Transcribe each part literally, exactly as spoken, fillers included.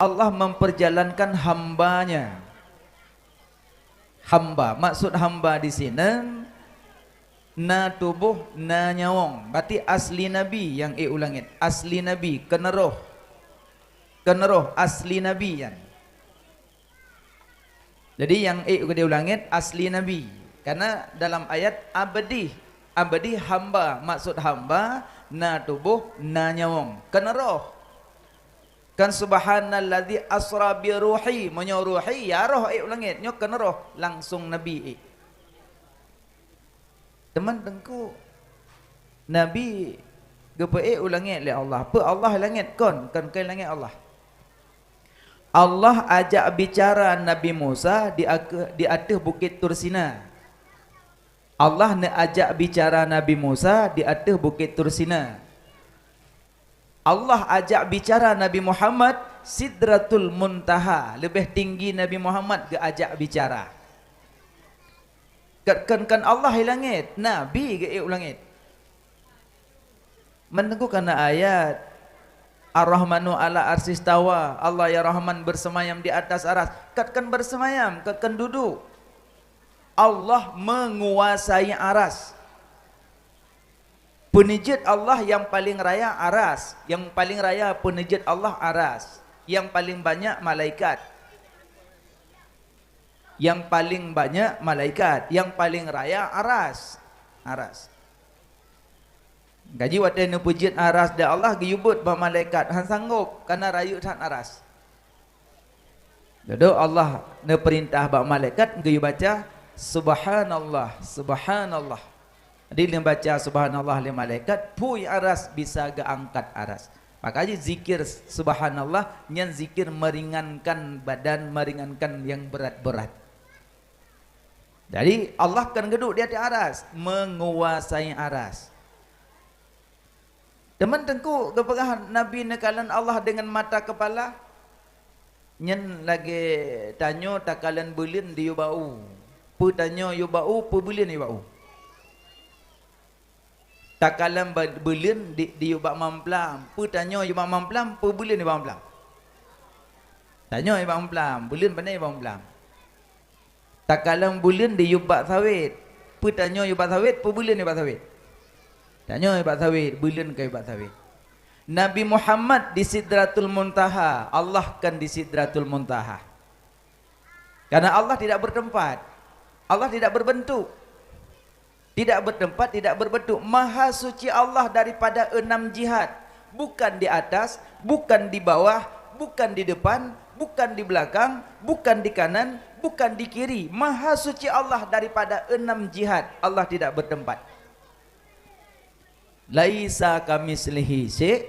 Allah memperjalankan hamba-Nya. Hamba, maksud hamba di sinan na tuboh, na nyawöng. Berarti asli Nabi nyang ék u langét, asli Nabi, keuneurôh. Keuneurôh asli Nabi nyan. Jadi nyang ék keudéh u langét asli Nabi. Karena dalam ayat abdi, abdi hamba, maksud hamba na tuboh, na nyawöng, keuneurôh. Kan subhanalladzi asra bi ruhi, meunyoe ruhi ya roh ék u langét, nyoe keuneurôh langsung Nabi ék. Teuma teungku, Nabi geupeuék u langét lé Allah. Peue Allah langét kon, kon keu langét Allah. Allah ajak bicara Nabi Musa di ake-, di ateueh Bukét Tur Sina. Allah neuajak bicara Nabi Musa di ateueh Bukét Tur Sina. Allah ajak bicara Nabi Muhammad Sidratul Muntaha, leubeh tinggi Nabi Muhammad geuajak bicara. Kon, kon Allah i langét, Nabi geuék u langét. Meunteungku kana ayat, Ar-Rahmanu 'ala arsyistawa, Allah ya Rahman bersemayam di atas aras. Kon, kon bersemayam, kon, kon duduek. Allah menguasai aras. Peuneujeuet Allah nyang paleng raya aras, nyang paleng raya peuneujeuet Allah aras, nyang paleng banyak malaikat. Nyang paleng banyak malaikat, nyang paleng raya aras. Aras. Gaji watée neupeujeuet aras di Allah geuyue beuet bak malaikat, han sanggob, kana rayeuk that aras. Dudoe Allah neupeurintah bak malaikat geuyue baca, "Subhanallah, subhanallah." Jadi lheueh baca subhanallah lé malaikat, phui aras bisa geuangkat aras. Maka jih zikir subhanallah nyan zikir meringankan badan, meringankan nyang beurat-beurat. Jadi Allah kan geuduek di ateueh aras, menguasai aras. Teuma teungku geupeugah Nabi neukalon Allah deungon mata keupala? Nyan lagée tanyoe takalon buleuen diyue bak u. Peue tanyoe yue bak u, peue buleuen yue bak u. Takalon ba-, buleuen di, diyue bak mamplam. Peue tanyoe yue bak mamplam, peue buleuen yue bak mamplam. Tanyoe yue bak mamplam, buleuen pane yue bak mamplam. Takalon buleuen diyue bak sawét. Peue tanyoe yue bak sawét, peue buleuen yue bak sawét. Tanyoe yue bak sawét, buleuen ka yue bak sawét. Nabi Muhammad di Sidratul Muntaha, Allah kan di Sidratul Muntaha. Karena Allah tidak bertempat. Allah tidak berbentuk. Tidak bertempat, tidak berbentuk. Maha suci Allah daripada enam jihat. Bukan di atas, bukan di bawah, bukan di depan, bukan di belakang, bukan di kanan, bukan di kiri. Maha suci Allah daripada enam jihat. Allah tidak bertempat. "Laisa kamitslihi syai',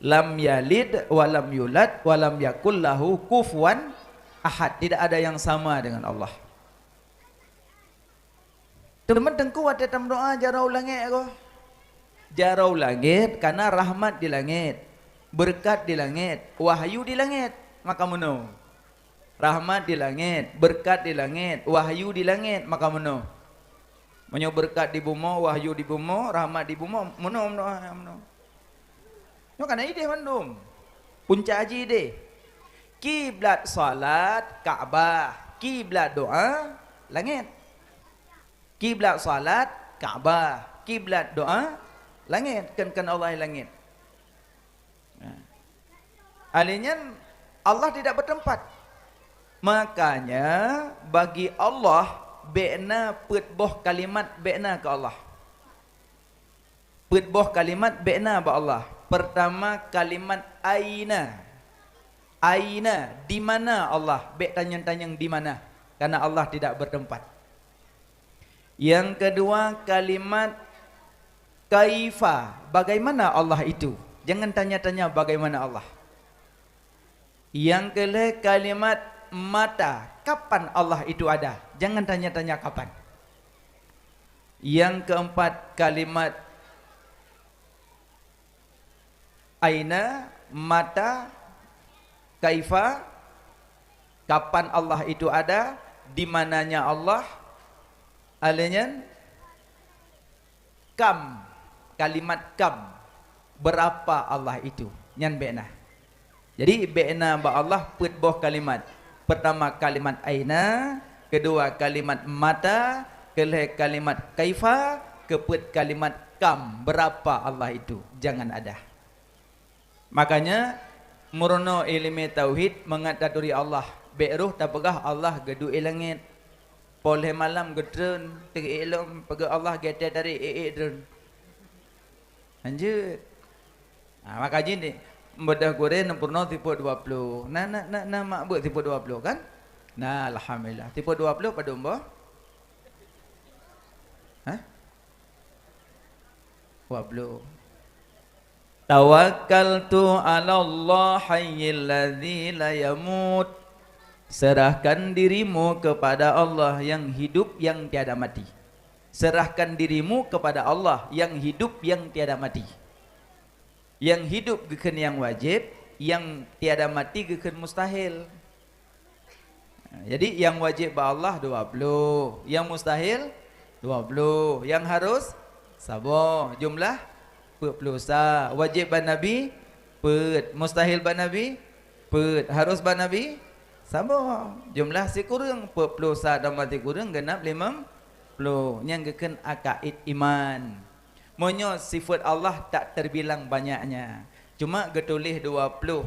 lam yalid wa lam yulad, wa lam yakul lahu kufuwan ahad." Tidak ada yang sama dengan Allah. Teuma teungku watée tameudoá jaroe u langét ko. Jaroe u langét kana rahmat di langét, beureukat di langét, wahyu di langét. Maka meunoe. Rahmat di langét, beureukat di langét, wahyu di langét, maka meunoe. Meunyoe beureukat di bumoe, wahyu di bumoe, rahmat di bumoe, meunoe, meunoe, meunoe. Nyoe kana idéh mandum. Punca haji idéh. Kiblat salat Ka'bah, kiblat doá langét. Kiblat salat Ka'bah, kiblat doá langét, kon, kon Allah langét. Nah. Alèh nyan Allah tidak bertempat. Makanya bagi Allah bèk na peuet boh kalimat bèk na keu Allah. Peuet boh kalimat bèk na bak Allah. Pertama kalimat aina. Aina, di mana Allah? Bèk tanyong-tanyong di mana. Karena Allah tidak bertempat. Yang kedua kalimat kaifa, bagaimana Allah itu? Jangan tanya-tanya bagaimana Allah. Yang kelhèe kalimat mata, kapan Allah itu ada? Jangan tanya-tanya kapan. Yang keempat kalimat aina, mata, kaifa, kapan Allah itu ada, di mananya Allah, alèh nyan kam, kalimat kam, berapa Allah itu, nyan bèk na. Jadi, bèk na bak Allah peuet boh kalimat. Peurtama kalimat aina, keudua kalimat mata, keulhèe kalimat kaifa, keupeuet kalimat kam. Beurapa Allah itu? Jangan ada. Makanya, meurunoe ileumèe tauhid mangat taturi Allah. Bèk roh tapeugah Allah geuduek langèt. Poh lhèe malam geutreun, teuk ék lom peugah Allah geutéh tarék ék-ék treun. Hanjeuet. Ha, maka jih ni, beudôh gurèe neupeurunoe sifeut dua ploh. Na, na, na, na mak beuet sifeut dua ploh kan? Na, alhamdulillah. Sifeut dua ploh padum boh? Hah? Dua ploh. Tawakkaltu 'alallah hayyil ladzi la yamut. Serahkan dirimu kepada Allah yang hidup, yang tiada mati. Serahkan dirimu kepada Allah yang hidup, yang tiada mati. Nyang hidup geukheun nyang wajéb, nyang tiada mati geukheun mustahil. Jadi, nyang wajéb bak Allah dua ploh, nyang mustahil dua ploh, nyang harôh saboh, jumlah peuet ploh sa. Wajéb bak Nabi, peuet. Mustahil bak Nabi, peuet. Harôh bak Nabi, saboh. Jumlah sikureueng, peuet ploh sa tambah sikureueng, geunap limong ploh. Nyang geukheun akaid iman. Meunyoe sifeut Allah tak terbilang banyaknya, cuma geutuléh dua ploh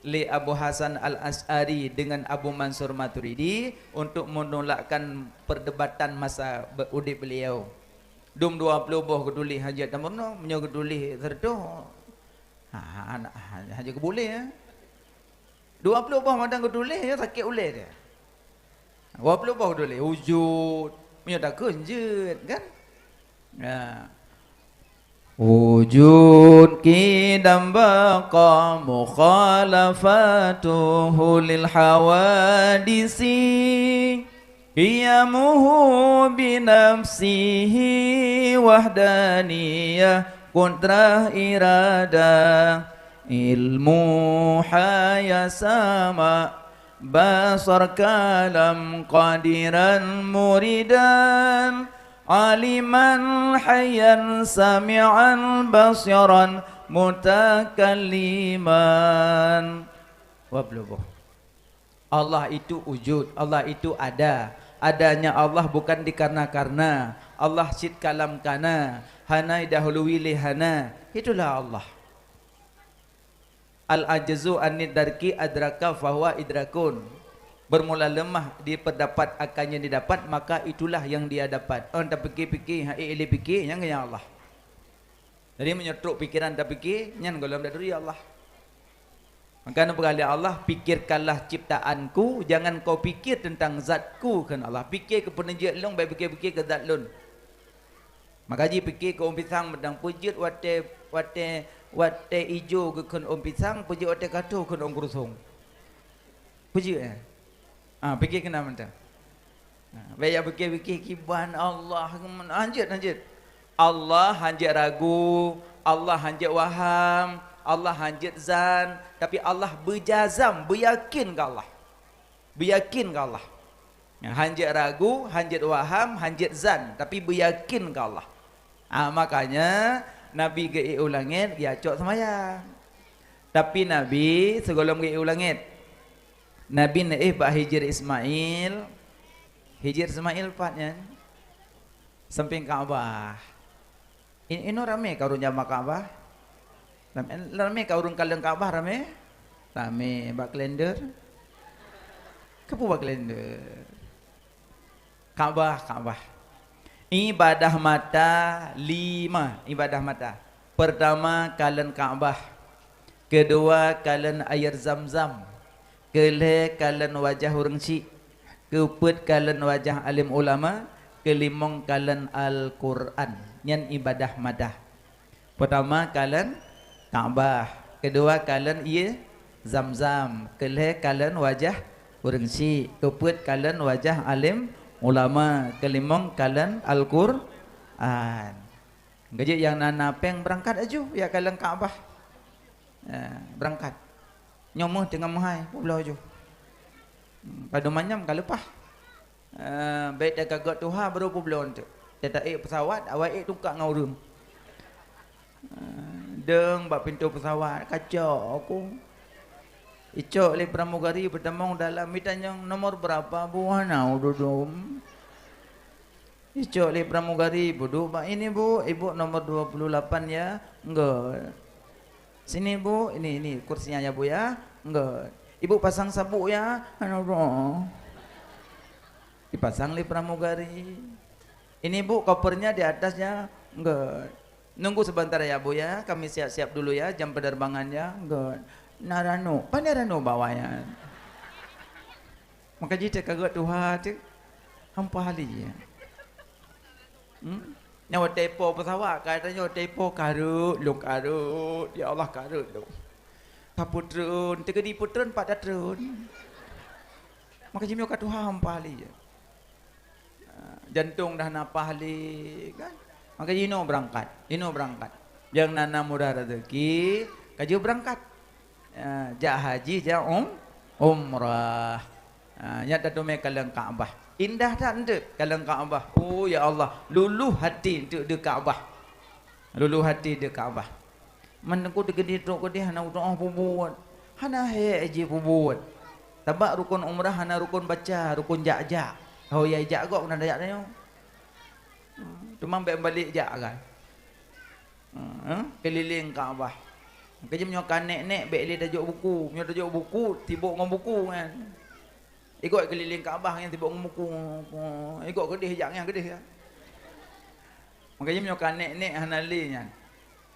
lé Abu Hasan Al-Asy'ari dengan Abu Mansur Maturidi untuk menolakkan perdebatan masa be-, udép beliau. Dum dua ploh boh geutuléh hana jeuet tameurunoe, meunyoe geutuléh siratoh, ha, ha, ha, hana jeuet geuboléh, ya. Dua ploh boh mantong geutuléh, ya, sakét ulèe dia. Dua ploh boh geutuléh, wujud. Meunyoe takheun jeuet, kan? Ya. Wujud, qidam, baqa, mukhalafatuhu lil hawadisi. Qiyamuhu binafsihi wahdaniyah, qudrah, iradah, ilmu, haya, sama, basar, kalam, qadiran, muridan, aliman, hayyan, sami'an, basiran, mutakalliman. Dua ploh boh. Allah itu wujud, Allah itu ada. Adanya Allah bukan dikarena-karena. Allah cit ka lam kana, hana idahului lé hana. Itulah Allah. Al-ajzu anid darki adraka fahuwa idrakun. Bermula lemah di pendapat akan yang didapat, maka itulah yang dia dapat. Ôn tapikir-pikir, ha, ék lé pikir, nyan keuh Allah. Jadi, meunyoe trok pikeran tapikir, nyan gohlom taturi Allah. Maka neupeugah lé Allah, "Pikirkanlah ciptaan-Ku, jangan kau pikir tentang zat-Ku," kheun Allah. Pikir keu peuneujeuet lôn, bèk pikir-pikir keu zat lôn. Maka jih pikir keu ôn pisang mantong, peue jeuet watèe, watèe, watèe ijo geukheun ôn pisang, peue jeuet watèe ka tho kheun ôn keurusong. Peue jeuet, eh? Ah, pikir keunan mantong. Ha, bèk jak pikir-pikir kiban Allah, hanjeuet, hanjeuet. Allah hanjeuet ragu, Allah hanjeuet waham, Allah hanjeuet zan, tapi Allah beujazam, beuyakin keu Allah. Beuyakin keu Allah. Ya, hanjeuet ragu, hanjeuet waham, hanjeuet zan, tapi beuyakin keu Allah. Ah, makanya Nabi geuék u langèt, geucok seumayang. Tapi Nabi sigohlom geuék u langèt, Nabi neuéh bak Hijir Ismail. Hijir Ismail pat nyan? Sampéng Ka'bah. In-, inoe ramé ka ureueng jamak Ka'bah? Ramé, ramé ka ureueng kalon Ka'bah, ramé? Ramé. Bak kalender? Keupeue bak kalender? Ka'bah, Ka'bah. Ibadah mata, lima ibadah mata. Pertama, kalon Ka'bah. Keudua, kalon air Zam-Zam. Keulhèe, kalon wajah ureueng chik. Keupeuet, kalon wajah além ulama. Keulimong, kalon Al-Qur'an. Nyan ibadah mata. Peurtama kalon Ka'bah, keudua kalon ié Zam-Zam, keulhèe kalon wajah ureueng chik, keupeuet kalon wajah além ulama, keulimong kalon Al-Qur'an. Geujeuet nyang na, na pèng beurangkat laju jak kalon Ka'bah. Ya, beurangkat. Nyoe meuh teungoh meuhai, peubloe laju. Hmm, padum manyam ka leupah. Eh, bèk teuka gèt tuha barô peubloe teuk. Teuta ék peusawat, awai ék tungkak ngon ureueng. Eh, deueng bak pintoe peusawat, kacok aku. Icok lé pramugari peutamong dalam, itanyong, "Nomor berapa, Bu?" "Hana ududum." Icok lé pramugari, peuduek bak ini, "Bu, Ibu nomor dua puluh delapan ya?" "Enggak." "Sini, Bu, ini, ini kursinya ya, Bu ya." "Enggak." "Ibu pasang sabuk ya." "Hana, Bu." Dipasang lé pramugari. "Ini, Bu, kopernya di atas ya." "Enggak." "Nunggu sebentar ya, Bu ya, kami siap-siap dulu ya jam penerbangan ya." "Enggak." "Na ranok, pane ranok bak awaknyan?" Maka jih teuka gét tuha teuh hampa lé. Hmm? Nyoe tepo pesawat, ka tanyoe tepo kareuet lôn, kareuet, ya Allah, kareuet lôn. Ka peutreun, teukeudi peutreun pat tatreun. Maka jih nyoe ka tuha hampa lé. Ah, jantong dah na paih lé, kan? Maka jinoe beurangkat, jinoe beurangkat. Nyang na, na mudah rezeki, ka jeuet beurangkat. Ah, jak haji, jak um-, umrah. Ah, nyan tateumé kalon Ka'bah. Indah that eunteuk kalon Ka'bah. Oh, ya Allah, luluh hati eunteuk di Ka'bah. Luluh hati di Ka'bah. Man teungku teukeudi trok keudeh hana utoh peubuet. Hana hék jih peubuet. Sabab rukun umrah hana rukun baca, rukun jak-jak. Ho ya jak gob na jak tanyoe. Hmm, teuma bèk balek jak kan. Hmm, eh, keulileng Ka'bah. Keujeuem nyoe ka nèk-nèk bèk lé tajok buku. Nyoe tajok buku, sibok ngon buku kan. Ikot keulileng Ka'bah nyan sibok ngon buku. Ikot keudeh jak nyan keudeh ya. Maka jih nyoe ka nèk-nèk hana lé nyan.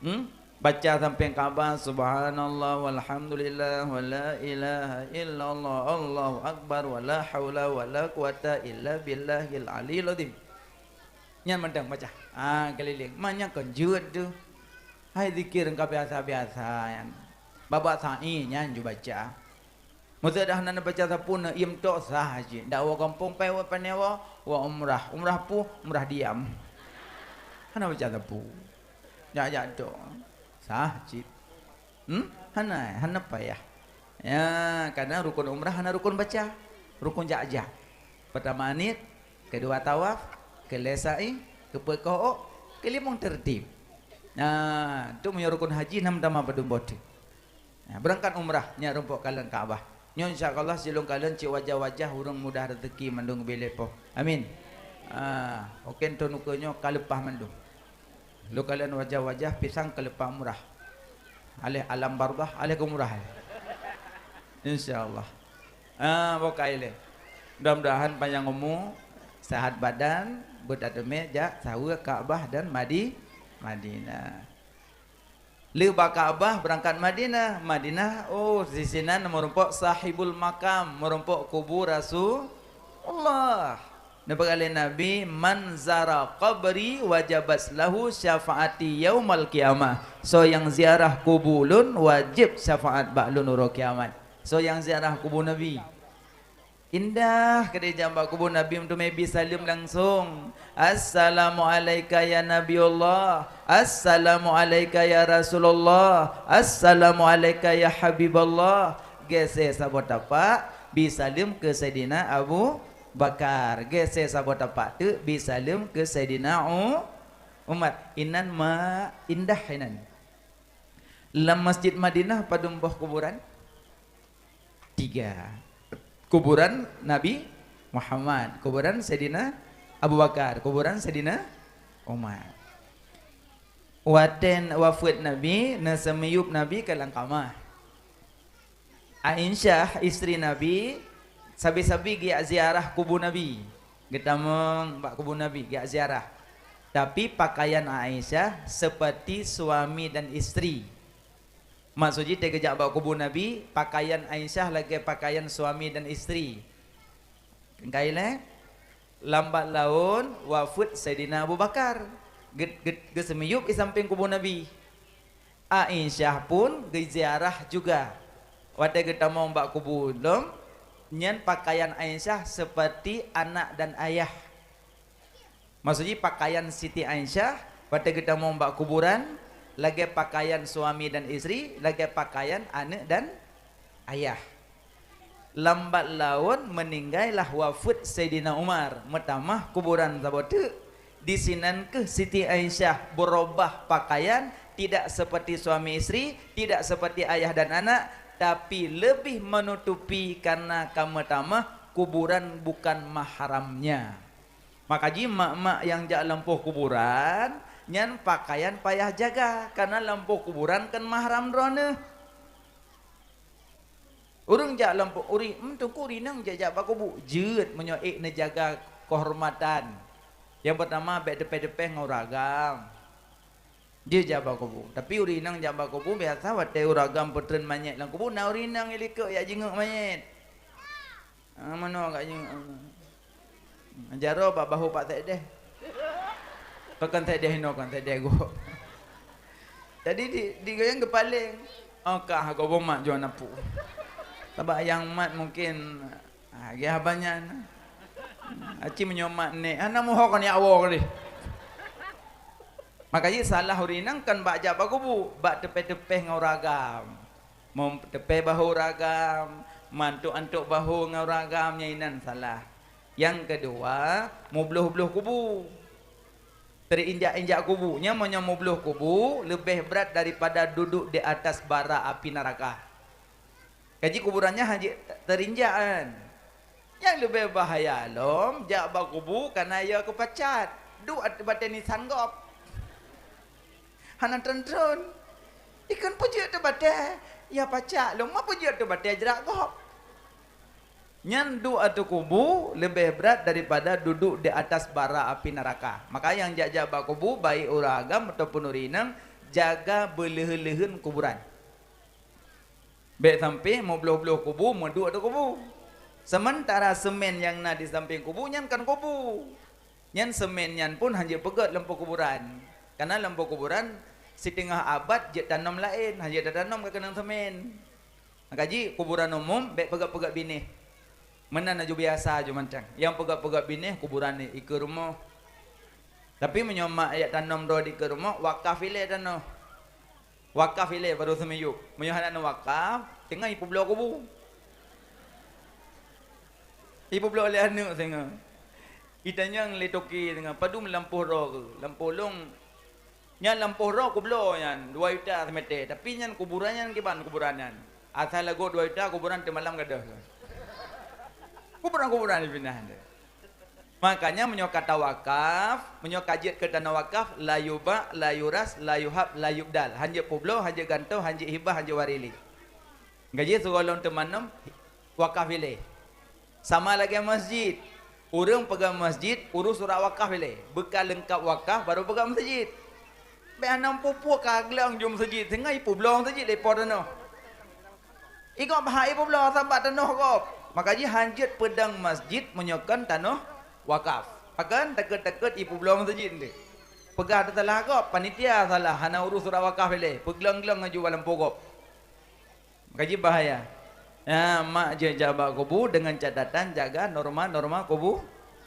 Hmm? Baca sampéng Ka'bah, "Subhanallah walhamdulillah wa la ilaha illallah, Allahu akbar, wa la haula wa la quwata illa billahil aliyil azim." Nyan mantong baca. Ah, keulileng. Man nyan kon jeuet teuh. Hai zikir ka biasa-biasa nyan. Babah sa'i nyan ju baca. Meuseudah hana baca sapeue, na iem tok sah cit. Dak woe gampông pai woe pané woe, woe umrah. Umrah peue? Umrah diam. Hana baca sapeue. Jak-jak tok. Sah cit. Hmm? Hana, hana payah. Ya, karena rukun umrah hana rukun baca. Rukun jak-jak. Pertama aniet, kedua tawaf, keulhèe sa'i, keupeuet koh ôk, keulimong tertib. Nah, tu meunyoe rukun haji nam tama padum boh teuh. Nah, beurangkat umrah, nyan rumpok kalon Ka'bah. Nyoe insya Allah silôn kalon cit wajah-wajah ureueng mudah rezeki mandum geubri lé Po. Amin. Ah, oke, enton ukeue nyoe ka leupah mandum. Lôn kalon wajah-wajah pisang ka leupah umrah. Aléh alam barzakh, aléh keu umrah. Insya Allah. Ah, bokai lé. Mudah-mudahan panjang umu, sehat badan, beutateumé jak saweue Ka'bah dan Madi-, Madinah. Lheueh bak Ka'bah beurangkat Madinah. Madinah, oh, disinan meurumpok sahibul makam, meurumpok kubu Rasulullah. Neupeugah lé Nabi, "Man zara qabri wajabat lahu syafaati yaumal qiyamah." Soe nyang ziarah kubu lôn, wajéb syafaat bak lôn uroe kiamat. Soe nyang ziarah kubu Nabi. Indah keudeh jak bak kubu Nabi, meuteumé bi saleuem langsong. "Assalamualaika ya Nabiullah. Assalamualaika ya Rasulullah. Assalamualaika ya Habiballah." Geusé saboh tapak, bi saleuem keu Saidina Abu Bakar. Geusé saboh tapak teuk, bi saleuem keu Saidina U-, Umar. Inan ma indah inan. Lam Masjid Madinah padum boh kuburan? Tiga. Kuburan Nabi Muhammad, kuburan Saidina Abu Bakar, kuburan Saidina Umar. Watèe wafeuet Nabi, neuseumiyueb Nabi ka lam kamah. Aisyah, istri Nabi, sabe-sabe geujak ziarah kubu Nabi. Geutamong bak kubu Nabi, geujak ziarah. Tapi pakaian Aisyah seperti suami dan istri. Maksud jih, watèe geujak bak kubu Nabi, pakaian Aisyah lagèe pakaian suami dan istri. Ka ilèe, lambat laun wafeuet Saidina Abu Bakar. Ge-, ge-, geuseumiyueb di sampéng kubu Nabi. Aisyah pun geuziarah juga. Watèe geutamong bak kubu lom, nyan pakaian Aisyah seperti anak dan ayah. Maksud jih, pakaian Siti Aisyah watèe geutamong bak kuburan, lagèe pakaian suami dan istri, lagèe pakaian aneuk dan ayah. Lambat laun meuninggai lah wafeuet Saidina Umar, meutamah kuburan saboh teuk. Disinan kheueh Siti Aisyah beurubah pakaian, tidak seperti suami istri, tidak seperti ayah dan anak, tapi lebih menutupi karena kamoe tamah kuburan bukan mahramnya. Maka jih mak-mak nyang jak lampôh kuburan nyan pakaian payah jaga, karena lampôh kuburan kon mahram droeneuh. Ureuëng jak lampôh, uri, hmm, teungku ureuëng inong jak-jak bak kubu, jeuet meunyoe ék neujaga keuhormatan. Nyang peurtama bék teupéh-teupéh ngon ureuëng agam. Jeuet jak bak kubu. Tapi ureuëng inong jak bak kubu biasa watée ureuëng agam peutreun manyét lam kubu, na ureuëng inong likot jak jingeuk manyét. Ah, meunoe agak nyoe. Jaroe bak bahu Pak Sekdes. Kon Sekdes inoe, kon Sekdes gob. Jadi di, di goyang geupaléng. Oh, kah gob mak jual napu. Sabab nyang mat mungkin, ah, gaya banyan. Aci meunyoe mat nek, hana muho kon yak woe deh. Maka jih salah ureuëng inong kon bak jak bak kubu, bak teupéh-teupéh ngon ureuëng agam. Meuteupéh bahu ureuëng agam, meuantok-antok bahu ngon ureuëng agam, nyan inan salah. Nyang keudua, mubloh-bloh kubu. Teuinjak-injak kubu. Nyan meunyoe mubloh kubu, leubeh brat daripada duduk di atas bara api neuraka. Kaji kuburan nyan hana jeuet teuinjak kan. Nyang leubeh bahaya lom, jak bak kubu kana ya keupacat. Duek ateueh batée nisan gob. Hana treun-treun. Ikheun peujeuet teuh batée, ya pacak lom, ma peujeuet teuh batée jrak gob. Nyan duek ateueh kubu leubeh brat daripada duduk di atas bara api neuraka. Maka nyang jak-jak bak kubu, baik ureuëng agam ataupun ureuëng inong, jaga beuleuheun-leuheun kuburan. Bék sampé meubloh-bloh kubu, meuduek di kubu. Seumeuntara seumén nyang na di sampéng kubu nyan kon kubu. Nyan seumén nyan pun hana jeuet peugét lampôh kuburan. Kana lampôh kuburan siteungoh abad jeuet tanom laén, hana jeuet tatanom ka keunong seumén. Maka jih kuburan umum bék peugét-peugét binéh. Meunan aju biasa aju mantong. Nyang peugét-peugét binéh kuburan di keue rumoh. Tapi meunyoe mak jak tanom droe di keue rumoh, wakaf ilée tanoh. Wakaf ilée baru seumiyueb. Meunyoe hana neuwakaf, teungoh ipeubloe kubu. Ipeubloe lé aneuëk singoh. Itanyong lé toke singoh, "Padum lampôh droe keuh?" "Lampôh lôn nyan lampôh droe kubloe nyan dua juta seumeter, tapi nyan kuburan nyan kiban kuburan nyan. Asai lagot dua juta kuburan teumalam gadôh." Kuburan-kuburan dipinah. Makanya meunyoe ka tawakaf, meunyoe ka jeuet keu tanoh wakaf, la yuba, la yuras, la yuhab, la yubdal. Hana jeuet peubloe, hana jeuet gantoe, hana jeuet hibah, hana jeuet waréh lé. Gaji sigohlom teuma nom wakaf ilée. Sama lagée masjid. Ureuëng peugah masjid, urus surat wakaf ilée. Beukah leungkap wakaf, baru peugah masjid. Bék hana peue-peue ka gleueng jeuet masjid, singoh ipeubloe masjid lé po tanoh. Igob hana ipeubloe sabab tanoh gob. Maka jih hana jeuet peudong masjid meunyoe kon tanoh wakaf. Pakon takot-takot ipeubloe masjid nyan. Peugah teusalah gob, panitia salah hana urus surat wakaf ilée, peuglong-glong aju bak lampôh gob. Maka jih bahaya. Nyan, mak jeuet jak bak kubu deungon catatan jaga norma-norma kubu,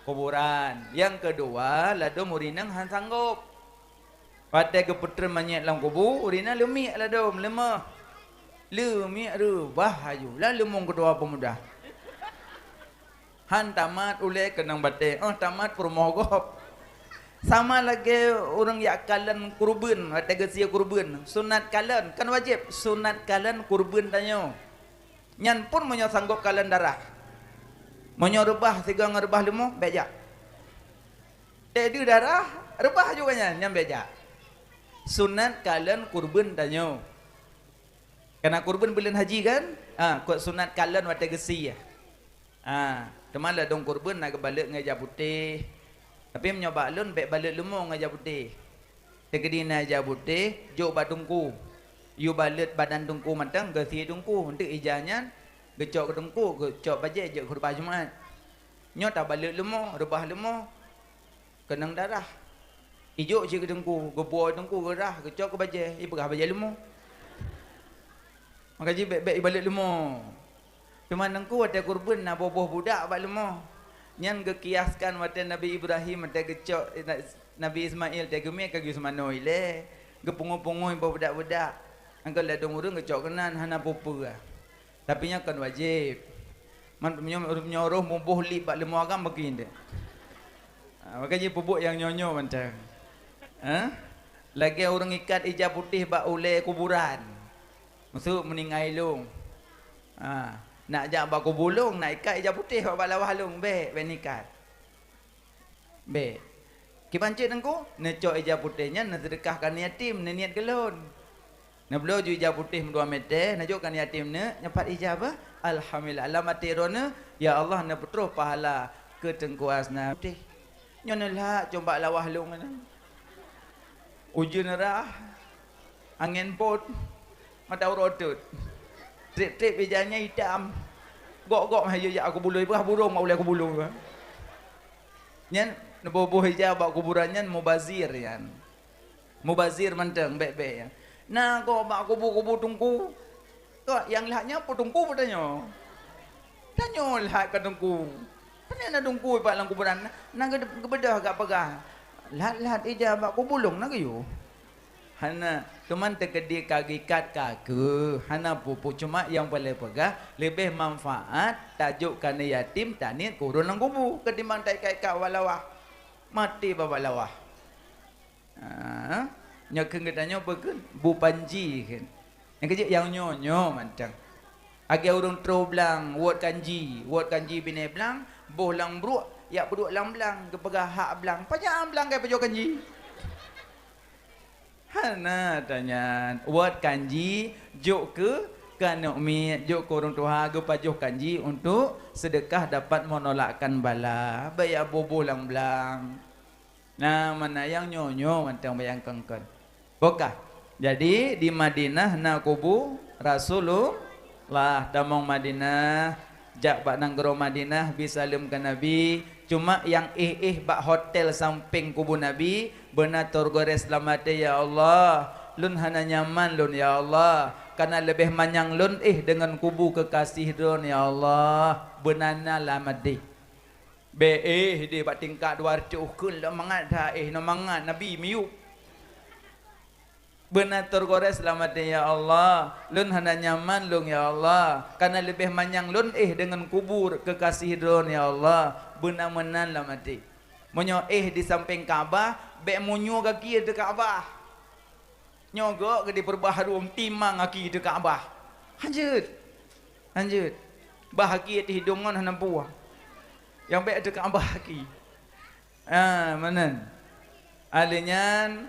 kuburan. Nyang keudua, ladôm ureuëng inong hana sanggob. Watée geupeutreun manyét lam kubu, ureuëng inong leumiek ladôm, leumoh. Leumiek reubah aju, lam leumong keutua peumuda. Han tamat ulée keunong batée, óh tamat peurumoh gob. Sama lagée ureuëng jak kalon kureubeuen, watée geusie kureubeuen. Sunat kalon, kon wajéb, sunat kalon kureubeuen tanyoe. Nyan pun meunyoe sanggob kalon darah. Meunyoe reubah sigoe ngon reubah leumoh, bék jak. Tée deuh darah, reubah juga nyan, nyan bék jak. Sunat kalon kureubeuen tanyoe. Kana kureubeuen buleuen haji kan? Ha, kot sunat kalon watée geusie. Ha, teuma ladôm kureubeuen na geubalot ngon ija putéh. Tapi meunyoe bak lôn bék balot leumo ngon ija putéh. Teukeudi na ija putéh, jok bak teungku. Yue balot badan teungku mantong, geusie teungku. Eunteuk ija nyan geucok keu teungku, geucok bajée jeuet khutbah Jumat. Nyoe tabalot leumo, reubah leumo. Keunong darah. Ijok cit keu teungku, geupuwoe teungku, geurah, geucok keu bajée, ipeugah bajée leumo. Maka jih bék-bék ibalot leumo. Teuma teungku watée kureubeuen na boh-boh budak bak leumo. Nyan geukiaskan watée Nabi Ibrahim watée geucok, Nabi Ismail teuh geumé ka geuyue seumanoe ilée, geupungoe-pungoe boh budak-budak. Angkot ladôm ureuëng geucok keunan hana peue-peue. Tapi nyan kon wajéb. Man meunyoe, meunyoe roh muboh lieb bak leumo agam bagi indeh. Ha, maka jih peubuet nyang nyoe-nyoe mantong. Ha? Lagée ureuëng ikat ija putéh bak ulée kuburan. Maksud meuninggai lôn. Ha, nak jak bak kubu lôn, nak ikat ija putéh bak, bak lawah lôn, bék, bék nikat. Bék. Kiban cit Teungku, neucok ija putéh nyan neuseudeukah keu aneuk yatim, neuniet keu lôn. Neubloe ju ija putéh meudua mètè, neujok keu aneuk yatim nyoe, nyoe pat ija bah. Alhamdulillah, lam até droeneuh, ya Allah, neupeutroh pahala keu Teungku Asna putéh. Nyoe neulhak cok bak lawah lôn nyan. Ujeuen rhah, angén pôt, mata uroe teuet. Trép-trép ija nyan itam. Gok-gok mah ija jak kubu lôn, peugah burông bak ulèe kubu lôn. Nyan, neuboh-boh ija bak kuburan nyan mubazir nyan. Mubazir mantong, bék-bék nyan. Na gok bak kubu-kubu teungku. Kok nyang lhak nyan peue teungku peutanyoe? Tanyoe lhak keu teungku. Pane na teungku bak lam kuburan, na, na geubeudôh gak peugah, "Lhat-lhat ija bak kubu lôn na geuyue." Hana, teuma teukeudi ka geuikat ka keuh, hana peue-peue, cuma nyang paleng peugah leubeh manfaat tajok keu aneuk yatim, taniet keu ureueng lam kubu ketimbang taikat-ikat bak lawah. Maté bak lawah. Ha, nyoe kheun geutanyoe peue kheun? Bu panji kheun. Nyang keujeuet nyang nyoe-nyoe mantong. Lagèe ureueng troh blang, wot kanji, wot kanji binéh blang, boh lam bruek, jak peuduek lam blang, geupeugah hak blang. Pajan blang ka pajoh kanji? Hana tanyan. Wot kanji, jok keu, keu aneuk miet, jok keu ureueng tuha, geupajoh kanji untuk seudeukah dapat menolakkan bala. Bék jak boh-boh lam blang. Nah, mana nyang nyoe-nyoe mantong bayangkan kon. Bukah. Jadi, di Madinah na kubu Rasulullah. Tamong Madinah, jak bak nanggroe Madinah, bi saleuem keu Nabi. Cuma nyang éh-éh bak hotel sampéng kubu Nabi, beuna teugores lam até, "Ya Allah, lôn hana nyaman lôn, ya Allah. Kana leubeh manyang lôn éh deungon kubu keukasih droen, ya Allah." Beuna na lam até. Bék éh deh bak tingkat dua reutôh kheun lom mangat that éh, nyoe mangat Nabi miyueb. Beuna teugores lam até, "Ya Allah, lôn hana nyaman lôn, ya Allah, kana leubeh manyang lôn éh deungon kubu keukasih droen, ya Allah." Beuna meunan lam até. Meunyoe éh di sampéng Ka'bah, bék meunyoe gaki ateueh Ka'bah. Nyoe gok geude peurubah harum timang aki teu Ka'bah. Hanjeuet. Hanjeuet. Bah aki ateueh hidông ngon hana buah. Nyang bék teu Ka'bah aki. Ah, meunan. Ahli nyan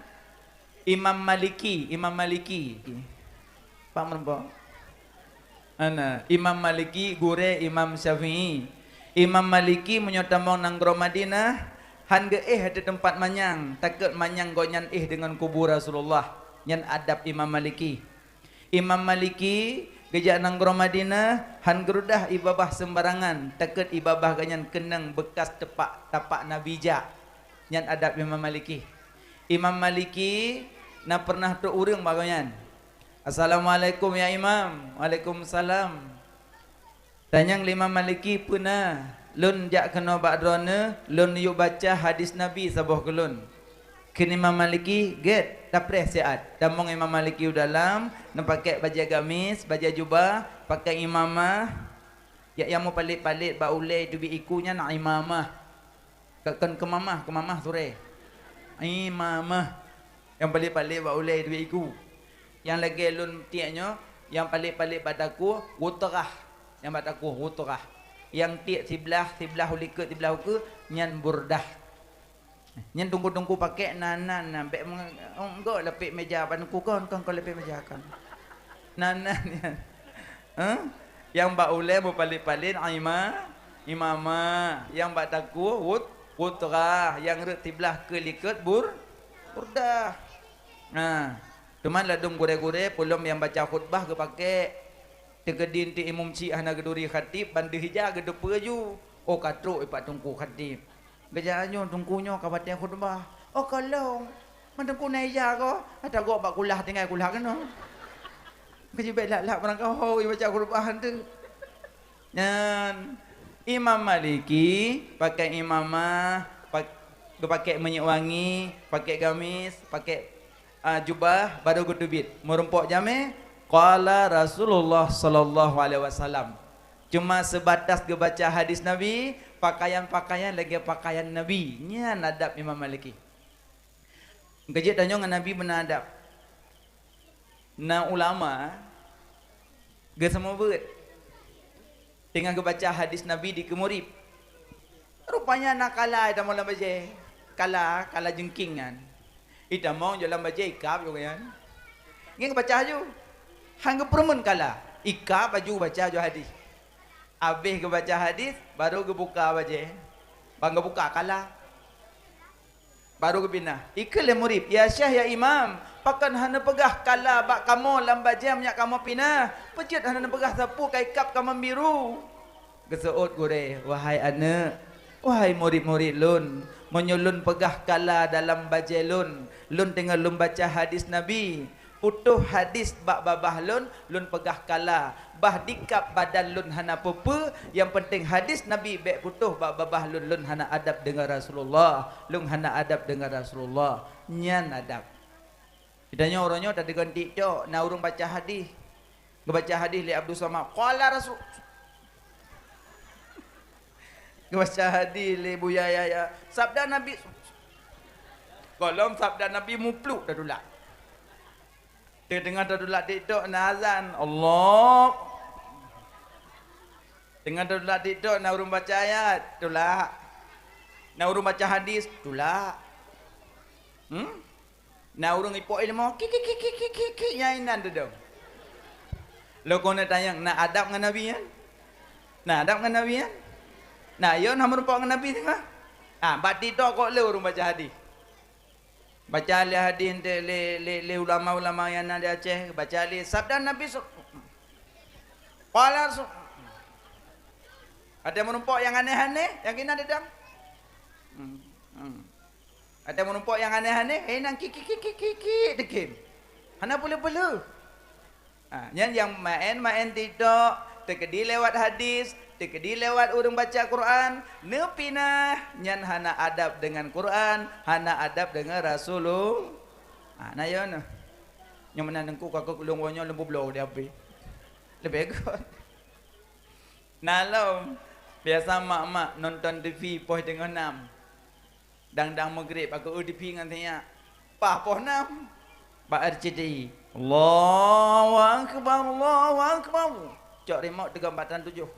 Imam Maliki, Imam Maliki. Pak meureumpok. Ana, Imam Maliki, gurée Imam Syafi'i. Imam Maliki meunyoe tamong nanggroe Madinah, han geuéh ateueh teumpat manyang, takot manyang gobnyan éh deungon kubu Rasulullah. Nyan adab Imam Maliki. Imam Maliki geujak nanggroe Madinah, han geurudah ié babah seumbarangan, takot ié babah gobnyan keunong beukas tepak, tapak Nabi jak. Nyan adab Imam Maliki. Imam Maliki na peureunah trok ureuëng bak gobnyan. "Assalamualaikum ya Imam." "Waalaikumsalam." Tanyong lé Imam Maliki, "Peue na?" "Lôn jak keunoe bak droeneuh, lôn yue baca hadis Nabi saboh keu lôn." Kheun Imam Maliki, "Gét, tapreh siat." Tamong Imam Maliki u dalam, neupaké bajée gamis, bajée jubah, paké imamah. Jak nyang meupalet-palet bak ulée teubiet iku nyan imamah. Ka kon keumamah, keumamah surée. Imamah. Nyang palet-palet bak ulée teubiet iku. Nyang lagée lôn tiek nyoe, nyang palet-palet bak takue, wutrah. Nyang bak takue, wutrah. Nyang tiek siblah, siblah u likot, siblah ukeue, nyan burdah. Nyan teungku-teungku paké nan-nan, nan bék meng-, oh, enggak lapék méja bak teungku kon, kon, kon lapék méja kon. Nan-nan nyan. Hah? Nyang bak ulée meupalet-palet, ima-, imamah. Nyang bak takue, wut-, wutrah. Nyang rot siblah keu likot, bur-, burdah. Nah, teuma ladôm gurée-gurée, peulom nyang baca khutbah geupaké. Teukeudi eunteuk imum chik hana geuturi khatib, ban deuh ija geuteupeue ju. Oh, ka trok ipak teungku khatib. Geujak nyoe teungku nyoe ka watée khutbah. Oh, ka lom. Man teungku na ija ko? Ata gok bak kulah tinggai kulah keunoe. Keujeuet bék lhak-lhak barangkaho ibaca khutbah eunteuk. Nyan Imam Maliki pakai imamah, pak-, geupaké minyeuk wangi, pakai gamis, pakai, ah, jubah, baru geuteubiet. Meurumpok jamé, qala Rasulullah sallallahu alaihi wasallam. Cuma seubatas geubaca hadis Nabi, pakaian-pakaian lagée pakaian Nabi. Nyan adab Imam Maliki. Geujeuet tanyoe ngon Nabi beuna adab. Na ulama geuseumeubeuet. Teungoh geubaca hadis Nabi dikeue murit. Rupanya na kala itamong lam bajée. Kala, kala jeungking nyan. Itamong jok lam bajée ikab jok nyan. Ngieng geubaca laju. Han geupeureumeun kala. Ikab laju geubaca laju hadis. Abéh geubaca hadis, baru geubuka bajée. Ban geubuka kala. Baru geupinah. Ikheun lé murit, "Ya Syekh, ya Imam, pakon hana peugah kala bak kamoe lam bajée meunyo kamoe pinah? Peue jeuet hana neupeugah sapeue ka ikab kamoe biru?" Geuseuôt gurée, "Wahai aneuëk, wahai murit-murit lôn, meunyoe lôn peugah kala dalam bajée lôn, lôn teungoh lôn baca hadis Nabi, putôh hadis bak babah lôn, lôn peugah kala, bah dikab badan lôn hana peue-peue, nyang peunteng hadis Nabi bék putôh bak babah lôn, lôn hana adab deungon Rasulullah, lôn hana adab deungon Rasulullah." Nyan adab. Geutanyoe uroe nyoe tadeungon TikTok, na ureuëng baca hadis. Geubaca hadis lé Abdul Somad, qala Rasul. Geubaca hadis lé Buya Yahya, sabda Nabi. Gohlom sabda Nabi mupluk tatulak. Teungoh tatulak TikTok na azan, Allah. Teungoh tatulak TikTok na ureuëng baca ayat, tulak. Na ureuëng baca hadis, tulak. Hmm? Na ureuëng ipok ilmu, ki, ki, ki, nyang inan teudong. Lôn keuneuk tanyong, na adab ngon Nabi nyan? Na adab ngon Nabi nyan? Na, yo na meurumpok ngon Nabi teungoh? Ah, bak TikTok kok le ureuëng baca hadis. Baca lé hadis enteuk lé, lé, lé ulama-ulama nyang na di Aceh, baca lé sabda Nabi su-, qala su-, ada meurumpok nyang aneh-aneh, nyang kina dedang. Hmm, hmm. Ada meurumpok nyang aneh-aneh, eh, nang ki, ki, ki, ki, ki, ki, dekem. Hana peuleuh-peuleuh. Ha, nyan nyang maén-maén TikTok, teukeudi lewat hadis, teukeudi lewat ureuëng baca Quran, neupinah, nyan hana adab deungon Quran, hana adab deungon Rasulullah. Ha, na yo neuh. Nyang meunan teungku ka keu lôn woe nyoe lôn peubloe di H P. Leubeh göt. Na lom, biasa mak-mak nonton T V poh teungoh nam. Dang-dang meugreb, aku eu T V ngon sinyak. Paih poh nam. Bak R C T I. Allahu Akbar, Allahu Akbar. Cok remote teugon bak tan tujoh.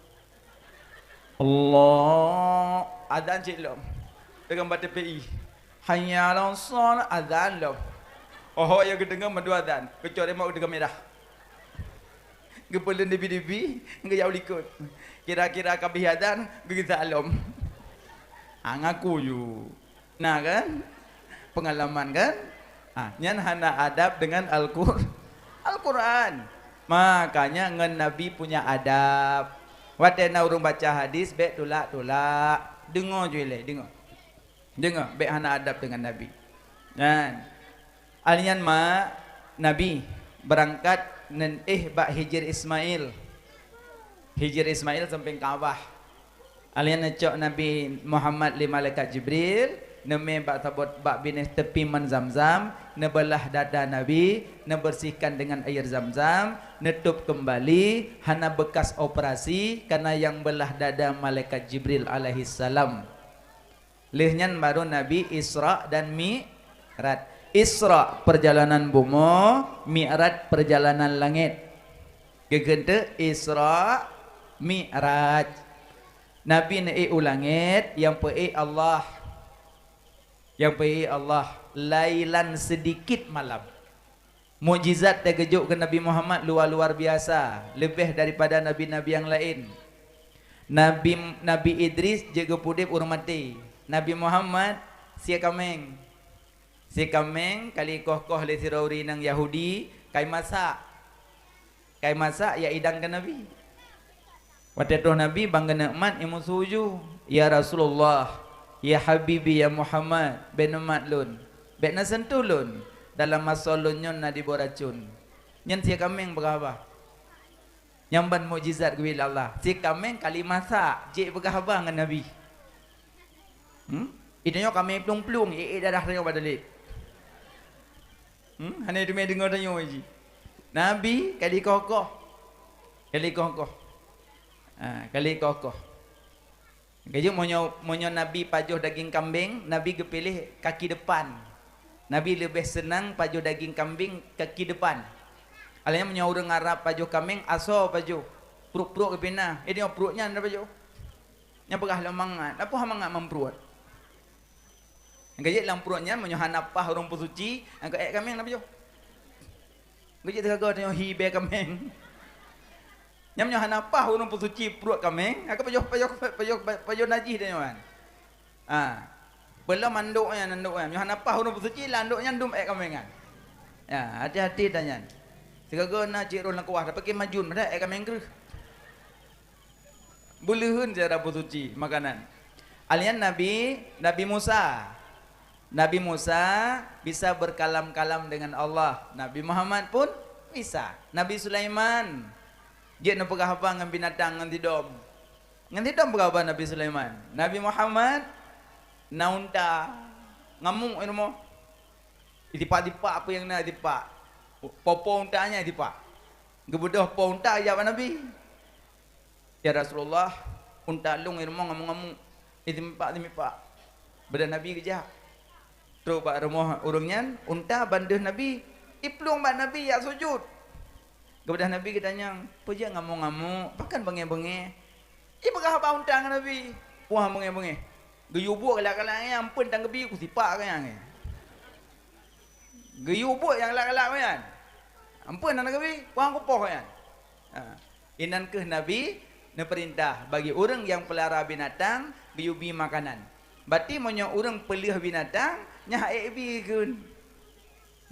Allah. Azan cit lom. Teugon bak T P I. Hayya 'alas shalah, azan lom. Oho, ya geudeungoe mandua azan. Keucok remote teugon mirah. Geupeuleuen dibi-dibi, geujak u likot. Kira-kira ka bih azan, geugisa lom. Ha, ngaku ju. Nah kan? Pengalaman kan? Ha, nyan hana adab dengan Al-Qur-, Al-Quran. Makanya ngon Nabi punya adab. Watée na ureuëng baca hadis, bék tulak-tulak. Deungoe ju ilée, deungoe. Deungoe, bék hana adab dengan Nabi. Nyan. Alian ma Nabi beurangkat neuéh bak Hijir Ismail. Hijir Ismail sampéng Ka'bah. Alian neucok Nabi Muhammad lé malaikat Jibril, neumé bak sabot bak binéh teupi man Zamzam, neubeulah dada Nabi, neubersihkan dengan air Zamzam, neutôb keumbali, hana beukas operasi, karena nyang beulah dada malaikat Jibril alaihissalam. Lheueh nyan baru Nabi Isra dan Mi'raj. Isra perjalanan bumoe, Mi'raj perjalanan langét. Geukheun teuk Isra, Mi'raj. Nabi neuék u langét, nyang peuék Allah. Nyang peuék Allah, lailan sedikit malam. Mukjizat nyang geujok keu Nabi Muhammad luwa-luwa biasa, leubeh daripada nabi-nabi nyang laén. Nabi, Nabi Idris jeuet geupeuudeb ureuëng maté. Nabi Muhammad sie kaméng. Sie kaméng ka lheueh koh-koh lé sidroe ureuëng inong Yahudi, ka imasak. Ka imasak, ya idang keu Nabi. Watée troh Nabi ban geuneuk mat, imusu ju, "Ya Rasulullah, ya Habibi, ya Muhammad, bék neumat lôn, bék neuseuntuh lôn, dalam asoe lôn nyoe na diboh racun." Nyan sie kaméng peugah haba. Nyan ban mukjizat geubri lé Allah. Sie kaméng ka lheueh imasak, jeuet peugah haba ngon Nabi. Hmm? Geutanyoe kaméng plueng-plueng, ék-ék darah tanyoe bak dalek. Hmm? Hana teumé deungoe tanyoe jih. Nabi ka lheueh koh-koh. Ka lheueh koh-koh. Ha, ka lheueh koh-koh. Ka jeuet meunyoe, meunyoe Nabi pajoh daging kambeng, Nabi geupiléh kaki depan. Nabi leubeh seunang pajoh daging kambeng kaki depan. Alah nyan meunyoe ureuëng Arab pajoh kaméng, asoe pajoh. Pruet-pruet geupinah. Eh, nyoe pruet nyan na pajoh. Nyan peugah lom mangat. Peue mangat man pruet? Nyang ka jeuet lam pruet nyan, meunyoe hana paih ureuëng peusuci, nyang ka ék kaméng na pajoh. Ka jeuet teuka tanyoe hi bèe kaméng. Nyan meunyoe hana paih ureuëng peusuci pruet kaméng, nyang ka pajoh, pajoh, pajoh, pajoh najih tanyoe kan. Ha. Peulom mandok nyan, mandok nyan. Meunyoe hana paih ureuëng peusuci, lam andok nyan dum ék kaméng kan. Ya, hati-hati tanyan. Sigoe na cit roh lam kuah, tapi ke majun, padahai ék kaméng kreueh. Beuleuheun cara peusuci makanan. Alian Nabi, Nabi Musa. Nabi Musa bisa berkalam-kalam dengan Allah. Nabi Muhammad pun bisa. Nabi Sulaiman jeuet neupeugah haba ngon binatang ngon sidom. Ngon sidom peugah haba Nabi Sulaiman. Nabi Muhammad na unta ngamuk i rumoh. Itipak-tipak apa nyang na itipak. Po-po unta nyan itipak. Geubeudôh po unta jak bak Nabi. "Ya Rasulullah, unta lôn i rumoh ngamuk-ngamuk, i teumipak-teumipak." Beudah Nabi geujak. Trok bak rumoh ureuëng nyan, unta ban deuh Nabi. Iplueng bak Nabi jak sujut. Geubeudôh Nabi geutanyong, "Peue jeuet ngamuk-ngamuk, pakon beungéh-beungéh?" Ipeugah haba unta ngon Nabi. Wah, beungéh-beungéh. Geuyue buet galak-galak nyan, amphon tan geubi kusipak keu nyan. Geuyue buet nyang galak-galak nyan. Amphon tan geubi, wah kupoh nyan. Ha. Inan kheueh Nabi neupeurintah bagi ureuëng nyang peulara binatang geuyue bi makanan. Berarti meunyoe ureuëng peuleueh binatang, nyan hak ék bi kheun.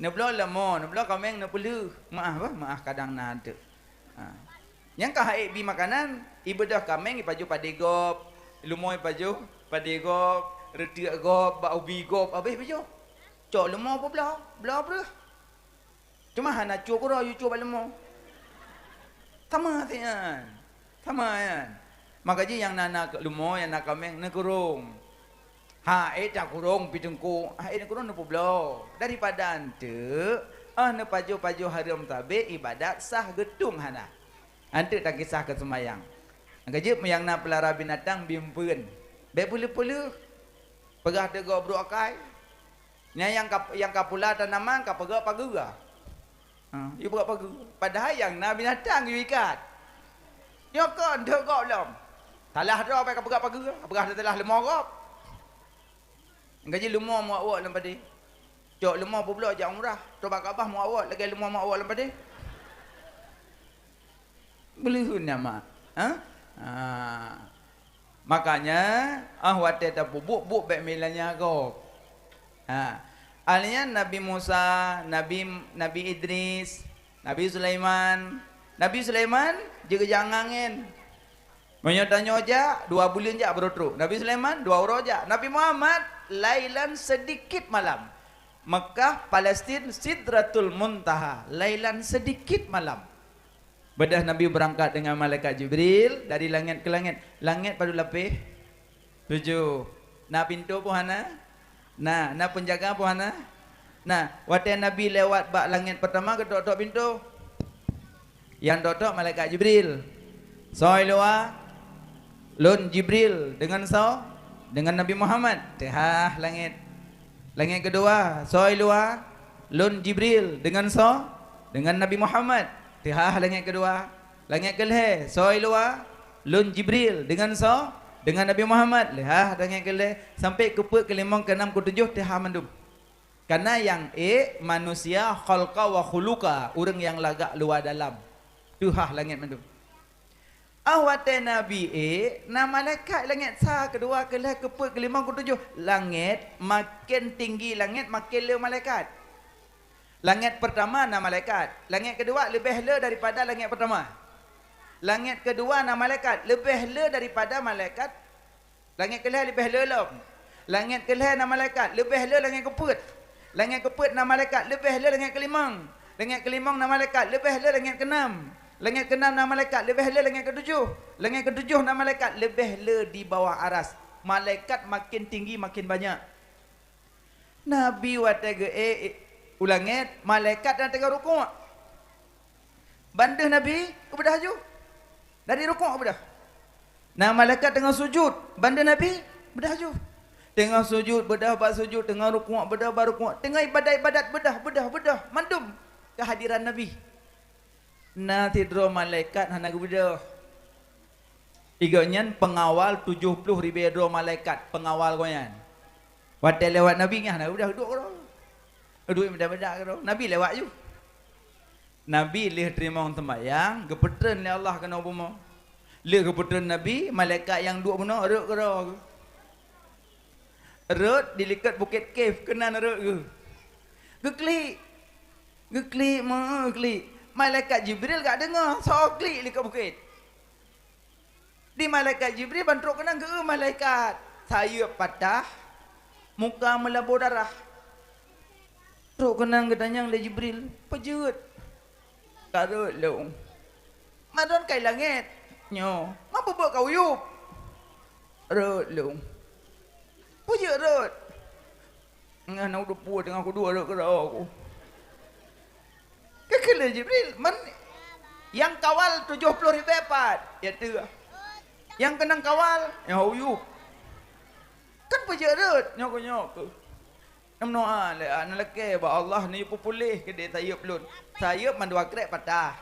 Neubloe leumo, neubloe kaméng neupeuleueh. Meuáh bah, meuáh kadang na teuk. Ha. Nyang ka hak ék bi makanan, ibeudôh kaméng ipajoh padé gob, leumo ipajoh padé gob, reutiek gob, bak ubi gob, abéh ipajoh. Cok leumo peubloe, bloe breueh. Cuma hana cue keudroe, yue cue bak leumo. Sama sian. Sama nyan. Maka jih nyang na, na leumo, nyang na kaméng, neukurong. Ha, ék takurong pi teungku, ha, ék neukurong neupeubloe. Daripada anteuk, ah, neupajoh-pajoh hareuem sabé ibadat sah geutung hana. Anteuk takisah keu seumayang. Maka jeuet nyang na peulara binatang bi eumpeuen. Bék peuleueh-peuleueh. Peugah teuk gob brok akai. Nyan nyang ka, nyang ka pula tanaman ka peugah pageue. Ha, yue peugah pageue. Padahai nyang na binatang yue ikat. Nyoe kon deuh gob lom. Talah droe bai ka peugah pageue, peugah teulah leumo gob. Gaji leumo meuwak-wak lam padé. Cok leumo peubloe jak umrah, trok bak Ka'bah meuwak-wak lagèe leumo meuwak-wak lam padé. Beuleuheun nyan mak. Ha? Ha. Makanya, ah, watèe tapeubuet, buet bèk meulanya gob. Ha. Ahli nyan Nabi Musa, Nabi, Nabi Idris, Nabi Sulaiman. Nabi Sulaiman jeuet angén. Meunyoe tanyoe jak, dua buleuen jak baru trok. Nabi Sulaiman dua uroe jak. Nabi Muhammad lailan sedikit malam. Mekah, Palestin, Sidratul Muntaha, lailan sedikit malam. Beudah Nabi beurangkat deungon malaikat Jibril dari langét keu langét. Langét padum lapéh? Tujoh. Na pintoe pun hana? Na, na peunjaga pun hana? Na, watèe Nabi lewat bak langét peurtama, geutok-tok pintoe. Nyang tok-tok malaikat Jibril. "Soe i luwa?" "Lôn Jibril." "Deungon soe?" "Deungon Nabi Muhammad." Teuhah langét. Langét keudua, "Soe i luwa?" "Lôn Jibril." "Deungon soe?" "Deungon Nabi Muhammad." Teuhah langét keudua. Langét keulhèe, "Soe i luwa?" "Lôn Jibril." "Deungon soe?" "Deungon Nabi Muhammad." Leuhah langét keulhèe, sampai keupeuet, keulimong, keunam, keutujoh, teuhah mandum. Karena nyang ék manusia khalqa wa khuluqa, ureuëng nyang lagak luwa dalam. Teuhah langét mandum. Ah, watèe Nabi ék, na malaikat langét sa, keudua, keulhèe, keupeuet, keulimong, keutujoh. Langét, maken tinggi langét, maken le malaikat. Langét peurtama na malaikat. Langét keudua leubeh le daripada langét peurtama. Langét keudua na malaikat, leubeh le daripada malaikat. Langét keulhèe leubeh le lom. Langét keulhèe na malaikat, leubeh le langét keupeuet. Langét keupeuet na malaikat, leubeh le langét keulimong. Langét keulimong na malaikat, leubeh le langét keunam. Langét keunam na malaikat, leubeh le langét keutujoh. Langét keutujoh na malaikat, leubeh le di bawah aras. Malaikat maken tinggi maken banyak. Nabi watèe geuék u langét, malaikat na teungoh rukuk. Ban deuh Nabi, geubeudah ju. Dari rukuk geubeudah. Na malaikat teungoh sujud, ban deuh Nabi, beudah ju. Teungoh sujud, beudah bak sujud, teungoh rukuk, beudah bak rukuk, teungoh ibadat-ibadat, beudah, beudah, beudah, mandum keuhadiran Nabi. Na sidroe malaikat hana geubeudôh. Di gobnyan peungawal tujoh ploh ribée droe malaikat, peungawal gobnyan. Watée lewat Nabi nyan, na udah duek keudroe. Duek meuda-meuda keudroe. Nabi lewat ju. Nabi lheueh teurimong seumayang, geupeutreun lé Allah keunoe bumoe. Lheueh geupeutreun Nabi, malaikat nyang duek bunoe rhot keudroe. Rhot di likot bukét Kif, keunan rhot geuh. Geuklik. Geuklik, meuklik. Malaikat Jibril ka deungoe, soe klik likot bukét. Di malaikat Jibril ban trok keunan geu malaikat. Sayeuep patah, muka meulabô darah. Trok keunan geutanyong lé Jibril, "Peue jeuet?" "Ka rhot lôn." "Ma droen kai langét?" "Nyoe." "Ma peue beuet ka uyueb?" "Rhot lôn." "Peue jeuet rhot?" "Ngon na udeb pue teungoh kuduek rhot keudroe ku." Geukheun lé Jibril, "Man nyang kawal tujoh ploh ribée pat?" "Ya teuh." "Nyang keunong kawal?" "Nyang uyueb." "Kan peue jeuet rhot?" "Nyoe keuh, nyoe keuh." Neumeudoá lé, na lakée bak Allah, "Neuyue peupuléh keudeh sayeuep lôn." Sayeuep mandua krek patah.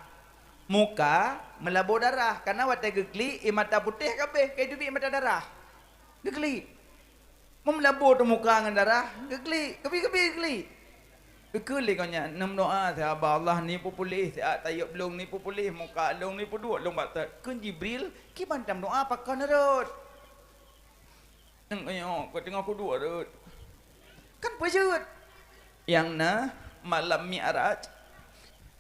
Muka meulabô darah, kareuna watée geuklik, ie mata putéh ka abéh, ka teubiet mata darah. Geuklik. Meulabô teuk muka ngon darah, geuklik, keubi-keubi geuklik. Geukheun lé gobnyan, "Neumeudoá siat bak Allah, neuyue peupuléh siat sayeuep lôn, neuyue peupuléh muka lôn, neuyue peuduek lôn bak thot." Kheun Jibril, "Kiban tameudoá pakon rhot?" "Nyoe, teungoh kuduek rhot." "Kan peue jeuet?" Nyang na malam Mi'raj,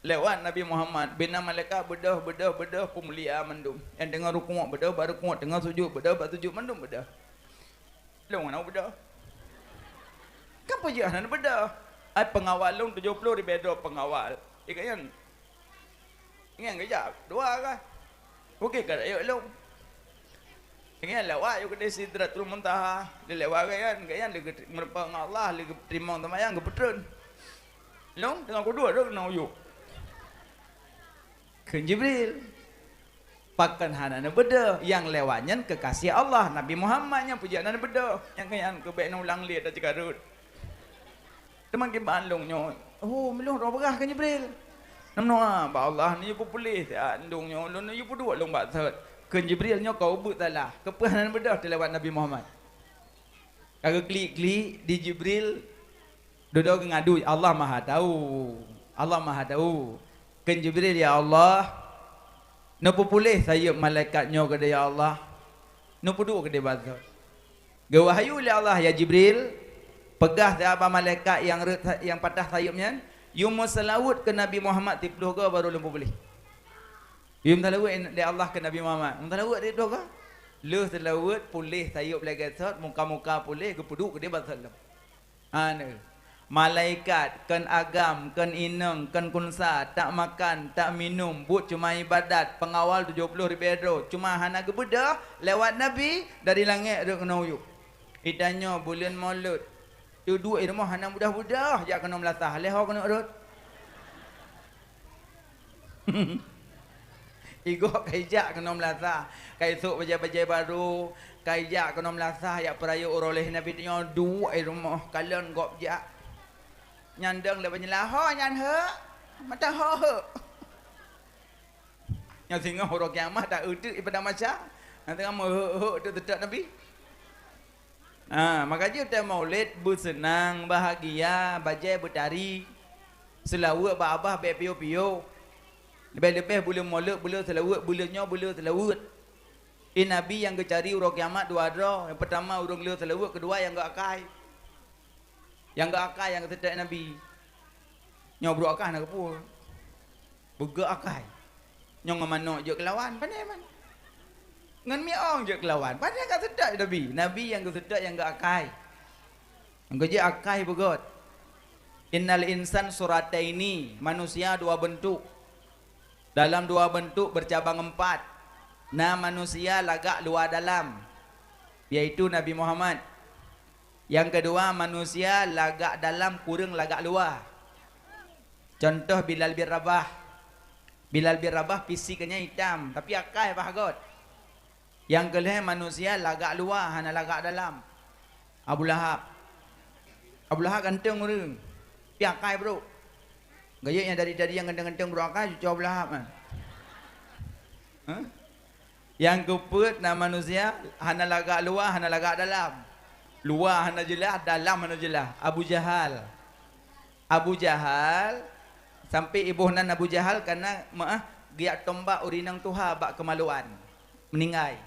lewat Nabi Muhammad, bina malaikat beudôh, beudôh, beudôh, peumulia mandum. Nyang teungoh rukuk beudôh, bak rukuk, teungoh sujud beudôh, bak sujud, mandum beudôh. Lôn hana beudôh. Kan peue jeuet hana beudôh? Ai peungawal lôn tujoh ploh ribée droe peungawal. Ikeu nyan. Nyan geujak dua kah? Oke ka rayeuk lôn. Nyan lewat yue keudeh Sidratul Muntaha. Lé lewat gobnyan, gobnyan lé geumeureumpok ngon Allah, lé geuteurimong seumayang, geupeutreun. Lôn teungoh kuduek rhot keunoe uyueb. Kheun Jibril, "Pakon hana neubeudôh? Nyang lewat nyan keukasih Allah, Nabi Muhammad nyan peue jeuet hana neubeudôh? Nyang keu nyan keuh bék neulang lé taceureuet." Teuma kiban lôn nyoe, "Oh, meulôn roh beurah," kheun Jibril. "Neumeudoá bak Allah, neuyue peupuléh siat lôn nyoe, lôn neuyue peuduek lôn bak thot." Kheun Jibril, "Nyoe ka ubeuet salah, keupeue hana neubeudôh teulewat Nabi Muhammad?" Ka geuklik-klik di Jibril, dudoe geungadu, Allah Maha Tahu. Allah Maha Tahu. Kheun Jibril, "Ya Allah, neupeupuléh sayeuep malaikat nyoe keudeh, ya Allah. Neupeuduek keudeh bak thot." Geuwahyu lé Allah, "Ya Jibril, peugah siat bak malaikat nyang rhot sa-, nyang patah sayeuep nyan, yue meuseulaweuet keu Nabi Muhammad siplôh goe barô lôn peupuléh." Yue meuseulaweuet lé Allah keu Nabi Muhammad. Meuseulaweuet siplôh goe. Lheueh seulaweuet, puléh sayeuep lagée thot, muka-muka puléh, geupeuduek keudeh bak thot lom. Aneuk, malaikat, kon agam, kon inong, kon kunsa, tak makan, tak minum, buet cuma ibadat, peungawal tujoh ploh ribée droe, cuma hana geubeudôh lewat Nabi dari langét rhot keunoe uyueb. Itanyoe buleuen Molot, teuduek i rumoh hana mudah-mudah jak keunoe meulasah, lé ho keuneuk rhot. Igoe ka ijak keunoe meulasah, ka isôk bajée-bajée barô, ka ijak keunoe meulasah jak peurayeuk uroe lhée Nabi, tanyoe duek i rumoh, kalon gob jak. Nyan dong lé banyeulaho nyan hek, mata ho hek. Nyoe singoh uroe kiamat tak euteuk i padang mahsyar, nyang teungoh meuhek-hek teuk teutab Nabi. Ha, maka jeuet teuh Maulid beuseunang, bahagia, bajée beutari, seulaweuet bak babah bék piôh-piôh. Leubeh-leubeh buleuen Maulid, buleuen seulaweuet, buleuen nyoe, buleuen seulaweuet. Di Nabi nyang geucari uroe kiamat dua droe, nyang peutama ureuëng le seulaweuet, keudua nyang geuakai. Nyang geuakai nyang geuseutôt Nabi. Nyoe brôk akai na keupeue? Beugeuakai. Nyoe ngon manök jeuet keulawan, pane man? Ngon miong jeuet keulawan, pane ka seutôt Nabi? Nabi nyang geuseutôt nyang geuakai. Nyang geuakai beugöt. Innal insan surataini, manusia dua beuntuk. Dalam dua beuntuk beucabang empat. Na manusia lagak luwa dalam, yaitu Nabi Muhammad. Nyang keudua, manusia lagak dalam kureueng lagak luwa. Contoh Bilal bin Rabah. Bilal bin Rabah fisik geuhnyan itam, tapi akai bah göt. Nyang keulhée manusia lagak luwa, hana lagak dalam. Abu Lahab. Abu Lahab ganteng ureuëng, tapi akai brôk. Geuyeuk nyang dari-dari nyang ganteng-ganteng brôk akai, cucoe Abu Lahab nyan. Hah? Nyang keupeuet na manusia hana lagak luwa, hana lagak dalam. Luwa hana jeulaih, dalam hana jeulaih. Abu Jahal. Abu Jahal, sampai iboh nan Abu Jahal kana meu'ah geujak tombak ureueng inong tuha bak keumaluan. Meuninggai.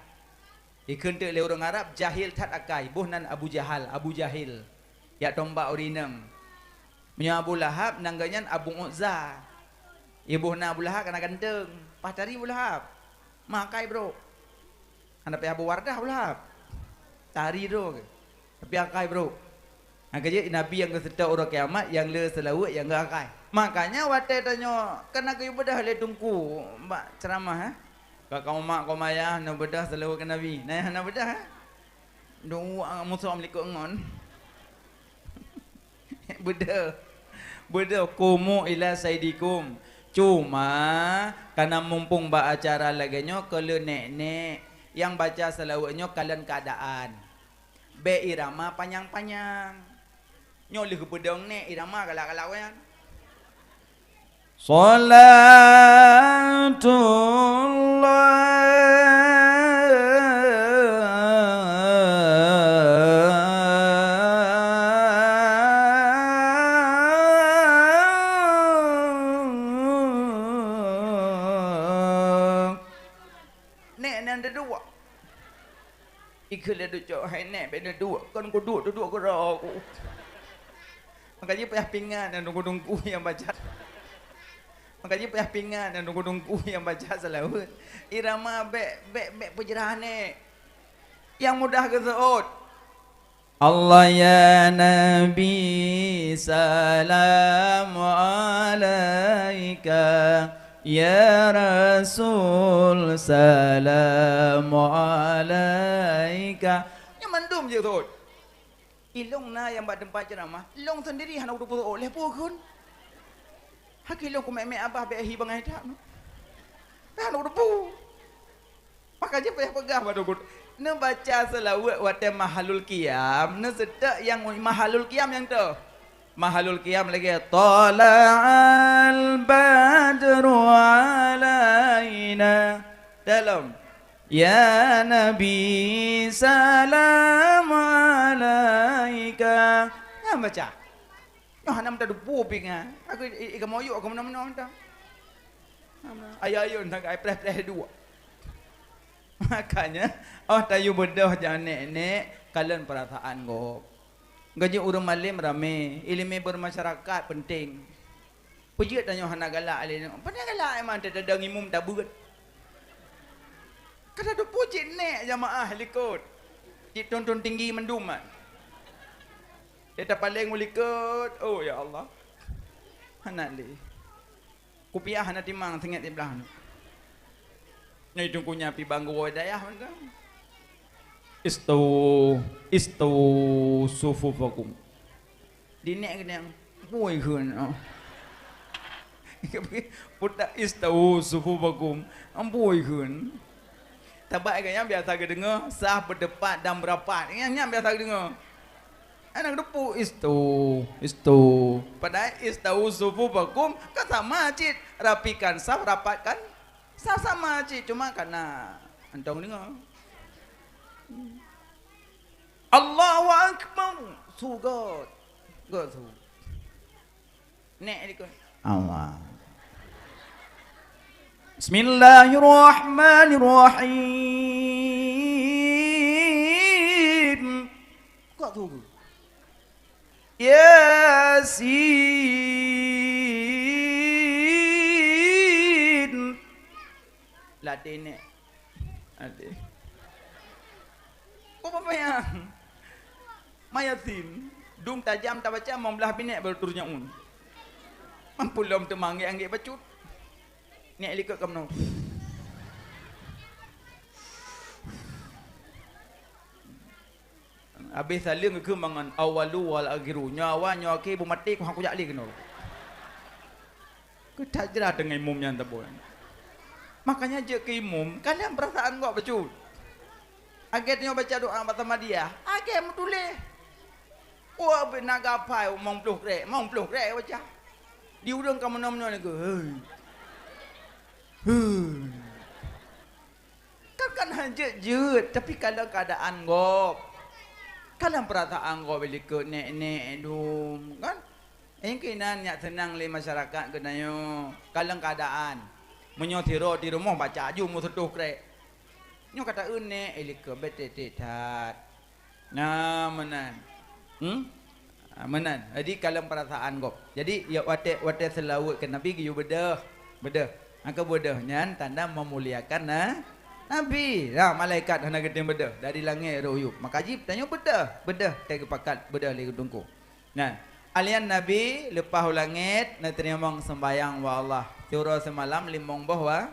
Ikheun teuk lé ureueng Arab, jahil that akai. Boh nan Abu Jahal, Abu Jahil. Jak tombak ureueng inong. Meunyoe Abu Lahab, nan geuh nyan Abu Uzza. Iboh nan Abu Lahab kana ganteng. Paih tari Abu Lahab. Ma akai brok. Hana payah Abu Wardah Abu Lahab. Tari droe. Tapi akai brok. Nyang keujeuet Nabi nyang geuseutôt uroe kiamat, nyang le seulaweuet, nyang geuh akai. Makanya watèe tanyoe, kan na geuyue beudôh lé teungku bak ceuramah, eh. Ka kaum mak, kaum ayah, na beudôh seulaweuet keu Nabi. Na nyang hana beudôh, eh. Dua musoh meulakèe ngon. Beudôh. Beudôh, qumu ila sayyidikum. Cuma, kana mumpung bak acara lagèe nyoe, keu le nèk-nèk nyang baca seulaweuet nyoe kalon keuadaan. Bèk irama panyang-panyang. Nyoe lheueh geupeudong nèk, irama galak-galak nyan. Shalatullah. Nèk nyan teuduek. Ikheun lé ducok, "Hai nèk, bèk neuduek, kon kuduek, duduek keudroe ku." Maka jih payah pingat nyan teungku-teungku nyang baca. Maka jih payah pingat nyan teungku-teungku nyang baca seulaweuet. Irama bèk, bèk, bèk peujeurah nèk. Nyang mudah geuseuôt. Allah ya Nabi, salam alaika, ya Rasul, salam alaika. Nyan mandum jeuet. Ilong na nyang bak teumpat ceuramah, ilong seundiri hana kuteupeu lé peue kheun. Haki ilong kumèk-mèk abah bèk hi bangai that. Hana kuteupeu. Maka jih payah peugah bak teungku. Neubaca seulaweuet watèe mahalul qiyam, neuseutôt nyang mahalul qiyam nyang toh. Mahalul qiyam lagèe, "Tala'al badru alaina." Dalam, "Ya Nabi, salam alaika." Nyan baca. Nyoe hana meuteupeu pingan. Aku i, i, i kamoe yuk, aku meunan-meunan dah. Ayo-ayo, entah kai preh-preh dua. Makanya, oh, tayue beudôh jak nèk-nèk, kalon peurasaan gob. Geujeuet ureueng malém ramé, ileumèe beurmasyarakat penting. Peujeuet tanyoe hana galak lé nyoe. Pane galak emang teudeungoe imum tabeuet. Ka teudeungoe cit nèk jamaah likot. Cit tuntun tinggi mandum, man. Dia tapaleng u likot. Oh, ya Allah. Hana lé. Kupiah hana timang singet siblah nyoe. Nyoe teungku nyan pi bang geuwoe dayah mantong. Istawu, istawu sufufakum. Di nèk keuneuk, "Ampui kheun." Putak, "Istawu sufufakum." "Ampui kheun." Sabab gobnyan biasa geudeungoe, saf, beuteupat dan beurapat. Nyan, nyan biasa geudeungoe. Aneuk deupuk, "Istawu, istawu." Padahai "Istawu sufufakum" ka sama cit. Rapikan saf, rapatkan saf, sama cit. Cuma kana mantong deungoe. Allahu Akbar. Su göt. Göt su. Nèk dikeue. Allah. Bismillahirrahmanirrahim. Kok tu? Yasin. Latih nèk. Latih. Kok apa yang? Mayasin, dum tajam tabaca mong blah binék baru turun nyaun. Mampulom teuma anggék-anggék bacut. Nèk likot ka meunoe. Abéh saleueng geukheun mangat, "Awalu wal akhiru." Nyoe awai, nyoe akhé, beumaté, kuhah kujak lé keunoe. Keutajra teungoh imum nyan tabôi. Makanya jeuet keu imum, kalon peurasaan gok bacut. Lagèe tanyoe baca doa bak Samadiyah, lagèe meutuléh. Wah, beu na gapai mong ploh krek, mong ploh krek baca. Di ureueng ka meunoe-meunoe lagèe, "Hei. Hei." Kan Kan hanjeuet jeuet, tapi kalon keuadaan gob. Kalon peurasaan gob, likot nek-nek dum, kan? Nyang keunan nyak seunang lé masyarakat geutanyoe. Kalon keuadaan. Meunyoe sidroe di rumoh baca aju meuseutôh krek. Nyoe ka taeu nek, eh, likot bèk tek-tek that. Nah, meunan. Hmm? Ah, meunan. Jadi, kalon peurasaan gob. Jadi, ya, watèe, watèe seulaweuet keu Nabi geuyue beudôh. Beudôh. Maka beudôh nyan tanda meumuliakan na-, Nabi. Nah, malaikat hana geutem beudôh. Dari langèt rôh yub. Maka jih tanyoe beudôh. Beudôh, teuh geupakat beudôh lé geuteungku. Nah, alian Nabi leupah u langèt, neuteurimong seumbahyang bak Allah. Siuroe seumalam limong boh wa-,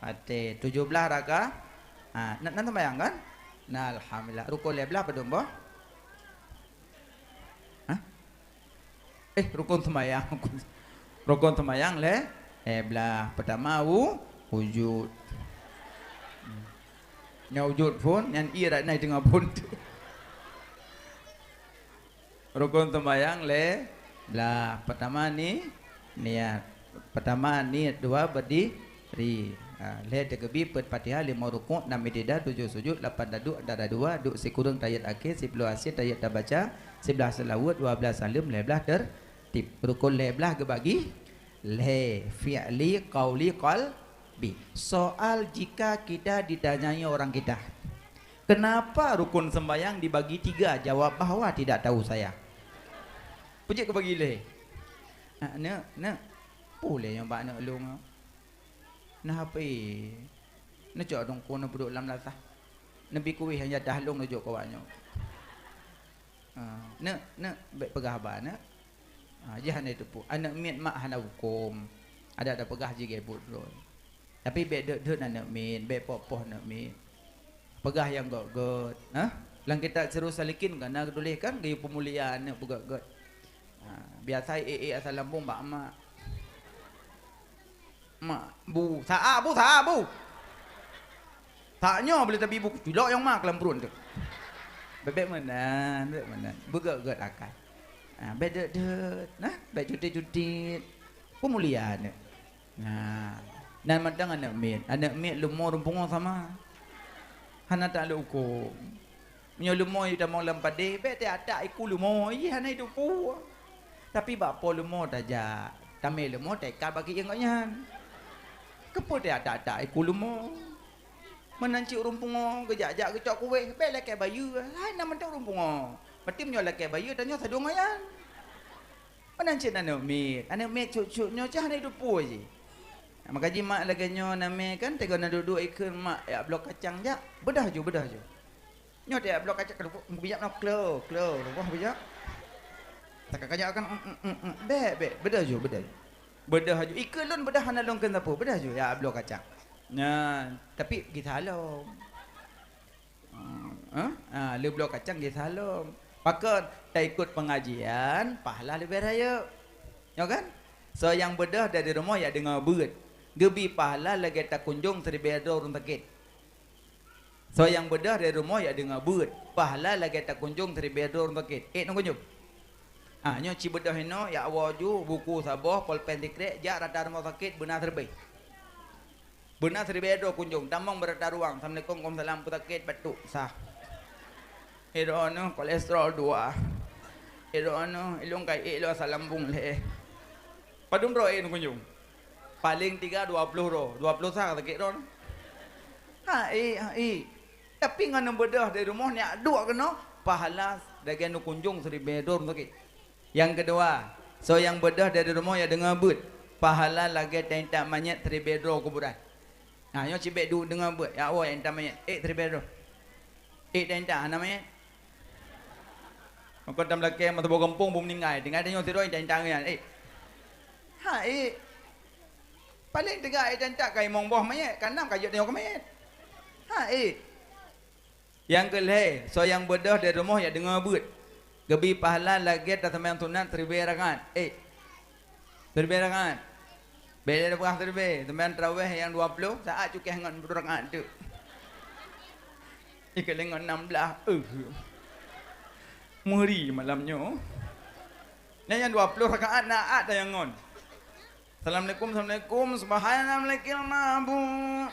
watèe tujoh blaih raka-, ha, na, na seumbahyang kan? Nah, alhamdulillah. Rukon lhèe blaih padum boh? Hah? Eh, rukon seumbahyang. Rukon seumbahyang lhèe, lhèe blaih. Pertama, wu-, wujud. Nyan wujud phôn, nyan ie rat nai teungoh phôn. Rukon seumbahyang lhèe blaih. Pertama ni, niat. Pertama niat, dua berdiri. Ha, lhèe teukeubie, peuet Fatihah, limong rukuk, nam i'tidal, tujoh sujud, lapan taduek antara dua, duek sikureueng tahiyat akhé, siploh asie tahiyat tabaca, siblaih seulaweuet, dua blaih saleuem, lhèe blaih tertib. Rukon lhèe blaih geubagi lhèe, fi'li, qauli, qalbi. Soal jika kita ditanyai orang kita, "Kenapa rukun sembahyang dibagi tiga?" Jawab bahwa tidak tahu saya. Peue jeuet keu bagi lhèe? Ah, neuk, neuk. Peue lé nyang bak neuk lôn? Nah, apa? Neucok dongko neupeuduek lam lasah. Neubi kueh nyang jadah lôn neujok keu awak nyoe. Ah, neuk, neuk, bèk peugah haba, neuk. Ah, jih hana teupeu. Aneuk miet mak hana huköm. Adak tapeugah jigebut droe. Tapi bèk deuet-deuet aneuk miet, bèk poh-poh aneuk miet. Peugah nyang göt-göt, ha? Lam kitab Sirus Salikin kan na geutuléh kan, geuyue peumulia aneuk peugöt-göt. Ha, biasa ék-ék asai lambông bak mak. Mak, "Bu, sa-a, Bu, sa-a, Bu." Sa nyoe boleh tabi Bu, culok nyang ma keu lam pruet teuh. Bèk-bèk meunan, bèk meunan. Beugöt-göt akai. Ha, bèk deuet-deuet, nah, bèk cutit-cutit. Peumulia aneuk. Nah, nan mantong aneuk miet. Aneuk miet leumo ureueng pungo sama. Hana taklok huköm. Meunyoe leumo jitamong lam padé, bèk teuatak iku leumo, ih, hana jiteupeue. Tapi bak po leumo tajak, tamé leumo taikat bak keuieng gobnyan. Keupeue teuatak-atak iku leumo? Meunan cit ureueng pungo, geujak-jak geucok kueh, bèk lakèe bayeue, hai na mantong ureueng pungo. Berarti meunyoe lakèe bayeue, tanyoe sadong nyan. Meunan cit aneuk miet. Aneuk miet cut-cut nyoe cah hana jiteupeue jih. Maka jih mak lagèe nyoe namè kan, teungoh na duek-duek ikheun mak jak bloe kacang jak. Beudôh ju, beudôh ju. Nyoe jak bloe kacang, keuduek, bijak nyoe klo, klo, keuduek bijak. Takajak kan, mm, mm, mm, mm. Bèk, bèk, beudôh ju, beudôh ju. Beudôh ju. Ikheun lôn beudôh hana lôn kheun sapeue, beudôh ju jak bloe kacang. Nyan, tapi gisa lom. Hmm, eh? Ha, lheuh bloe kacang gisa lom. Pakon? Taikot pengajian, pahala leubeh rayeuk. Nyo kan? Soe nyang beudôh dari rumoh jak deungoe beuet, geubri pahala lagèe takunjong siribèe droe ureueng sakét. Soe nyang beudôh dari rumoh jak deungoe beuet, pahala lagèe takunjong siribèe droe ureueng sakét. Ék neukunjong? Ha, nyoe ci beudôh inoe, jak woe ju, buku saboh, polpen sikrek, jak rata rumoh sakét, beuna siribèe. Beuna siribèe droe kunjong, tamong bak rata ruang, "Assalamualaikum." "Waalaikumsalam." "Peue sakét?" "Batuk." "Sah." "Hei droeneuh, kolesterol dua." "Hei droeneuh, ilôn ka ék lôn asai lambông lhèe." Padum droe ék neukunjong? Paleng tiga dua ploh droe. Dua ploh sah sakét droeneuh? Ha ék, ha ék. Tapi ngon neubeudôh dari rumoh neujak duek keunoe, pahala lagèe neukunjong siribèe droe sakét. Nyang keudua, soe nyang beudôh dari rumoh jak deungoe beuet, pahala lagèe taintat manyét siribèe droe kuburan. Nah, nyoe cit bèk duek deungoe beuet, jak woe jak intat manyét, ék siribèe droe. Ék taintat hana manyét. Maka tam lakèe meusaboh gampông beu meuninggai, tinggai tanyoe sidroe intat-intat ngon nyan, ék. Ha ék. Paleng teuga ék taintat ka limong boh manyét, ka nam ka jeuet tanyoe keu manyét. Ha ék. Nyang keu lhèe, soe nyang beudôh dari rumoh jak deungoe beuet, geubri pahala lagèe taseumayang sunat siribèe rakaat. Ék, siribèe rakaat. Bèk lé peugah siribèe, seumayang tarawèh nyang dua ploh, saát cukéh ngon peuet rakaat teuk. Ikeu lé ngon nam blaih, eh. Meuri malam nyoe. Nyan nyang dua ploh rakaat na at nyang ngon. Assalamualaikum, assalamualaikum, subhanallah, malakil mabuk.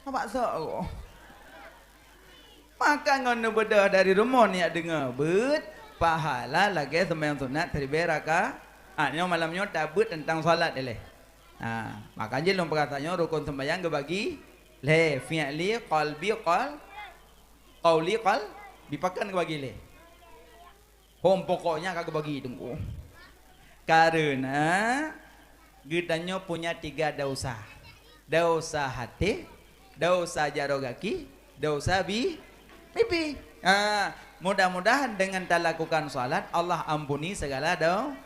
Abak sok ko. Maka ngon neubeudôh dari rumoh nyak deungoe beuet pahala lagée seumayang sunat siribée rakaat. Nyoe malam nyoe tabeuet teuntang salat ilée. Ha, maka jih lôn peugah tanyoe rukon seumayang geubagi lhée, fi'li, qalbi, qal-, qauli, qalbi, pakon geubagi lhée. Hom pokoknya ka geubagi teungku. Karena geutanyoe punya tiga dosa. Dosa haté, dosa jaroe gaki, dosa bi-, bibi. Ha, mudah-mudahan dengan talakukan salat, Allah ampuni segala do-,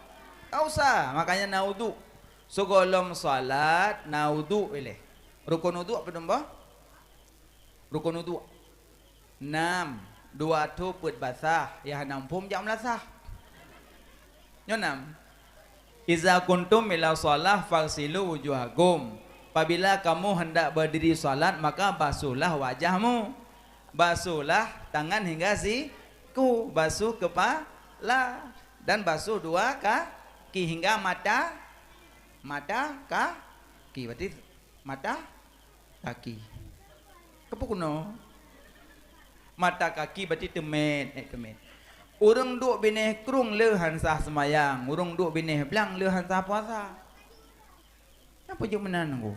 dosa. Makanya na udhu. Sigohlom salat, na udhu ilée. Rukon udhu apa teumboh? Rukon udhu. Nam, dua tho peuet basah, nyang hana muphom jak meulasah. Nyoe nam. "Iza qumtum ila shalah faghsilu wujuhakum." Apabila kamu hendak berdiri salat, maka basuhlah wajahmu. Basuhlah tangan hingga siku, basuh kepala, dan basuh dua kaki hingga mata, mata kaki. Berarti mata kaki. Keupeue keunoe? Mata kaki berarti teumét, eh, teumét. Ureuëng duek binéh krueng le han sah seumayang, ureuëng duek binéh blang le han sah puasa. Nyan peue jeuet meunan nangku?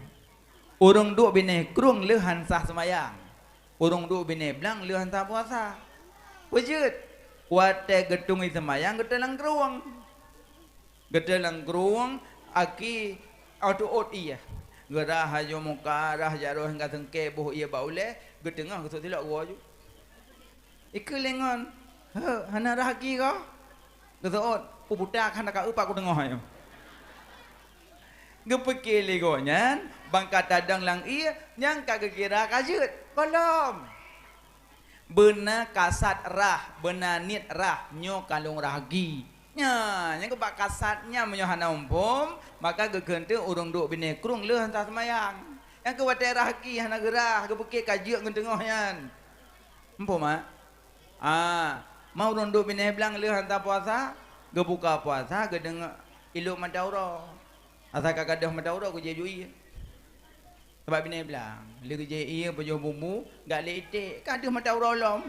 Ureuëng duek binéh krueng le han sah seumayang, ureuëng duek binéh blang le han sah puasa. Peue jeuet? Watée geuteungoh seumayang geuteulangkrueng. Geuteulangkrueng aki ateuôt ié. Geurah aju muka, rah jaroe hingga seungkée boh ié bak ulée, geuteungoh geusut silok geuwoe aju. Ikeu lé ngon, "Heu, hana rah aki kah?" Geuseuôt, "Peue buta ka hana ka eu pat kuteungoh nyoe." Geupeuké lé gobnyan, ban ka tadong lam ié, nyang ka geukira ka jeuet. Gohlom. Beuna kasat rah, beuna niet rah, nyoe ka lôn rah aki. Nyan, nyang keubak kasat nyan meunyoe hana muphom, maka geukheun teuk ureuëng duek binéh krueng lheueh han sah seumayang. Nyang keu watée rah aki hana geurah, geupeuké ka jeuet ngon teungoh nyan. Muphom, mak? Ah, ma ureuëng duek binéh blang lheueh han sah puasa, geubuka puasa, geudeungoe ilok mata uroe. Asai ka gadôh mata uroe geujép ju ié. Sabab binéh blang, lé geujép ié, pajoh bumbu, gak lé iték, ka deuh mata uroe lom.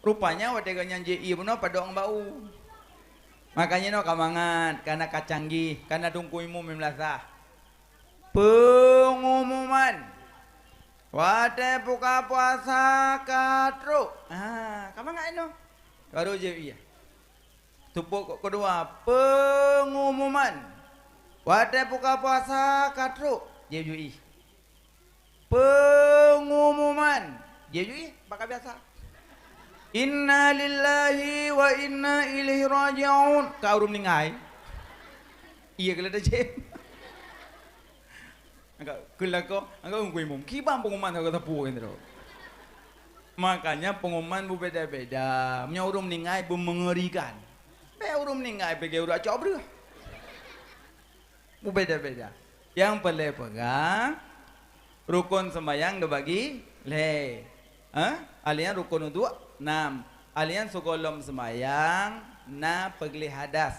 Rupanya watée gobnyan jép ié bunoe padub ngon bau. Makanya nyoe ka mangat, kana ka canggih, kana dungkui mum meulasah. Peungumuman. Watée buka puasa ka trok. Ha, ka mangat inoe. Baru jép ié. Tupok keudua, peungumuman. Watée buka puasa ka trok, jép ju ié. Peungumuman, jép ju ié, bak ka biasa. Inna lillahi wa inna ilaihi raji'un. Ka ureuëng meuninggai. Ié keuh lé tajép. Angkat keulakoe, angkat ungkui mum. Kiban pengumuman sagoe sapu kan tu. Makanya pengumuman berbeda-beda. Meunyoe ureuëng meuninggai beumeungerikan. Bék ureuëng meuninggai pike ureuëng acok breuh. Berbeda-beda. Nyang peureulée peugah, rukon seumayang geubagi lhée. Ha? Alian rukon udhu nam. Alian sigohlom seumayang na peugleh hadas.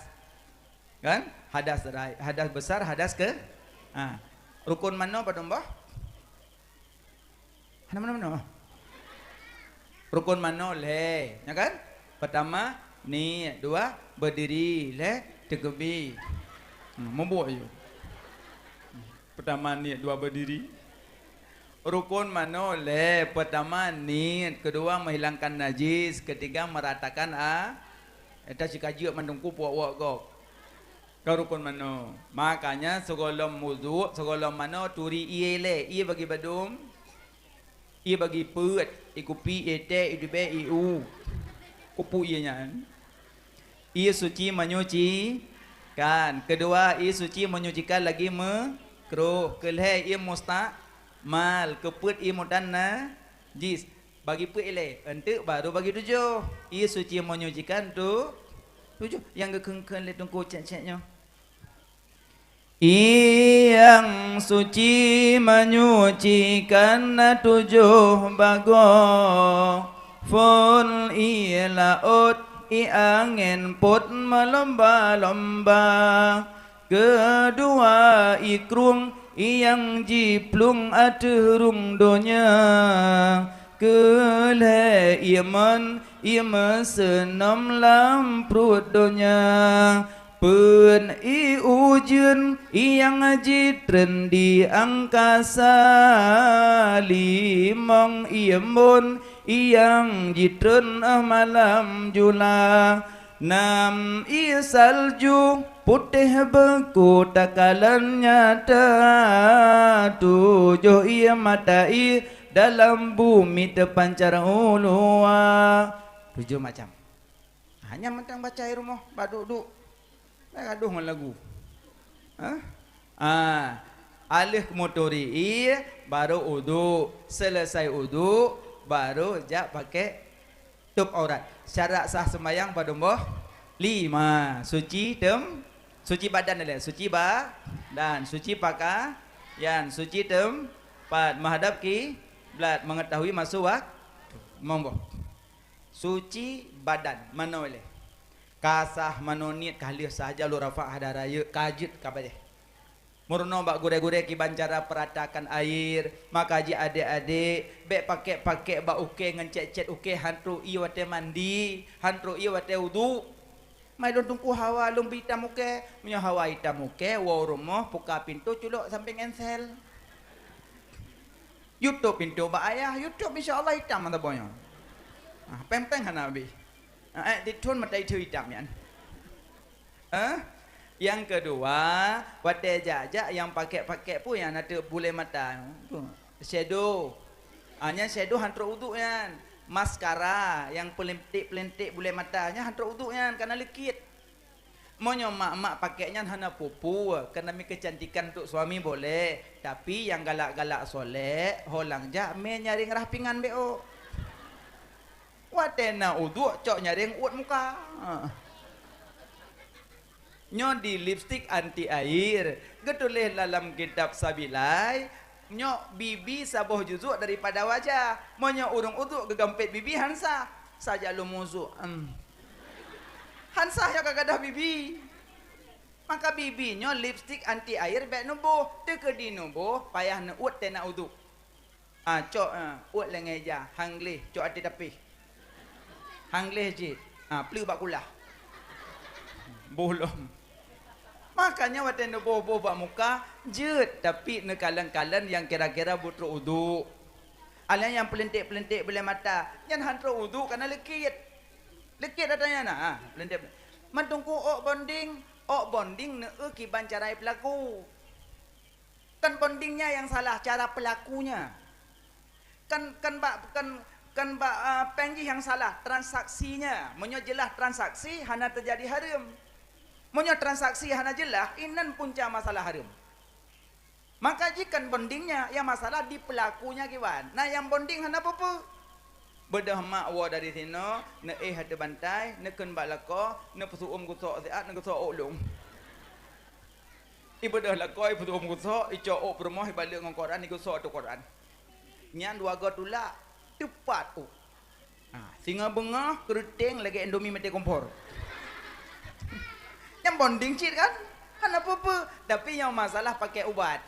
Kan? Hadas rai-, hadas besar, hadas ke-, ha. Rukon manoe padum boh? Hana manoe-manoe. Rukon manoe lhée, ya kan? Pertama, niet, dua, berdiri, lhée, teukeubie. Hmm, mubuet yue. Pertama niet, dua berdiri. Rukon manoe lhée, pertama niet, kedua menghilangkan najis, ketiga meratakan a-, eta sikajeuk mandum ku puak-puak gob. Ka rukon manoe. Makanya sigohlom udhu, sigohlom manoe turi ié lé, ié bagi badum, ié bagi peuet, ié kupi, ié tée, ié tibée, ié u. Kupu ié nyan. Ié suci menyucikan. Keudua, ié suci menyucikan lagi meukruh. Keulhée, ié mustakmal. Keupeuet, ié mutan najis. Bagi peuet ilée, eunteuk baru bagi tujoh. Ié suci menyucikan tu tujoh. Nyang geukheun-kheun lé teungku cék-cék nyoe. Ié nyang suci menyucikan na tujoh bagoe, phon ié laôt, ié angén pôt meulomba-lomba. Keudua ié krueng, ié nyang jiplueng ateueh rhueng donya. Keu lhée ié mon, ié meuseunom lam pruet donya. Peuen ié ujeuen nyang jitreun di angkasa, limong ié embôn nyang jitreun malam jula. Nam ié salju putéh beuku takalon nyata, tujoh ié mata ié dalam bumi teupancar u luwa. Tujoh macam. Ha, nyan mantong baca i rumoh, bak duek-duek. Dah gadoh ngon lagu. Ha? Ah, aleuh muturi ié, barô uduk. Seuleusai uduk, barô jak pakék tôb aurat. Syarat sah seumayang padum boh? Lima. Suci tem-, suci badan ilée. Suci ba-, dan suci paka-, yan suci teumpat. Meuhadab kiblat, meungeutahui masu wak-, mong boh. Suci badan, manoe ilée. Ka sah manoe niet, ka lheueh sah jalur rafa' hada rayeuk, ka jeuet ka padeh. Meurunoe bak gurée-gurée kiban cara peratakan air, maka jih adék-adék, bék pakék-pakék bak ukée ngon cét-cét ukée han trok ié watée mandi, han trok ié watée uduk. Mai lôn teungku hawa lôn bri itam ukée, meunyoe hawa itam ukée, woe u rumoh, puka pintoe culok sampéng ensel. Yue tôb pintoe bak ayah, yue tôb insya Allah itam mata boh nyoe. Ah, péng-péng hana habéh. Ah, eh, tithon mata itheue itam nyan. Eh? Nyang keudua, watée jak-jak nyang pakék-pakék peue nyang na teuk bulée mata? Shadow. Ah, nyan shadow han trok uduk nyan. Maskara nyang peulinték-peulinték bulée mata nyan han trok uduk nyan, kana leukit. Meunyoe mak-mak pakék nyan hana peue-peue, kana mi keucantikan untuk suami boleh, tapi nyang galak-galak solek, ho lam jak mé nyaréng rhah pingan bék ôk. Watée na uduk cok nyaréng uet muka. Ha. Nyoe di lipstik anti air, geutuléh lam kitab Sabilai, nyoe bibi saboh juzuk daripada wajah. Meunyoe ureuëng uduk geugampét bibi han sah, saja lom uduk. Em. Han sah nyoe ka gadôh bibi. Maka bibi nyoe lipstik anti air bék neuboh, teukeudi neuboh payah neuuet teunak uduk. Ah, cok, ah, uet lengée ija, han gleh, cok até tapéh. Han gleh cit, ah, pleue bak kulah. Boh lom. Makanya watée neuboh-boh bak muka, jeuet, tapi neukalon-kalon nyang kira-kira beutrok uduk. Alah nyang peulinték-peulinték bulée mata, nyan han trok uduk kana leukit. Leukit ata nyan na, ah, peulinték. Mantong ku ôk bonding, ôk bonding neueu kiban cara peulaku. Kan bondingnya yang salah, cara pelakunya. Kan, kan bak, kan, kan bak, ah, péng jih yang salah, transaksinya. Meunyoe jeulaih transaksi, hana teujadi hareuem. Meunyoe transaksi hana jeulaih, inan punca masalah hareuem. Maka jih kan bondingnya, yang masalah di pelakunya kiban. Nah, yang bonding hana peue-peue. Beudôh mak woe dari sinoe, neuéh ateueh bantai, neukheun bak lakoe, neupeuseu'uem gusok siat, neugeusok ôk lôn. Ibeudôh lakoe, ipeuseu'uem gusok, icok ôk peurumoh, ibalek ngon koran, igeusok ateueh koran. Nyan dua goe tulak, teupat ôk. Ha, singoh beungoh, keureuteng lagée Indomie maté kompor. Nyan bonding cit kan? Hana peue-peue. Tapi nyang masalah pakai ubat.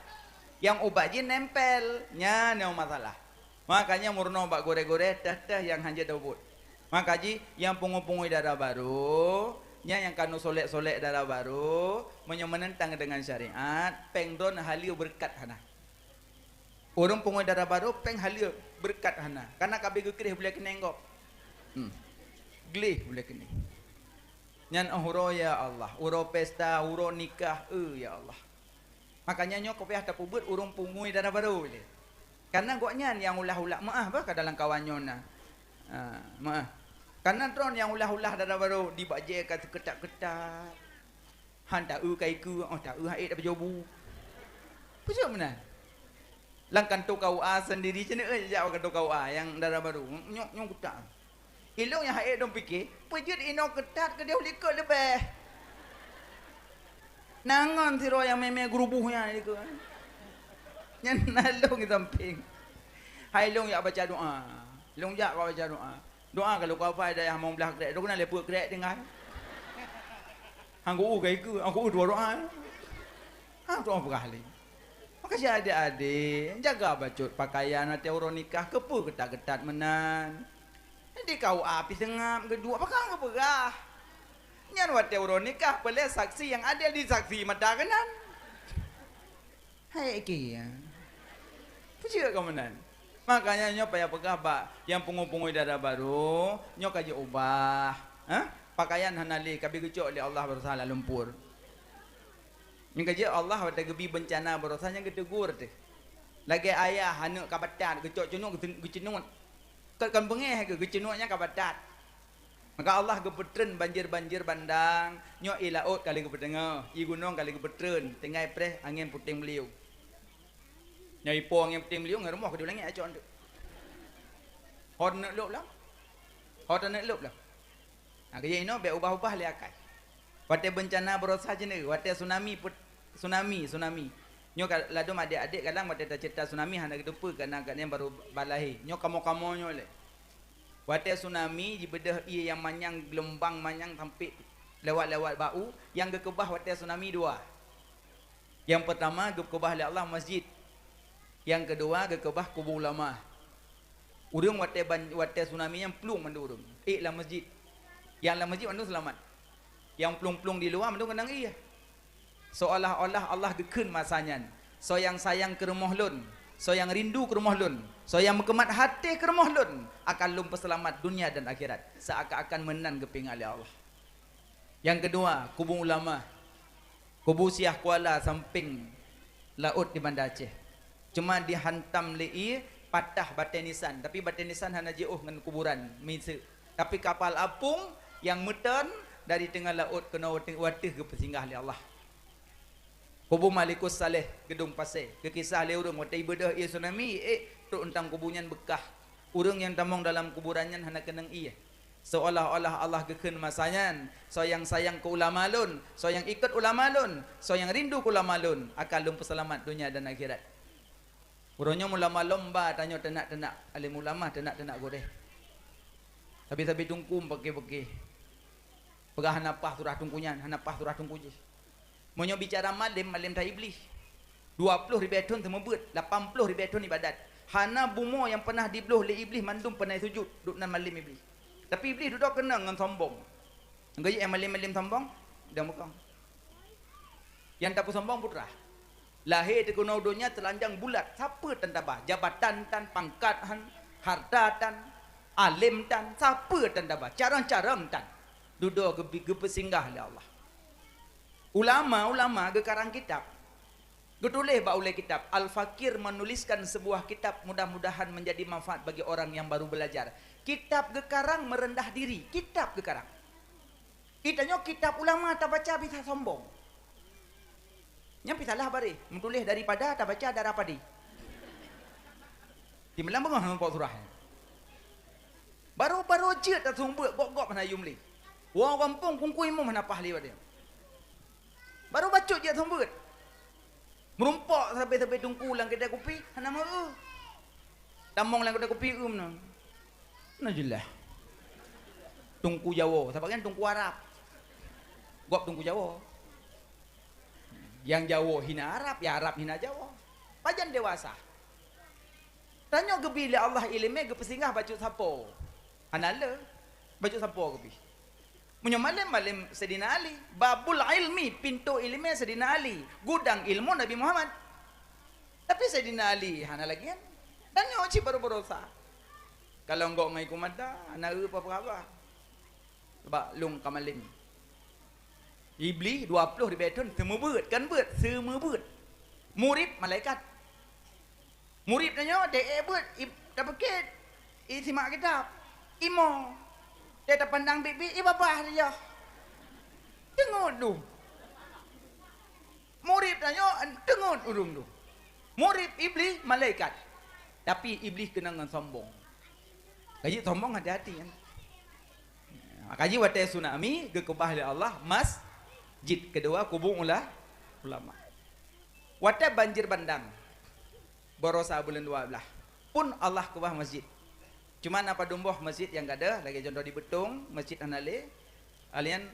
Nyang ubat jih nempel. Nyan nyang masalah. Makanya meurunoe bak gurée-gurée, teuh-teuh nyang hanjeuet tapubuet. Maka jih, nyang pungoe-pungoe dara barô, nyan nyang ka neusolek-solek dara barô, meunyoe meunentang deungon syariat, péng droen haleue beureukat hana. Ureuëng pungoe dara barô péng haleue beureukat hana, kareuna ka abéh geukreh bulée keuneng gob. Hmm. Gleh bulée keuneng. Nyan óh uroe, ya Allah, uroe pesta, uroe nikah, eu, ya Allah. Makanya nyoe ka payah tapeubeuet ureuëng pungoe dara barô ilée. Kareuna gobnyan nyang ulah-ulah, meuáh bah ka dalam kawan nyoe na. Ha, meuáh. Kareuna droen nyang ulah-ulah dara barô, di bajée ka teuketat-ketat. Han taeu ka ikeue, óh taeu han ék tapeujobu. Peue jeuet meunan? Lam kanto K U A sendiri cit, eh, jak bak kanto K U A nyang dara barô. Nyoe, nyoe kutak. Ilôn nyang han ék lôn pike, peue jeuet inoe keutat keudeh likot leubeh. Na ngon sidroe nyang mé-mé geuruboh nyan likot. Nyan na lôn di sampéng. Hai lôn jak baca doa. Lôn jak ka baca doa. Doa ka lôn kafai dayah mong blaih krek, droe keunan lé peuet krek tinggai. Han geu-u ka ikeue, han geu-u dua doa. Ha, doa peugah lé. Maka si adé-adé, jaga bacut pakaian watée uroe nikah, keupeue geutat-geutat meunan. Di K U A pih seungab geuduek, pakon geupeugah. Nyan watée uroe nikah, peulée saksi nyang adé disaksi mata keunan. Hai kia. Peue jeuet ka meunan? Makanya nyoe payah peugah bak nyang pungo-pungo dara barô, nyoe ka jiubah. Hah? Pakaian hana lé, ka bi geucok lé Allah baroesa lam lumpur. Nyang ka jeuet Allah watée geubi beuncana baroesa nyang geuteugur teuh. Lagée ayah aneuëk ka batat geucok cunuk geucunut. Kon, kon beungéh geuh, geucunut nyang ka batat. Maka Allah geupeutreun banjir-banjir bandang, nyoe ié laôt ka lheueh geupeuteungoh, ié gunong ka lheueh geupeutreun, tinggai preh angén puténg beuliu. Nyoe ipo angén puténg beuliu ngon rumoh keudua langét acok anteuk. Ho taneuk lôb lom? Ho taneuk lôb lom? Nah, keu inoe bék ubah-ubah lé akai. Watée beuncana baroesa jeuet, watée tsunami put-, tsunami, tsunami. Nyoe ka ladom adék-adék kadang watée taceurita tsunami hana geuteupeue kareuna gobnyan barô balahé. Nyoe kamoe-kamoe nyoe lé. Watée tsunami jibeudôh ié nyang manyang, geulumbang manyang sampé lewat-lewat bak u, nyang geukeubah watée tsunami dua. Nyang peurtama geukeubah lé Allah masjid. Nyang keudua geukeubah kubu ulama. Ureuëng watée ban-, watée tsunami nyan plueng mandum ureuëng. Ék lam masjid. Nyang lam masjid mandum seulamat. Nyang plueng-plueng di luwa mandum keunong ié. Seolah-olah Allah geukheun masa nyan, "Soe nyang sayang keu rumoh Lôn, soe nyang rindu keu rumoh Lôn, soe nyang meukeumat até keu rumoh Lôn, akan Lôn peuseulamat dunia dan akhirat." Seuakan-akan meunan geupeuingat lé Allah. Nyang keudua, kubu ulama. Kubu Syiah Kuala sampéng laôt di Banda Aceh. Cuma dihantam lé ié, patah batée nisan, tapi batée nisan hana jiôh ngon kuburan, miseue. Tapi kapal apung nyang meuteun dari teungoh laôt keunoe watée, watée geupeusinggah lé Allah. Kubu Malikus Saleh, Geudong Pasé, geukisah lé ureuëng watée jibeudôh ié tsunami, ék trok teuntang kubu nyan beukah. Ureuëng nyang tamong dalam kuburan nyan hana keunong ié. Seolah-olah Allah geukheun masa nyan, "Soe nyang sayang keu ulama Lôn, soe nyang ikot ulama Lôn, soe nyang rindu keu ulama Lôn, akan Lôn peuseulamat dunia dan akhirat." Uroe nyoe ulama lom ba tanyoe teunak-teunak alim ulama, teunak-teunak gurée. Sabe-sabe teungku meupaké-paké. Peugah hana paih surah teungku nyan, hana paih surah teungku jih. Meunyoe bicara malem, malem that Iblih. Dua ploh ribée thon seumeubeuet, lapan ploh ribée thon ibadat. Hana bumoe nyang peunah dibloh lé Iblih mandum peunah sujut, duek nan malem Iblih. Tapi Iblih dudoe keunong ngon sombong. Geuyue malem-malem sombong, dan bukong. Nyang tapeusombong putra. Lahé teukeunoe donya teulanjang bulat, sapeue tan taba, jabatan tan, pangkat han, harta tan, alem tan, sapeue tan taba, carông-carông tan. Dudoe geubi-, geupeusinggah lé Allah. Ulama-ulama geukarang kitab. Geutuléh bak ulée kitab, Al-Fakir menuliskan sebuah kitab, mudah-mudahan menjadi manfaat bagi orang yang baru belajar. Kitab geukarang meureundah diri, kitab geukarang. Geutanyoe kitab ulama tabaca bisa sombong. Nyan pih salah baréh, meutuléh daripada tabaca darah padé. Di meulam beungoh ngon pok surah nyan. Baru-baru jeuet taseumeubeuet gop-gop hana yum lé. Woe gampông kungkui mum hana paih lé watée. Baru bacut jeuet seumeubeuet. Meurumpok sabe-sabe teungku lam keudai kupi hana meu-eu. Tamong lam keudai kupi eu meunan. Najulah. Teungku Jawoe, sabab nyan teungku Arab. Gop teungku Jawoe. Nyang Jawoe hina Arab, nyang Arab hina Jawoe. Pajan dewasa. Tanyoe geubi lé Allah iéleumé geupeusinggah bacut sapo. Hana le, bacut sapo geubi. Meunyoe malem, malem Saidina Ali. Babul ilmi, pintoe iéleumé Saidina Ali. Gudang ilmu Nabi Muhammad. Tapi Saidina Ali hana lagée nyan. Tanyoe cit baroe-baroe sa. Kalau gok ngon iku mata, hana eu peue-peue haba. Sabab lôn ka malem. Iblih dua ploh ribée thon seumeubeuet, kon beuet, seumeubeuet. Murit malaikat. Murit tanyoe deh beuet, i-, tapeukét, isimak kitab. Imo. Deh tapandang biet-biet, i babah saja. Teungeut duh. Murit tanyoe teungeut ureuëng duh. Murit Iblih malaikat. Tapi Iblih keunong ngon sombong. Kaji sombong hati-hati kan. Maka jih watée tsunami geukeubah lé Allah masjid, keudua kubu ula-, ulama. Watée banjir bandang, baroesa buleuen dua blaih, pun Allah keubah masjid. Cuma na padum boh masjid nyang gadôh, lagée contoh di Beutong, masjid hana lé. Alien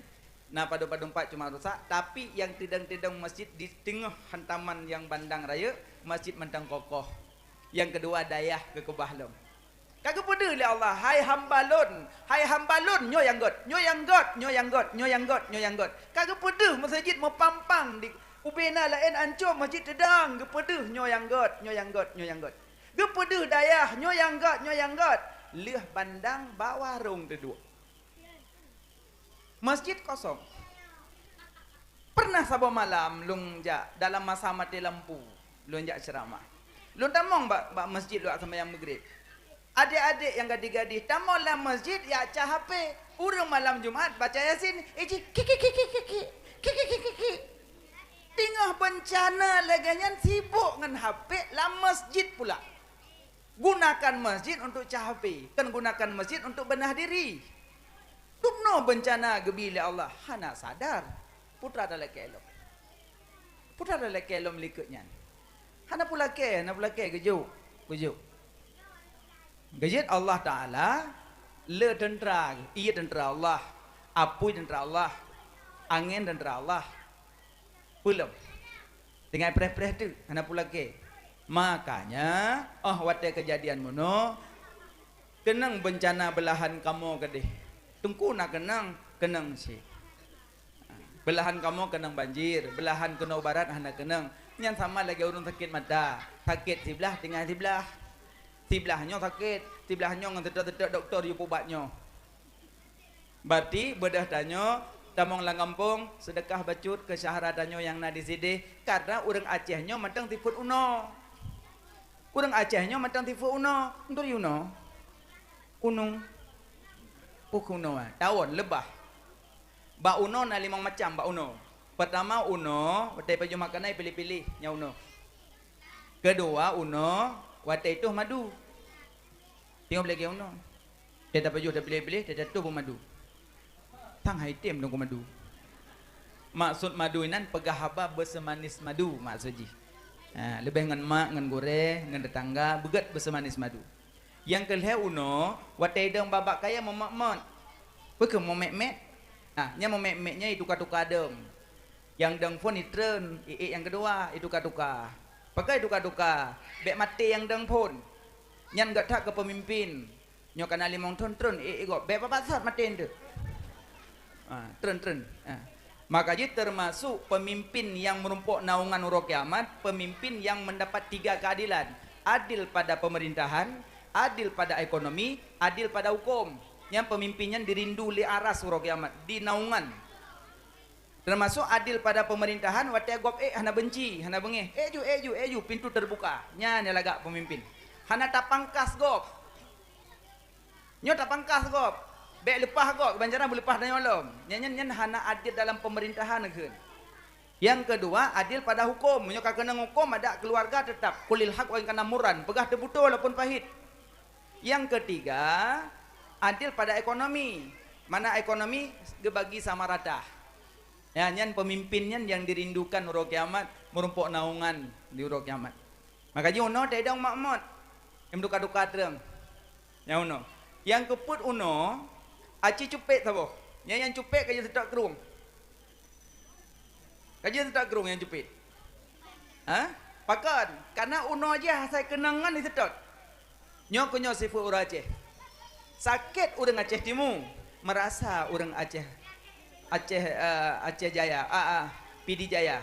na padum-padum pat cuma rusak, tapi nyang teudong-teudong masjid di teungoh hantaman nyang bandang rayeuk, Masjid mantong kokoh. Nyang keudua, dayah geukeubah lom. Ka geupeudeuh lé Allah, "Hai hamba Lôn, hai hamba Lôn, nyoe nyang gét, nyoe nyang gét, nyoe nyang gét, nyoe nyang gét, nyoe nyang gét." Ka geupeudeuh meuseujid meupampang di ubena laén ancô, masjid teudong, geupeudeuh nyoe nyang gét, nyoe nyang gét, nyoe nyang gét. Geupeudeuh dayah, nyoe nyang gét, nyoe nyang gét. Lheueh bandang bak warong teuduek. Masjid kosong. Pernah saboh malam lôn jak dalam masa maté lampu, lôn jak ceuramah. Lôn tamong bak, bak masjid lôn seumayang Maghrib. Adék-adék nyang gadih-gadih tamong lam masjid jak cah H P. Ureuëng malam Jumat baca Yasin, iji kik, kik, kik. Teungoh beuncana lagée nyan sibok ngon H P lam masjid pula. Gunakan masjid untuk cah H P, kon gunakan masjid untuk beunah diri. Dumnoe beuncana geubi lé Allah, hana sadar. Putra talakée lom. Putra talakée lom likot nyan. Hana pulakée, hana pulakée, geujok, geujok. Geujeuet Allah Taala, le teuntra, ié teuntra Allah, apui teuntra Allah, angén teuntra Allah. Peulom. Tinggai preh-preh teuk, hana pulakée. Makanya, oh watée keujadian meunoe, keunong beuncana beulahan kamoe keudeh. Teungku na keunong, keunong cit. Beulahan kamoe keunong banjir, beulahan keunoe barat hana keunong. Nyan sama lagée ureuëng sakét mata, sakét siblah tinggai siblah. Siblah nyoe sakét, siblah nyoe ngon seutôt-seutôt dokto yue peubat nyoe. Berarti beudôh tanyoe tamong lam gampông, seudeukah bacut keu syedara tanyoe nyang na di sideh, karna ureuëng Aceh nyoe mantong sifeuet unoe. Ureuëng Aceh nyoe mantong sifeuet unoe, enteuk unoe. Unoe. Peue keuh unoe, eh? Tawon, leubah. Bak unoe na limong macam bak unoe. Peurtama unoe, watée pajoh makanan piléh-piléh nyang unoe. Keudua unoe, watée itoh madu. Teungoh lagée unoe. Teuh tapajoh tapiléh-piléh, teuh tatoh beumadu. Tang hai tem dong madu. Maksud madu inan peugah haba beuseumanis madu maksud jih. Ha, leubeh ngon mak, ngon gurée, ngon teutangga, beugét beuseumanis madu. Nyang keulhée unoe, watée idong babak kayée meumot-mot. Peue keuh meumét-mét? Ha, nyan meumét-mét nyan ituka-tuka dong. Nyang dong phon itreun, iék nyang keudua ituka-tuka. Pakon ituka-tuka? Bék maté nyang dong phon. Nyan gét that keu peumimpén. Nyoe kana limong thon treun, eh, eh, gob, bék babah sat maté nteuk. Ah, treun, treun. Ah. Maka jih teumasok peumimpén nyang meurumpok naungan uroe kiamat, peumimpén nyang meudapat tiga keuadilan, adil pada peumeurintahan, adil pada ekonomi, adil pada huköm. Nyan peumimpén nyan dirindu lé aras uroe kiamat, di naungan. Teumasok adil pada peumeurintahan, watée gob ék hana beunci, hana beungéh. Ék ju, ék ju, ék ju, pintoe teubuka. Nyan nyang lagak peumimpén. Hana tapangkas gob. Nyoe tapangkas gob. Bék leupah gob, ban cara beuleupah tanyoe lom. Nyan, nyan, nyan hana adil dalam peumeurintahan kheun. Nyang keudua, adil pada huköm. Meunyoe ka keunong huköm, adak keuluwarga teutap. Qulil haq wa in kana murran. Peugah teubeutôi walaupun pahit. Nyang keutiga, adil pada ekonomi. Mana ekonomi geubagi sama rata. Ya, nyan peumimpén nyan nyang dirindukan uroe kiamat, meurumpok naungan di uroe kiamat. Maka jih unoe teuidong mak mot. Nyang duka-duka treung. Nyang unoe. Nyang keupeuet unoe, aci cupet saboh. Nyang, nyang cupet ka jeuet seutôt krueng. Ka jeuet seutôt krueng nyang cupet. Ha? Pakon? Karena unoe jih asai keunong ngon diseutôt. Nyoe keuh nyoe sifeuet ureuëng Aceh. Sakét ureuëng Aceh Timu, meurasa ureuëng Aceh, Aceh, eh, Aceh Jaya, ah, ah, Pidie Jaya.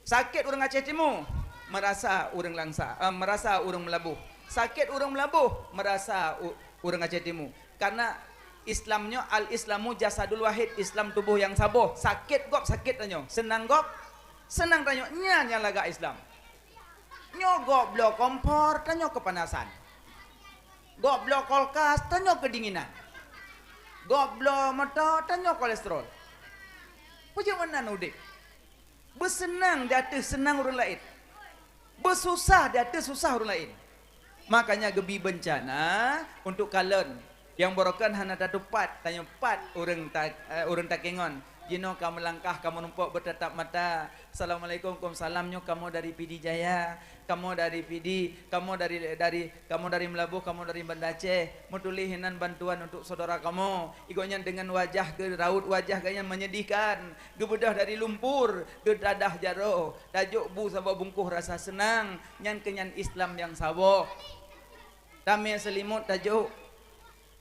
Sakét ureuëng Aceh Timu, meurasa ureuëng Langsa, eh, meurasa ureuëng Meulaboh. Sakét ureuëng Meulaboh, meurasa u-, ureuëng Aceh Timu. Karena Islam nyoe, al-Islamu jasadul wahid, Islam tuboh nyang saboh. Sakét gob, sakét tanyoe. Seunang gob, seunang tanyoe. Nyan nyang lagak Islam. Nyoe gob bloe kompor, tanyoe keupanasan. Gob bloe kulkas, tanyoe keudinginan. Gob bloe moto, tanyoe kolesterol. Peue jeuet meunan udeb? Beuseunang di ateueh seunang ureuëng laén. Beususah di ateueh susah ureuëng laén. Makanya geubi beuncana untuk kalon. Nyang barokon hana tatupat, tanyoe pat ureuëng ta-, eh, ureuëng takengon. Jinoe ka meulangkah, ka meurumpok beutatap mata. Assalamualaikum, waalaikumsalam, nyoe kamoe dari Pidie Jaya, kamoe dari Pidie, kamoe dari, dari, kamoe dari Meulaboh, kamoe dari Banda Aceh. Meutuléh inan bantuan untuk saudara kamoe. Gobnyan deungon wajah geu-, raut wajah gobnyan menyedihkan. Geubeudôh dari lumpur, geudadah jaroe. Tajok bu saboh bungkôh rasa seunang, nyan keuh nyan Islam nyang saboh. Tamé seulimot tajok.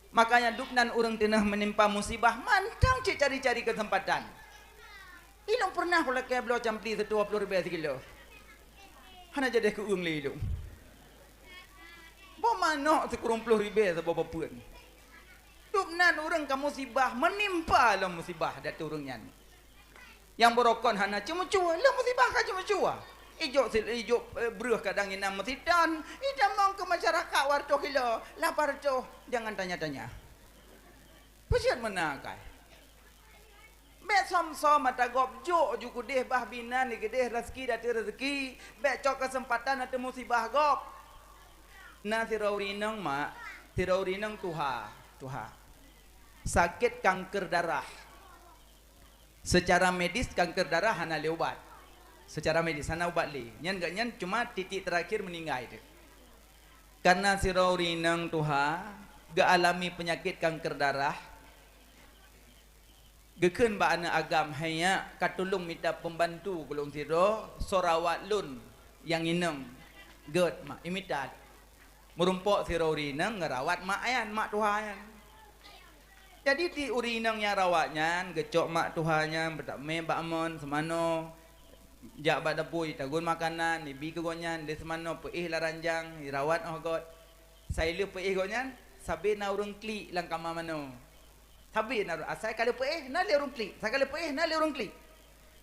Makanya dubnan ureuëng teungoh meunimpa musibah mantong cit cari-cari keuseumpatan. Ilong pernah kulakée bloe campli seutuwoe ploh ribée sikilo. Hana jadeh keu-ueng lé ilong. Boh manok sikureueng ploh ribée saboh bapeuet. Dubnan ureuëng ka musibah, meunimpa lom musibah datu ureuëng nyan. Nyang barokon hana ceumeucue, lom musibah ka ceumeucue. Ijok sil-, ijok, eh, breueh kadang inan meusitan, itamong keu masyarakat wartoh kilo, lapa reutôh, jangan tanya-tanya. Peujeuet meunan akai. Bék som-som mata gob jok ju keudeh bah binan di keudeh raseuki datu raseuki, bék cok keuseumpatan ateueh musibah gob. Na sidroe ureuëng inong mak, sidroe ureuëng inong tuha, tuha. Sakét kanker darah. Seucara medis kanker darah hana lé ubat. Seucara medis hana ubat lé. Nyan gobnyan cuma titik terakhir meuninggai teuk. Karena sidroe ureuëng inong tuha geualami peunyakét kanker darah, geukheun bak aneuëk agam, "Hai nyak, ka tulông mita peumbantu keu lôn sidroe, soe rawat lôn nyang inong gét mak." Imita. Meurumpok sidroe ureuëng inong ngeurawat mak nyan, mak tuha nyan. Jadi di ureuëng inong nyang rawat nyan geucok mak tuha nyan beutamé bak mon seumanoe, jak bak dapui tagun makanan, ibi keu gobnyan, lé seumanoe peuéh lam ranjang, irawat óh göt. Sai lheueh peuéh gobnyan, sabe na ureuëng klik lam kama manoe. Sabe na ureuëng, asai ka lheueh peuéh na lé ureuëng klik, asai ka lheueh peuéh na lé ureuëng klik.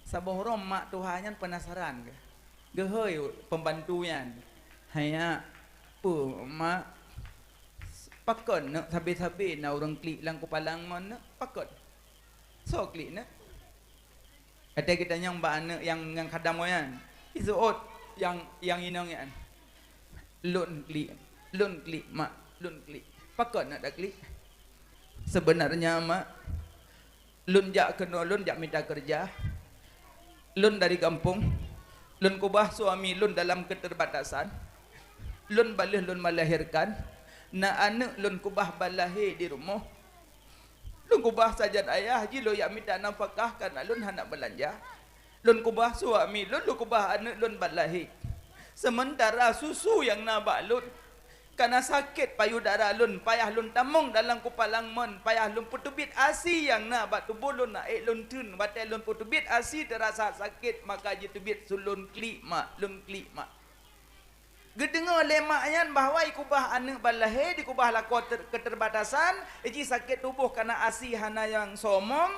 Saboh uroe mak tuha nyan peunasaran geuh. Geuhôi peumbantu nyan, "Hai nyak, peue mak, pakon neuk sabe-sabe na ureuëng klik lam kupalang mon neuk? Pakon? Soe klik neuk?" Watée geutanyong bak aneuëk nyang, nyang khadam gobnyan, iseuôt nyang, nyang inong nyan, "Lôn klik, lôn klik mak, lôn klik." "Pakon neuk taklik?" "Sebenarnya mak, lôn jak keunoe lôn jak mita keureuja. Lôn dari gampông. Lôn keubah suami lôn dalam keterbatasan. Lôn bah lheueh lôn melahirkan, na aneuëk lôn keubah bah lahé di rumoh. Lôn keubah sajan ayah jih lôn jak mita nafakah karena lôn hana beulanja. Lôn keubah suami lôn, lôn keubah aneuëk lôn bah lahé. Seumeuntara susu nyang na bak lôn, kana sakét payudara lôn, payah lôn tamong dalam kupalang mon, payah lôn peuteubiet asi nyang na bak tuboh lôn, na ék lôn theun. Watée lôn peuteubiet asi teurasa sakét, maka jiteubiet su lôn klik mak, lôn klik mak." Geudeungoe lé mak nyan bahwa ikeubah aneuëk bah lahé, dikeubah lakoe ter-, keuterbatasan, jih sakét tuboh kana asi hana nyang somong,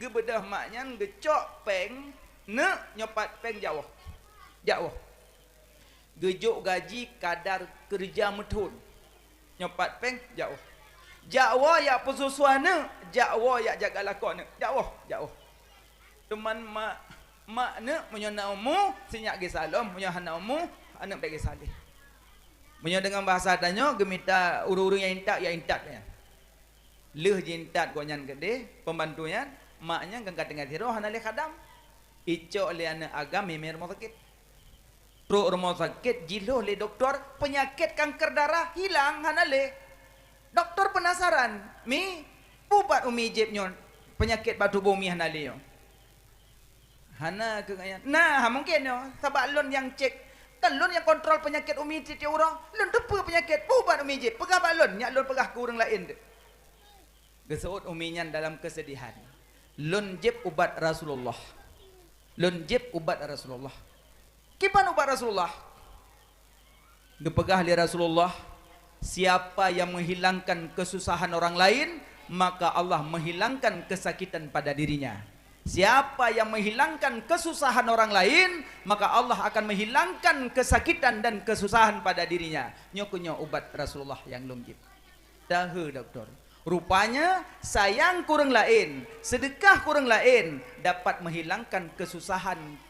geubeudôh mak nyan geucok péng, "Neuk, nyoe pat péng jak woe. Jak woe." Geujok gaji kadar keureuja meuthon. Nyoe pat péng jak woe. Jak woe jak peususu aneuëk, jak woe jak jaga lakoe aneuëk. Jak woe, jak woe. Teuma mak, mak aneuëk meunyoe na umu, si nyak gisa lom, meunyoe hana umu, aneuëk bék gisa lé. Meunyoe deungon bahasa tanyoe geumita ureuëng-ureuëng nyang intat, nyang intat nyan. Lheueh jiintat gobnyan keudeh, peumbantu nyan, mak nyan kan ka tinggai sidroe hana lé khadam. Icok lé aneuëk agam mimé rumoh sakét. Trok rumoh sakét jilhoh lé dokto, peunyakét kanker darah hilang hana lé. Dokto peunasaran, "Mi, peue ubat Umi jieb nyoe peunyakét bak tuboh Umi hana lé nyoe?" "Hana," kheun gobnyan. "Na, ha mungken nyoe, sabab lôn nyang cek, kan lôn nyang kontrol peunyakét Umi tieb-tieb uroe. Lôn teupeue peunyakét, peue ubat Umi jieb, peugah bak lôn, nyak lôn peugah keu ureuëng laén." Geuseuôt Umi nyan dalam keusedihan, "Lôn jieb ubat Rasulullah. Lôn jieb ubat Rasulullah." "Kiban ubat Rasulullah?" Geupeugah lé Rasulullah, "Siapa yang menghilangkan kesusahan orang lain, maka Allah menghilangkan kesakitan pada dirinya. Siapa yang menghilangkan kesusahan orang lain, maka Allah akan menghilangkan kesakitan dan kesusahan pada dirinya." Nyoe keuh nyoe ubat Rasulullah nyang lôn jieb. Tahe dokto. Rupanya, sayang keu ureuëng laén, seudeukah keu ureuëng laén dapat menghilangkan kesusahan.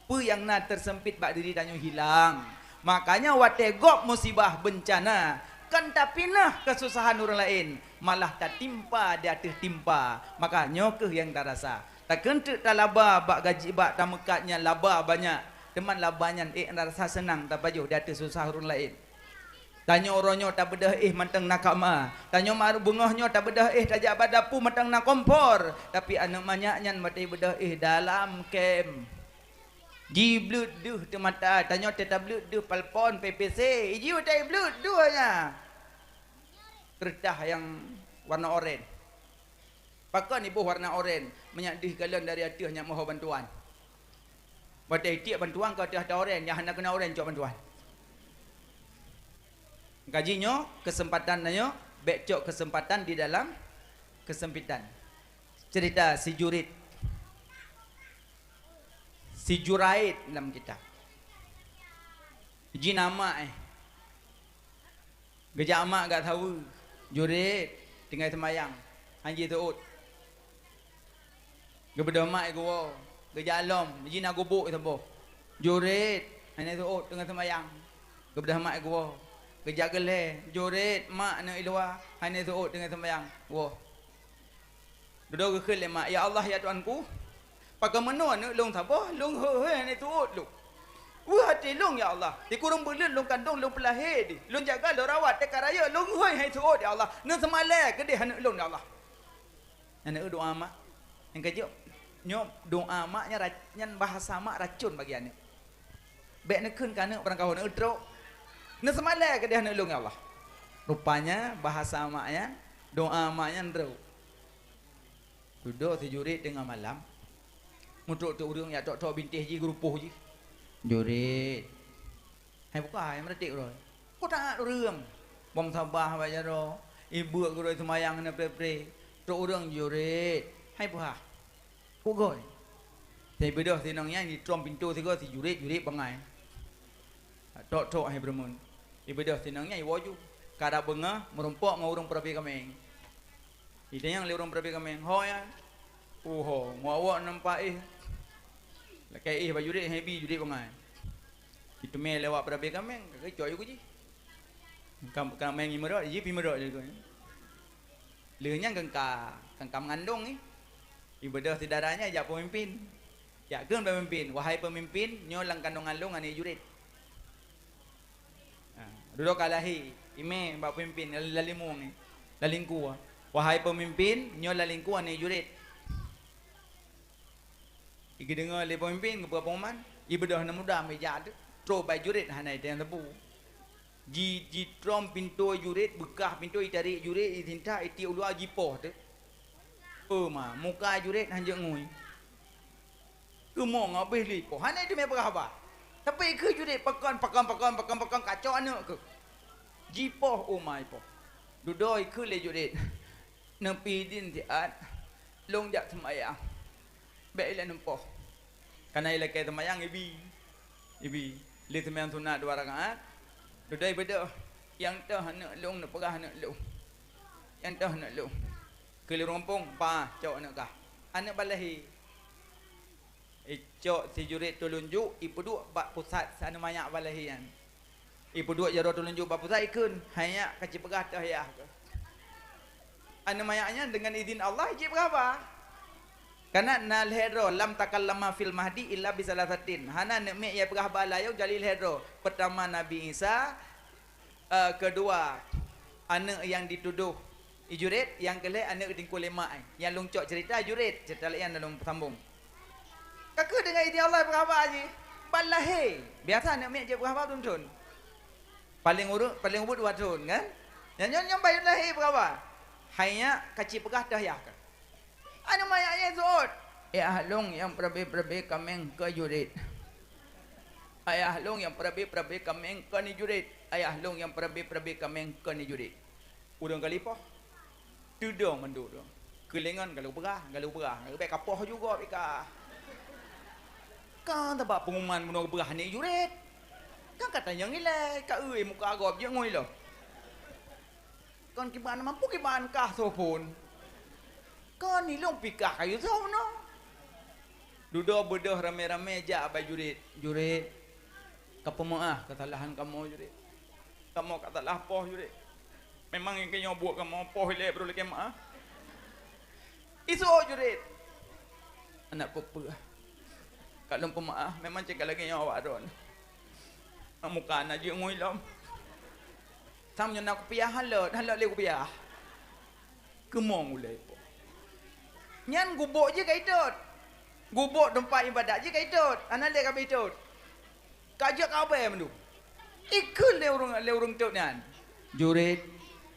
Peue nyang na teuseumpét bak diri tanyoe hilang. Makanya watée gob musibah beuncana, Kon tapineupeunoh keususahan ureuëng laén, malah tatimpa di ateueh timpa. Maka nyoe kheueh nyang tarasa. Takheun teuk talaba bak gaji bak tameukat nyan laba banyak, teuma laba nyan ék rasa seunang tapajoh di ateueh susah ureuëng laén. Tanyoe uroe nyoe tabeudôh éh mantong na kama. Tanyoe mar-, beungoh nyoe tabeudôh éh tajak bak dapu mantong na kompor. Tapi aneuëk manyak nyan watée beudôh éh dalam kem. Jibleuet deuh teumata, tanyoe teuh tableuet deuh palpon, P P C. Iji watée bleuet deuh nyan. Keureutah nyang warna oren. Pakon iboh warna oren? Meunyak deuh galon dari ateueh nyang mohon bantuan. Watée tiek bantuan ka ateueh ata oren, nyang hana keuna oren cok bantuan. Gaji nyoe, keuseumpatan nyoe, bék cok keuseumpatan di dalam keuseumpitan. Cerita si Jurit, si Juraid lam kitab. Jih na mak, eh. Geujak mak gak saweue, Jurit, tinggai seumayang, han jiseuôt. Geubeudôh mak geuwoe, geujak lom, jih na gubuk saboh. Jurit, hana seuôt teungoh seumayang. Geubeudôh mak geuwoe, geujak geuh lhée, Jurit, mak na i luwa, hana seuôt teungoh seumayang. Woe. Dudoe geukheun lé mak, "Ya Allah, ya Tuhanku, pakon meunoe aneuëk lôn saboh, lôn hôi-hôi hana seuôt lôn. Weueh até lôn, ya Allah, sikureueng buleuen lôn kandong lôn peulahé deuh, lôn jaga lôn rawat, teuka rayeuk lôn hôi hana seuôt, ya Allah. Neuseumalée keudeh aneuëk lôn, ya Allah." Aneuëk doá mak. Nyang keujeuet, nyoe doá mak nyan rac-, nyan bahasa mak racun bagi aneuëk. Bék neukheun keu aneuëk barangkaho neutrok. Neuseumalée keudeh aneuëk lôn, ya Allah. Rupanya bahasa mak nyan, doá mak nyan trok. Dudoe si Jurit teungoh malam, meutrok teuk ureuëng jak tok-tok bintéh jih, geurupoh jih. Jurit. Hai buka, hai meuratik uroe. Ko taát ureuëng. Bong sabah bak jaroe. Ibeuk geuroe seumayang na pre-pre. Trok ureuëng Jurit. Hai buha. Kugoi. Teubeudôh sinong nyan jitrom pintoe sigoe si Jurit, Jurit bangai. Tok-tok hai beureumeun. Ibeudôh sinong nyan iwoe ju. Karab beungoh meurumpok ngon ureuëng peurabe kaméng. Itanyong lé ureuëng peurabe kaméng, "Ho nyan?" "Uho, ngowak-wok nampak éh." Lakée éh bak Jurit, hai bi Jurit bangai. Iteumé lewat peurabe kaméng, ka geucok ju keu jih. Ka, kaméng imeurot, jih pi meurot lé keu. Lheueh nyan keu ka, keu ka meungandong nyan. Ibeudôh si dara nyan jak peumimpin. Jak kheun peumimpin, "Wahai peumimpin, nyoe lam kandongan lôn aneuëk Jurit." Ha, dudoe ka lahé, imé bak peumimpin, lalimu nyan, lalingku. "Wahai peumimpin, nyoe lalingku aneuëk Jurit." Igeudeungoe lé peumimpin geupeu pengumuman, ibeudôh aneuk muda meujak teuk, trok bak Jurit hana itém sapeue. Ji-, jitrom pintoe Jurit, beukah pintoe, itarek Jurit, itinta, itiek u luwa, jipoh teuk. Peue ma, muka Jurit hanjeuet ngui. Keumong abéh lé poh, hana iteumé peugah haba. Tapi keu Jurit pakon, pakon, pakon, pakon, pakon kacok aneuk keuh. Jipoh, oh ma ipoh. Dudoe kheun lé Jurit. Neupi idin siat, lôn jak seumayang. Bék ilée neupoh. Kana ilakée seumayang ibi. Ibi. Lé seumayang sunat dua rakaat. Dudoe ibeudôh. Nyang toh aneuk lôn, neupeugah aneuk lôn. Nyang toh aneuk lôn. Keu lé ureuëng gampông, bah, cok aneuk kah. Aneuk ban lahé. Icok si Jurit tulunjuk, ipeuduek bak pusat si aneuk manyak ban lahé nyan. Ipeuduek jaroe tulunjuk bak pusat, ikheun, "Hai nyak, ka ci peugah toh yah keuh." Aneuk manyak nyan deungon idin Allah jeuet peugah haba. Kana na lhée droe, "Lam takallama fil mahdi illa bi salasatin." Hana aneuk miet nyang peugah haba layong kecuali lhée droe. Peurtama Nabi Isa, eh, keudua, aneuk nyang ditudoh i Jurit, nyang keulhée aneuk teungku lé mak, eh. Nyang lôn cok cerita Jurit, cerita laén nyang lôn sambong. Ka keuh deungon idin Allah peugah haba jih. Ban lahé, biasa aneuk miet jeuet peugah haba thon-thon. Paleng ureuëng, paleng ubit dua thon, kan? Nyang nyoe, nyoe bayeue lahé peugah haba. "Hai nyak, ka ci peugah toh yah keuh." Aneuk manyak nyan seuôt, "Ayah lôn nyang peurabe-peurabe kaméng keu Jurit. Ayah lôn nyang peurabe-peurabe kaméng keu ni Jurit. Ayah lôn nyang peurabe-peurabe kaméng keu ni Jurit." Ureuëng ka lipoh. Teudong mandum ureuëng. Keulengon galak peugah, galak peugah. Bék kapoh juga pih kah. Kan tabak pengumuman bunoe geupeugah aneuk Jurit. Kan ka tanyong ilée, ka eu muka gob jeuet ngui lom. Kon kiban mampu kiban kah soe phon. Kon ilong pikah kayue soe bunoe. Dudoe beudôh ramé-ramé jak bak Jurit. "Jurit, kapeumeuáh keusalahan kamoe, Jurit. Kamoe ka salah poh, Jurit. Memang nyang keu nyoe buet kamoe poh ilée brôk lakée meu'ah. Iseuôt jurit. Aneuk peue-peue. Ka lôn peumeu'ah, memang cit ka lagée nyoe awak droen. Muka na jeuet ngui lom. Sang meunyoe na kupiah halot, halot lé kupiah. Keumong ulée po. Nyan gubôk jih ka itot. Gubôk teumpat iébadat jih ka itot. Hana lé ka itot. Ka jeuet ka abée mandum. Ikheun lé ureuëng, lé ureuëng tot nyan. Jurit,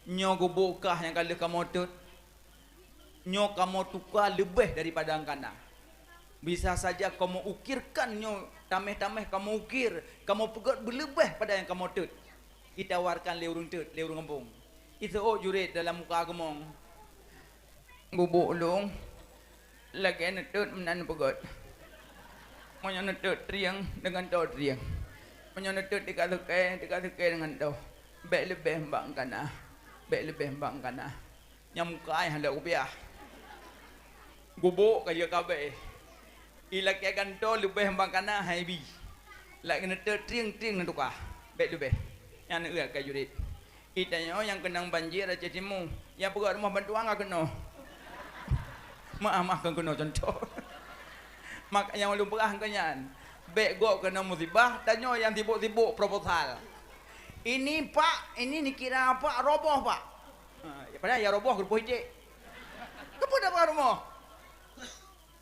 nyoe gubôk kah nyang ka lheueh kamoe tot. Nyoe kamoe tuka leubeh daripada nyang kana. Bisa saja kamoe ukirkan nyoe, taméh-taméh kamoe ukir, kamoe peugét beuleubeh pada nyang kamoe tot. Itawarkan lé ureuëng tot, lé ureuëng gampông. Iseuôt jurit dalam muka keumong. Gubôk lôn lagée neutot meunan peugét. Meunyoe neutot trieng deungon toe trieng. Meunyoe neutot tika sukée, tika sukée deungon toe. Bék leubeh mbak kana. Bék leubeh mbak kana. Nyang muka ai hana kupiah. Gubôk ka jeuet ka abée. Ilakée gantoe leubeh mbak kana hai bi. Lagée neutot trieng-trieng neutuka. Bék leubeh. Nyan neueu ka jurit. Itanyoe nyang keunong banjir Aceh Timu, nyang peugah rumoh bantuan ka keunoe. Maaf, maaf, kon keunoe contoh. Maka nyang ulôn peugah keu nyan, bék gob keunong musibah, tanyoe nyang sibok-sibok proposal. Ini, Pak, ini dikira, Pak, roboh, Pak. Ha, padahai nyang roboh geureupoh ijek. Keupeue dak peugah rumoh?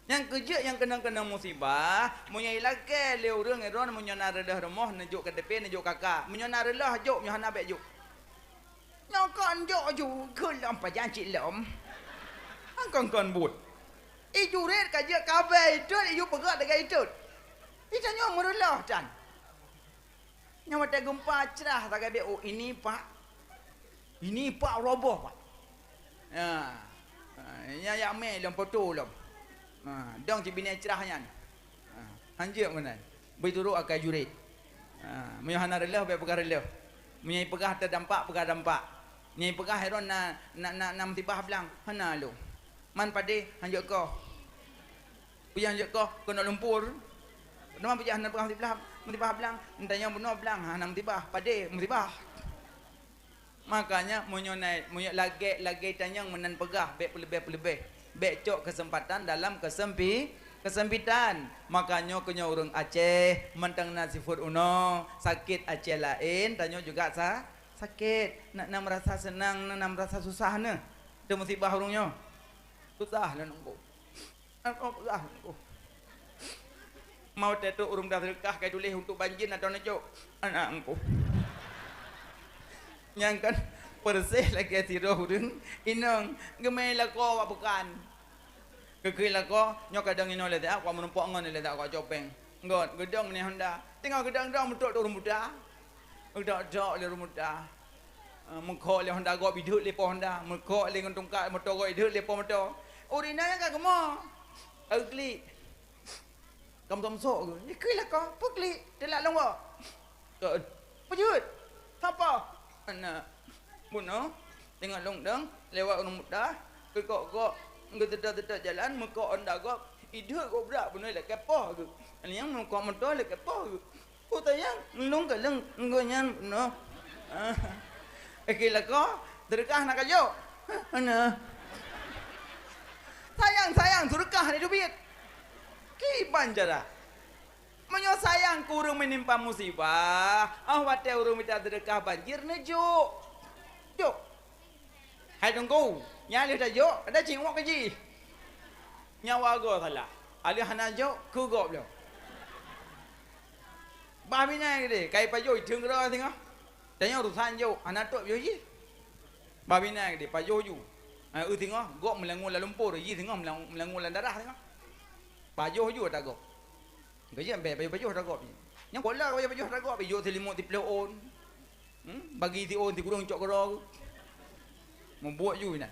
Nyang keujeuet nyang keunong-keunong musibah, meunyoe ilakée lé ureuëng droen meunyoe na reuloh rumoh neujok K T P, neujok K K. Meunyoe na reuloh jok, meunyoe hana bék jok. Nyoe kon jok ju, keu lom pajan cit lom. Kon-kon buet. Ijuret ka jeuet ka abée itot, iju peugah lagée itot. Itanyoe meureuloh tan. Nyang watée geumpa crah sagai bék, "Oh, ini, Pak. Ini, Pak, roboh, Pak." Ha. Ha, nyan yak mé lom poto lom. Ha, dong cit binéh crah nyan. Ha, hanjeuet meunan. Beuturot akai juret. Ha, meunyoe hana reuloh, bék peugah reuloh. Meunyoe peugah teuh dampak, peugah dampak. Meunyoe peugah heron na, na, na, na musibah blang, hana lom. Man padé hanjeuet koh. Peue nyang jeuet koh keunoe lumpur. Teuma peujah hana peugah musibah, musibah blang, meunyoe bunoe blang hana musibah, padé musibah. Makanya meunyoe na, meunyoe lagée-lagée tanyong meunan peugah, bék peuleubeh-peuleubeh. Bék cok keuseumpatan dalam keuseumpi-, keuseumpatan. Makanya keu nyoe ureuëng Aceh, mantong na sifeuet unoe, sakét Aceh laén, tanyoe juga sa-, sakét. Na, na meurasa seunang, na, na meurasa susah neuh. Teumusibah ureuëng nyoe. Susah lôn nunggu. Aneuk peugah, "Engku." Mau teutôk ureuëng dah seudeukah ka tuléh untuk banjir atau neujok? Aneuk, engku. Nyang kan persis lagée sidroe ureuëng inong geumé lakoe awak peukan. Geukheun lakoe, nyoe kadang inong lé siat, awak meurumpok ngon lé siat, awak copeng. Ngon, geudong ni Honda. Teungoh geudong-dong meutrok ureuëng buta. Geudok-dok lé ureuëng buta. Ah, meukhok lé Honda gob ideuek lé po Honda, meukhok lé ngon tungkat moto gob ideuek lé po moto. Ureuëng inong nyan ka geumoe. Ka geuklik. Ka meusok-meusok geuh. Ikheun lakoe, peue klik, teulat lôn woe. Kon. Peue jeuet? Sapa? Aneuk. Bunoe, teungoh lôn dong, lewat ureuëng buta, geukok-kok, geuteutôt-teutôt jalan, meukhok Honda gob, ideuek gob brat bunoe lé kepoh geuh. Nyang meukhok moto lé kepoh geuh. Peue sayang, lôn kalon gobnyan bunoe. Ikheun lakoe, seudeukah na kajok? Hana. Sayang, sayang, seudeukah hana teubiet. Kiban cara. Meunyoe sayang keu ureuëng meunimpa musibah, óh watée ureuëng mita seudeukah banjir neujok. Jok. Hai Teungku, nyan lheueh tajok, ada cingok keu jih. Nyawa goe salah. Aleuh hana jok, keu gob lom. Bah binai geude, kai pajoh itheun keudroe singoh. Tanyoe urusan jok, hana trok pajoh jih. Bah binai geude, pajoh ju. Ha, eu singoh, gob meulangue lam lumpur, jih singoh meulang-, meulangue lam darah singoh. Pajoh ju ata gob. Geujak bèe pajoh-pajoh ata gob jih. Nyang pola pajoh-pajoh ata gob, ijok seulimut siploh ôn. Hmm? Bagi si ôn si kureueng cok keudroe. Mubuet ju inan.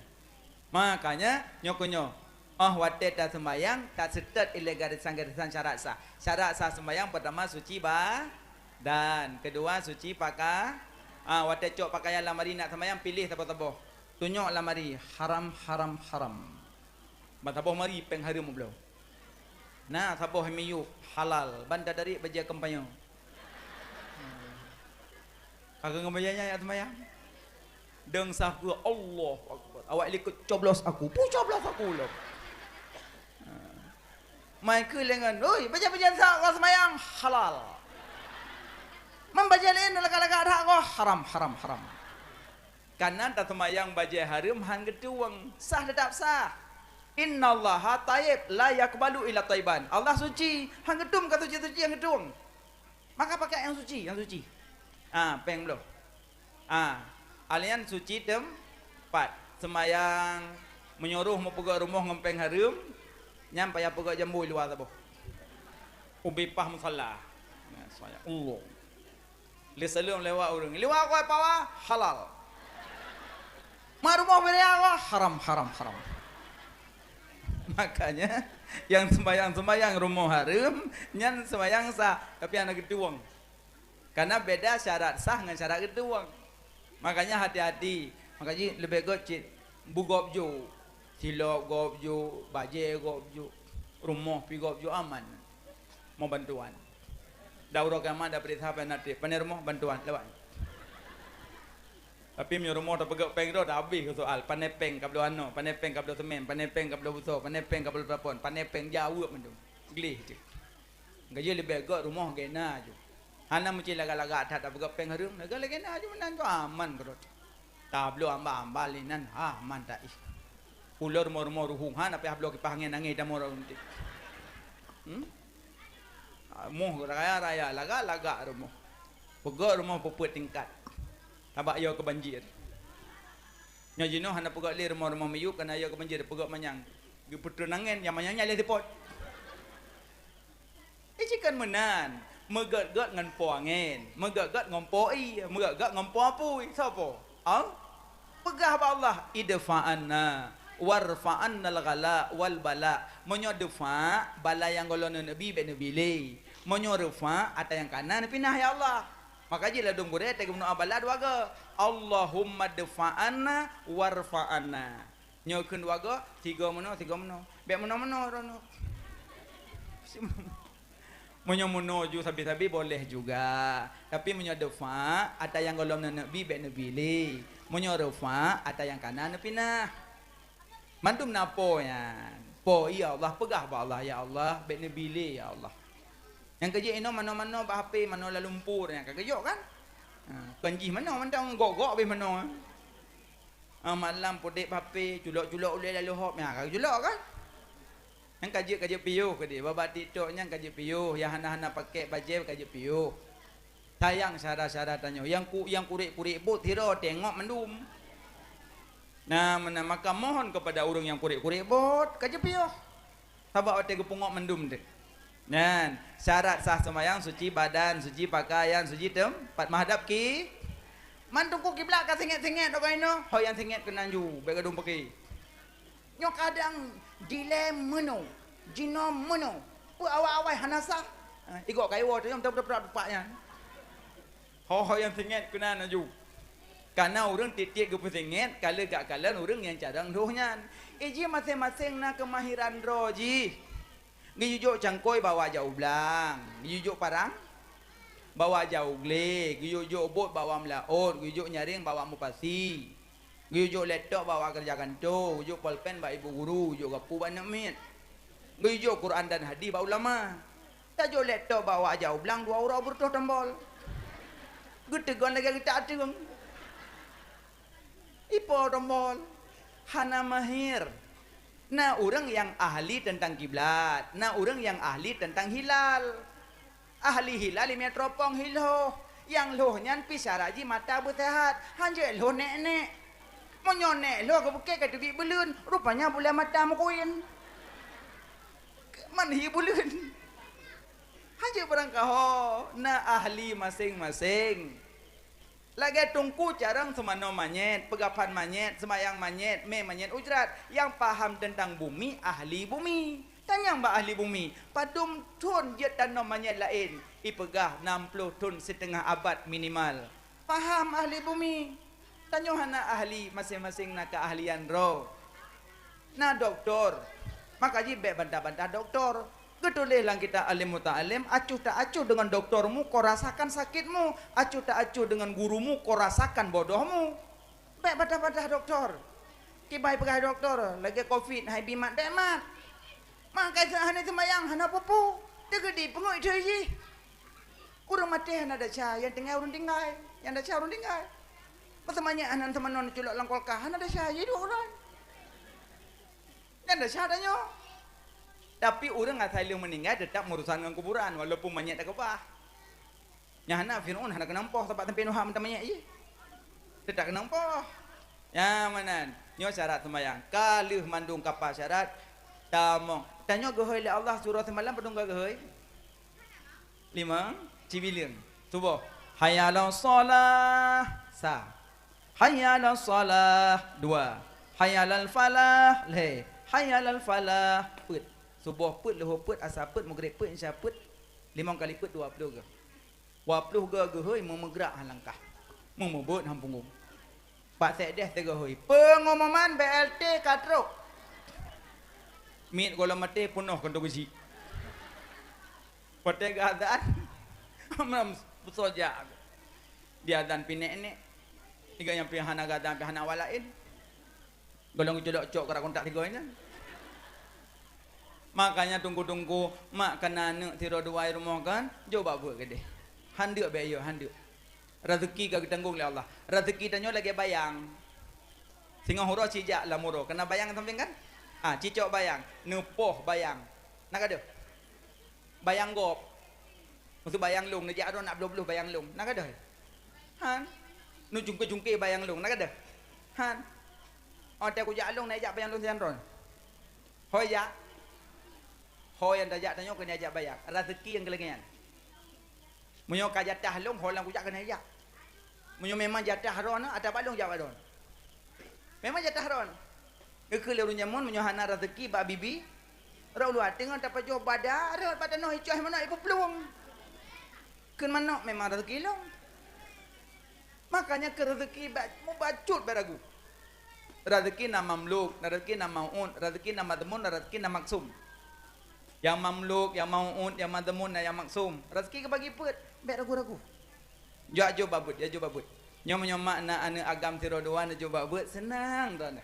Makanya, nyoe keuh nyoe. Óh watèe taseumayang, taseutôt ilèe garésan-garésan syarat sah. Syarat sah seumayang peurtama suci badan, keudua suci paka-, ah, watèe cok pakaian lamari nak seumayang, piléh saboh-saboh. Tunyok lamari, haram, haram, haram. Ban saboh mari péng hareuem ubloe. Na saboh miyueb halal, ban tadarik bajèe kampanye. Ka keuh ngon bajèe nyan jak seumayang. Deung sah keue, Allahu Akbar. Awak likot coblos aku. Puh, coblos aku lom. Mai keu lengan, "Oi, baca-baca sa ka seumayang, halal. Membaca lain lagak-lagak dak ko, haram, haram, haram." Kareuna taseumayang bajée hareuem han geutueng, sah teutap sah. "Innallaha thayyib, la yaqbalu illa thayyiban." Allah suci, han geutueng ka suci-suci nyang geutueng. Maka pakai nyang suci, nyang suci. Ah, péng bloh. Ah, alian suci teumpat. Seumayang, meunyoe roh meupeugöt rumoh ngon péng hareuem, nyan payah peugöt jambo i luwa saboh. Ubé paih musala. Nah, seumayang. Allah. Lé saleuem lewat ureueng. Lewat koi pawa, halal. Mak rumoh beuria, wah, haram, haram, haram. Makanya, nyang seumayang-seumayang rumoh hareuem, nyan seumayang sah, tapi hana geutueng. Karena beda syarat sah ngon syarat geutueng. Makanya hati-hati. Makajih leubeh göt cit bugop ju. Silop gop ju, bajée gop ju. Rumoh pi gop ju aman. Mau bantuan. Dak uroe kiamat dak peuriksa pen até. Pane rumoh bantuan lewat. Tapi meunyoe rumoh tapeugöt péng droe dak habéh soal. Pane péng ka bloe anoe, pane péng ka bloe semen, pane péng ka bloe buso, pane péng ka bloe plafon, pane péng jaweueb mandum. Gleh tu. Gaji leubeh göt rumoh gena ju. Hana meuci lagak-lagak that tapeugöt péng hareuem, lagak-lagak gena ju meunan tu aman keudroe. Tabloe amba-amba lé nan, ha, mantap ih. Ulo rumoh-rumoh ruhueng, ha, na payah bloe kipah angén, angén tamong rot runtik. Hmm? Ah, moh raya-raya, lagak-lagak rumoh. Peugöt rumoh peuet tingkat. Tabak yo keu banjir. Nyoe jinoe hana peugöt lé rumoh-rumoh miyueb, kana yo keu banjir, peugöt manyang. Geupeutrön angén, nyang manyang nyan lé sipot. Ih, jikheun meunan, meugöt-göt ngon po angén, meugöt-göt ngon po ié, meugöt-göt ngon po apui. Soe po? Al-, peugah bak Allah, "Idfa anna, warfa annal ghala wal bala." Meunyoe defa, bala nyang gohlom neubi bék neubi lé. Meunyoe refa, atra nyang kana neupinah, ya Allah. Maka jih ladôm gurée teuka meudoa bala dua goe, "Allahumma dfa anna warfa anna." Nyoe kheun dua goe, sigoe meunoe, sigoe meunoe. Bék meunoe-meunoe droeneuh. Meunyoe meunoe ju sabe-sabe boleh juga. Tapi meunyoe defa, atra nyang gohlom neuneuk bi bék neubi lé. Meunyoe refa, atra nyang kana neupinah. Mandum na po nyan. Po, ya Allah, peugah bak Allah, "Ya Allah, bék neubi lé, ya Allah." Nyang keujeuet inoe manoe-manoe bak H P, manoe lam lumpur nyan ka geujok kan? Ha, kon jih manoe mantong gok-gok beh manoe. Ah, malam pudek bak H P, culok-culok ulée lalu hop, nyan ka geujulok kan? Nyan ka jeuet, ka jeuet piôh keudeh, babah TikTok nyan ka jeuet piôh, nyang hana-hana pakék bajée ka jeuet piôh. Sayang syedara-syedara tanyoe, nyang ku-, nyang kurek-kurek bot sidroe teungoh mandum. Nah, meunan maka mohon kepada ureuëng nyang kurek-kurek bot, ka jeuet piôh. Sabab watée geupeungoh mandum teuh. Nyan, syarat sah seumayang, suci badan, suci pakaian, suci teumpat, meuhadab ki-, man teungku kiblat ka singét-singét, dok inoe, ho nyang singét keunan ju, bék gadong peuki. Nyoe kadang dilée meunoe, jinoe meunoe, peue awai-awai hana sah. Ha, igok kayue tu nyang teupeue-peue tupak nyan. Ho-ho nyang singét keunan laju. Kana ureuëng tieb-tieb geupeusingét, ka lheueh gak kalon ureuëng nyang carông lhôh nyan. Iji maséng-maséng na keumahiran droe jih. Geuyue jok cangkôi bawa jak u blang, geuyue jok parang bawa jak u glé, geuyue jok bot bawa meulaôt, geuyue jok nyaréng bawa mupasi. Geuyue jok laptop bak awak keureuja kantô, geuyue jok polpen bak ibu guru, geuyue jok gapu bak aneuk miet. Geuyue jok Quran dan hadis bak ulama. Tajok laptop bak awak jak u blang dua uroe beureutôh tombol. Geuteugon lagée geutak ateueng. Ipo tombol? Hana mahir. Na ureuëng nyang ahli teuntang kiblat, na ureuëng nyang ahli teuntang hilal. Ahli hilal imeutropong hi lhôh. Nyang lhôh nyan pih syarat jih mata beuseuhat, hanjeuet lhôh nék-nék. Meunyoe nék lhôh geupeukée ka teubiet buleuen, rupanya buleuen mata meukuén. Man hi buleuen. Hanjeuet barangkaho, na ahli maséng-maséng. Lagée teungku carông seumanoe manyét, peugaphan manyét, seumayang manyét, mé manyét ujrat, nyang paham teuntang bumi, ahli bumi. Tanyong bak ahli bumi, padum thon jeuet tanom manyét laén? Ipeugah nam ploh thon siteungoh abad minimal. Paham ahli bumi. Tanyoe hana ahli, maséng-maséng na keuahlian droe. Na doktor, maka jih bék bantah-bantah doktor. Geutuléh lam kitab Alim Muta'alim, "Acuh tak acuh deungon doktormu, kau rasakan sakitmu. Acuh tak acuh deungon gurumu, kau rasakan bodohmu." Bèk patah-patah dokto. Kiban peugah dokto, lagèe covid hai bi mat, bèk mat. Maka hana seumayang, hana peue-peue. Teukeudi peungeuet thèe jih. Ureueng maté hana desya, nyang tinggai ureueng tinggai, nyang desya ureueng tinggai. Masa manyèt hana teumanoe culok lam kulkas, hana desya, jih duek uroe. Nyang desya tanyoe. Tapi ureueng asai lheueh meuninggai teutap meurusan ngon kuburan, walaupun manyèt takeubah. Nyang hana Fir'aun hana keunong poh sabab sampoe Nuh mantong manyèt jih. Teutap keunong poh. Nyang meunan, nyoe syarat seumayang. Ka lheueh mandum kapal syarat, tamong. Tanyoe geuhôi lé Allah surah seumalam padum ka geuhôi? Limong, cibileung. Suboh. Hayya 'alas shalah. Sa. Hayya 'alas shalah. Dua. Hayya 'alal falah. Lhèe. Hayya 'alal falah. Peuet. Suboh peuet, luhô peuet, asa peuet, meugreb peuet, isya peuet. Limong kali peuet dua ploh geuh. Dua ploh geuh geuhôi meumeugrak han langkah. Meumeubeuet han punggong. Bak sekdes teugoh hôi, peungumuman B L T ka trok. Miet gohlom maté peunoh keuntong beusi. Watèe geuazan, meusoe jak. Diazan pih nèk-nèk. Tiga nyang pih hana geuazan pih hana awak laén. Gohlom geucodok cok keu kontak tiga nyan. Makanya teungku-teungku, mak kana aneuk sidroe dua i rumoh kan, jok bak beuet keudeh. Handeuk bèk yôh, handeuk. Raseuki ka geutanggong lé Allah. Raseuki tanyoe lagèe bayang. Singoh uroe sijak lam uroe. Kana bayang sampéng kan? Ha, cicok bayang. Neupoh bayang. Na ka deuh? Bayang gob. Maksud bayang lông, neujak droe nak bloh-bloh bayang lông. Na ka deuh? Han. Neucungké-cungké bayang lông. Na ka deuh? Han. Oh, watèe kujak lông, neujak bayang lông sinan droe. Ho jak. Ho nyang tajak tanyoe keuneuk jak bayang. Raseuki nyang keu lagèe nyan. Meunyoe ka jatah lông, ho lam kujak keuneuk jak. Meunyoe memang jatah droeneuh, ata bak lông jak bak droeneuh. Memang jatah droeneuh. Geukheun lé ureueng jameun, meunyoe hana raseuki bak bibi, rot luwa teungoh tapajoh bada, rot bak tanoh icoh manok ipeuplueng. Kheun manok memang raseuki lông. Makanya keu raseuki bèk mubacut bèk ragu. Raseuki na mamluk, na raseuki na mau'ud, raseuki na madhmun, na raseuki na maksum. Nyang mamluk, nyang mau'ud, nyang madhmun, na nyang maksum. Raseuki geubagi peuet, bèk ragu-ragu. Jak jok bak beuet, jak jok bak beuet. Nyoe meunyoe mak na aneuk agam sidroe dua neujok bak beuet, seunang droeneuh.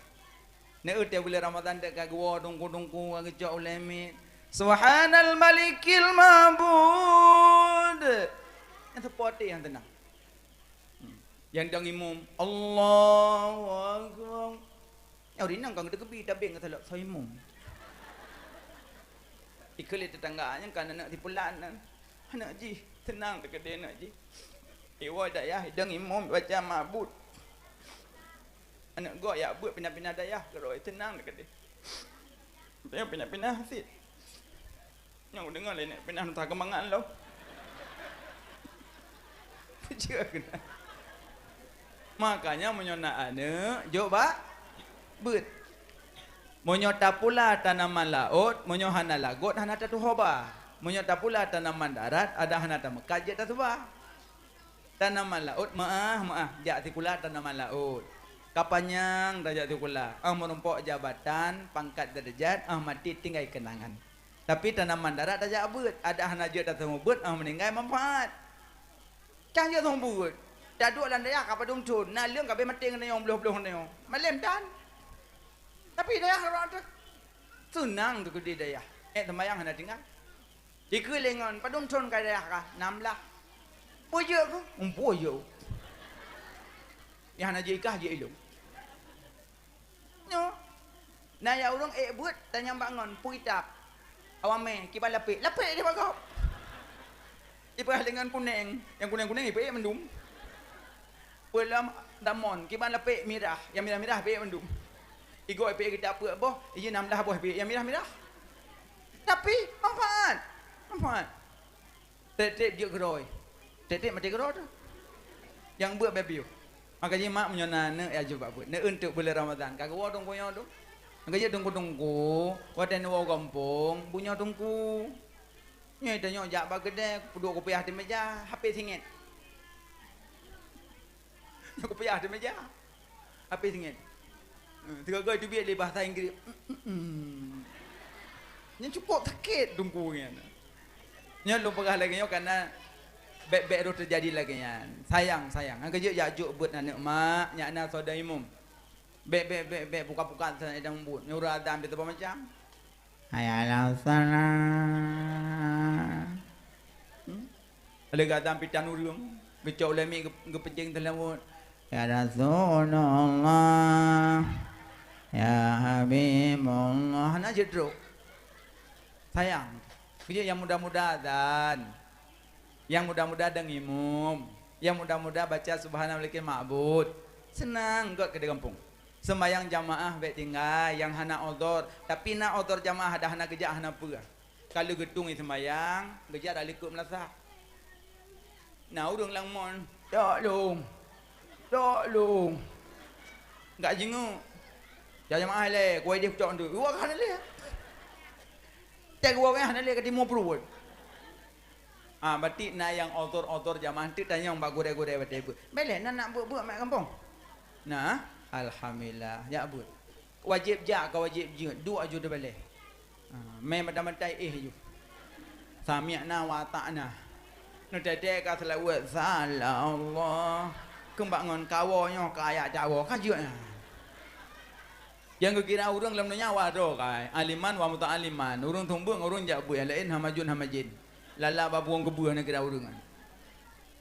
Neu teuh buleuen Ramadhan deuek ka geuwoe dungku-dungku ka geucok ulèe miet. Subhanal Malikil Ma'bud. Nyang seupôt nyang teunang. Hmm. Nyang dang imum, Allahu Akbar. Nyang rinang ka geuteukeubie tabeng ka salak sa imum. Ikheun lé teutangga nyang kan aneuk sipulan nyan. Aneuk jih, teunang teukeudeh aneuk jih. Iwoe dayah idong imum baca mabut. Aneuk gob jak beuet pinah-pinah dayah keudroe teunang teukeudeh. Teuh pinah-pinah cit. Nyang kudeungoe lé nèk pinah nusa keumangan lom. Peue jeuet keunan. Makanya meunyoe na aneuk, jok bak beuet. Meunyoe tapula tanaman laôt, meunyoe hana lagot, hana tatuho ba. Meunyoe tapula tanaman darat, adak hana tameukat jeuet tasuba. Tanaman laôt meu'ah, meu'ah, jak sikula tanaman laôt. Ka panyang tajak sikula, 'oh meurumpok jabatan, pangkat, darajat, 'oh maté tinggai keunangan. Tapi tanaman darat tajak beuet, adak hana jeuet tateumé beuet, 'oh meuninggai manfaat. Cang jeuet teumé beuet, taduek lam dayah ka padum thon, naleueng ka abéh maté ngon nyoe, bloh-bloh ngon nyoe. Malém tan. Tapi dayah rot teuh. Seunang teuh keudeh dayah. Ék seumayang hana tinggai. Ikheun lé ngon, padum thon ka dayah kah? Nam blah. Peue jeuet keuh? Umpue jeuet. Nyang hana jeuet i kah jeuet i lôn. Nyoe. Na ya ureueng ék beuet tanyong bak ngon, peue kitab? Awak mé, kiban lapék. Lapék di bak gob. Ipeugah lé ngon kuneng, nyang kuneng-kuneng ipeuék mandum. Peue lom damon, kiban lapék mirah, nyang mirah-mirah ipeuék mandum. Igoe ipeuék kitab peuet boh, iji nam blah boh ipeuék nyang mirah-mirah. Tapi manfaat. Manfaat. Trép-trép jeuet keudroe. Trép-trép maté keudroe teuh. Nyang beuet bèe piôh. Maka jih mak meunyoe na aneuk ya jok bak beuet. Neu eunteuk buleuen Ramadhan. Ka geuwoe teungku nyoe tu. Maka jih teungku-teungku, watèe neuwoe gampông, bunoe teungku. Nyoe tanyoe jak bak keudè, peuduek kupiah di meja, hapé singét. Nyoe kupiah di meja. Hapé singét. Eh, sigoe-goe teubiet lé bahasa Inggréh. Nyan cukôp sakét teungku nyan. Nyan lôn peugah lagèe nyoe karena Bèk-bèk roh teujadi lagèe nyan. Sayang, sayang. Nyang keujeuet jak jok beuet aneuk mak, nyak na soe dang imum. Bèk, bèk, bèk, bèk, pukat-pukat sa idang buet. Nyoe ureueng azan pih saboh macam. Hayya 'alas shalah. Hmm? Lheueh geuazan pih tan ureueng, geucok lé mic geu-, geupeucéng teulaweuet. Ya Rasulullah, ya Habibullah. Hana jeuet trok. Sayang. Keujeuet nyang muda-muda azan. Nyang muda-muda dang imum. Nyang muda-muda baca Subhanal Malikil Ma'bud. Seunang göt keu di gampông. Seumayang jamaah bèk tinggai, nyang hana udhur. Tapi na udhur jamaah dah hana geujak, hana peue. Ka lheueh geutung seumayang, geujak dak likot meulasah. Na ureueng lam mon, "Tok lôn! Tok lôn!" Gak jingeuk. "Ya jamaah lé, kuwai deh kucok nteuk." Wah, ka hana lé. Teuh geuwoe hana lé ka timu pruet. Ah, berarti na nyang odor-odor jamaah teuk tanyong bak gurèe-gurèe watèe beuet. Bèk lé, na nak beuet-beuet mat gampông? Na, alhamdulillah, jak beuet. Wajéb jak ka wajéb jeuet, duek aju teubalèe. Ah, mé mata-mata éh aju. Sami'na wa ata'na. Neutètè ka seulaweuet, salah Allah. Keumbak ngon kawoe nyoe ka ayak cawoe, ka jeuet nyan. Nyang geukira ureueng lam donya wa droe kai, aliman wa muta'aliman. Ureueng tumbeueng, ureueng jak beuet, nyang laén hama jeuet hama jén. Lala bak puwöng keubeueh na kira ureueng nyan.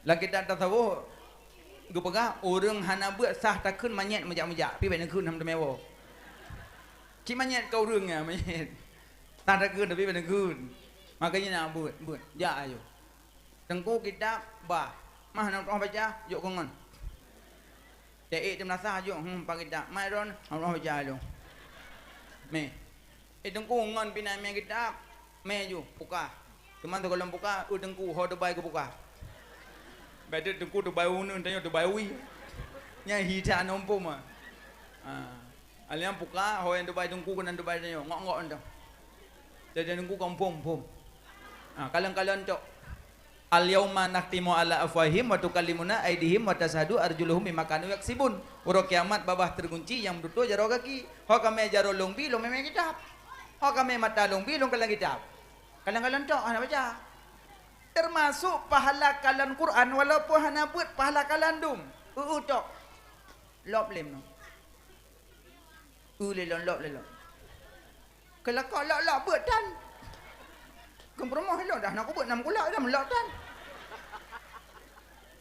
Lam kitab tasawuf geupeugah, ureueng hana beuet sah takheun manyét meujak-meujak, pih bèk neukheun hana teumé woe. Cit manyét ka ureueng nyan, manyét. Sah takheun tapi bèk neukheun. Makanya nak beuet, beuet. Jak ayo. Teungku kitab bah. Mah na roh baca, jok keu ngon. Teuék teumeunasah jok, hmm, pakai kitab. Mai ron, Allah baca lom. Mé. Eh, teungku ngon pih na mé kitab. Mé ju, puka. Teuma teuka lom puka, eu teungku, ho teubai keu puka. Bèk teungku teubai uneun, tanyoe teubai wie. Nyan hita nompom ah. Ha. Aliang puka, ho nyang teubai teungku keunan teubai tanyoe, ngok-ngok entah. Jadi teungku kampung, pom. Ha, kalon-kalon cok. Al-yauma nakhtimu ala afwahihim wa tukallimuna aidihim wa tasyhadu arjuluhum bima kanu yaksibun. Uroe kiamat babah teugunci nyang meututoe jaroe gaki. Ho kamé jaroe lôn bi lôn mé kitab. Ho kamé mata lôn bi lôn kalon kitab. Kalon-kalon tok hana baca. Teumasok pahala kalon Quran walaupun hana beuet pahala kalon dum. Eu-eu tok. Lop lem nyoe. Eu lé lôn lop lé lôn. Keulakok lok-lok beuet tan. Keu peurumoh ilôn dah na kubeuet nam kulak dah meulok tan.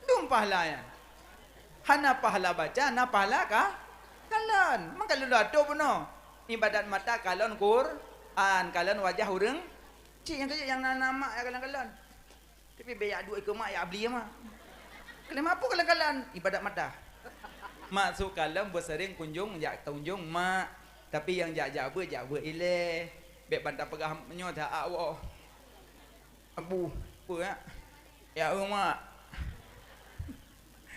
Dum pahala nyan. Hana pahala baca, na pahala ka kalon. Maka lôn atoe bunoe. Ibadat mata kalon Quran, kalon wajah ureueng. Cit nyang keujeuet nyang na, na mak nyang kalon-kalon. Tapi bèk yak duek keu mak, yak beli mak. Kalon mak peue kalon-kalon? Ibadat mata. Maksud kalon beusering kunjong jak kunjong mak. Tapi nyang jak-jak beuet, jak beuet ilèe. Bèk ban tapeugah nyoe that ak woe. Abu, peue yak? Yak eu mak.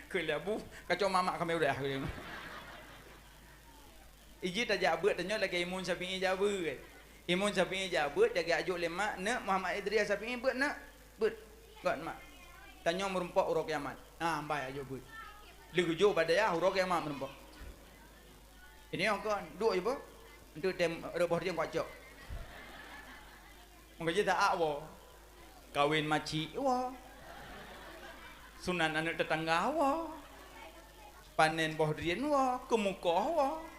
Keu lé abu, kacau mamak kami udah. Iji tajak beuet tanyoe lagèe Imam Syafi'i jak beuet. Imam Syafi'i jak beuet, jak geujok lé mak, "Neuk, Muhammad Idris Syafi'i beuet, neuk." "Beuet." "Göt, mak." "Tanyoe meurumpok uroe kiamat." Ah, bai ajo beuet. Lheuh geujok bak dayah uroe kiamat meurumpok. Ini kon, duek je boh. Enteuk tem rot boh rijang kuat cok. Meukeujeuet that ak woe. Kawen macik woe. Sunat aneuk teutangga woe. Panen boh drien woe, keumukoh woe.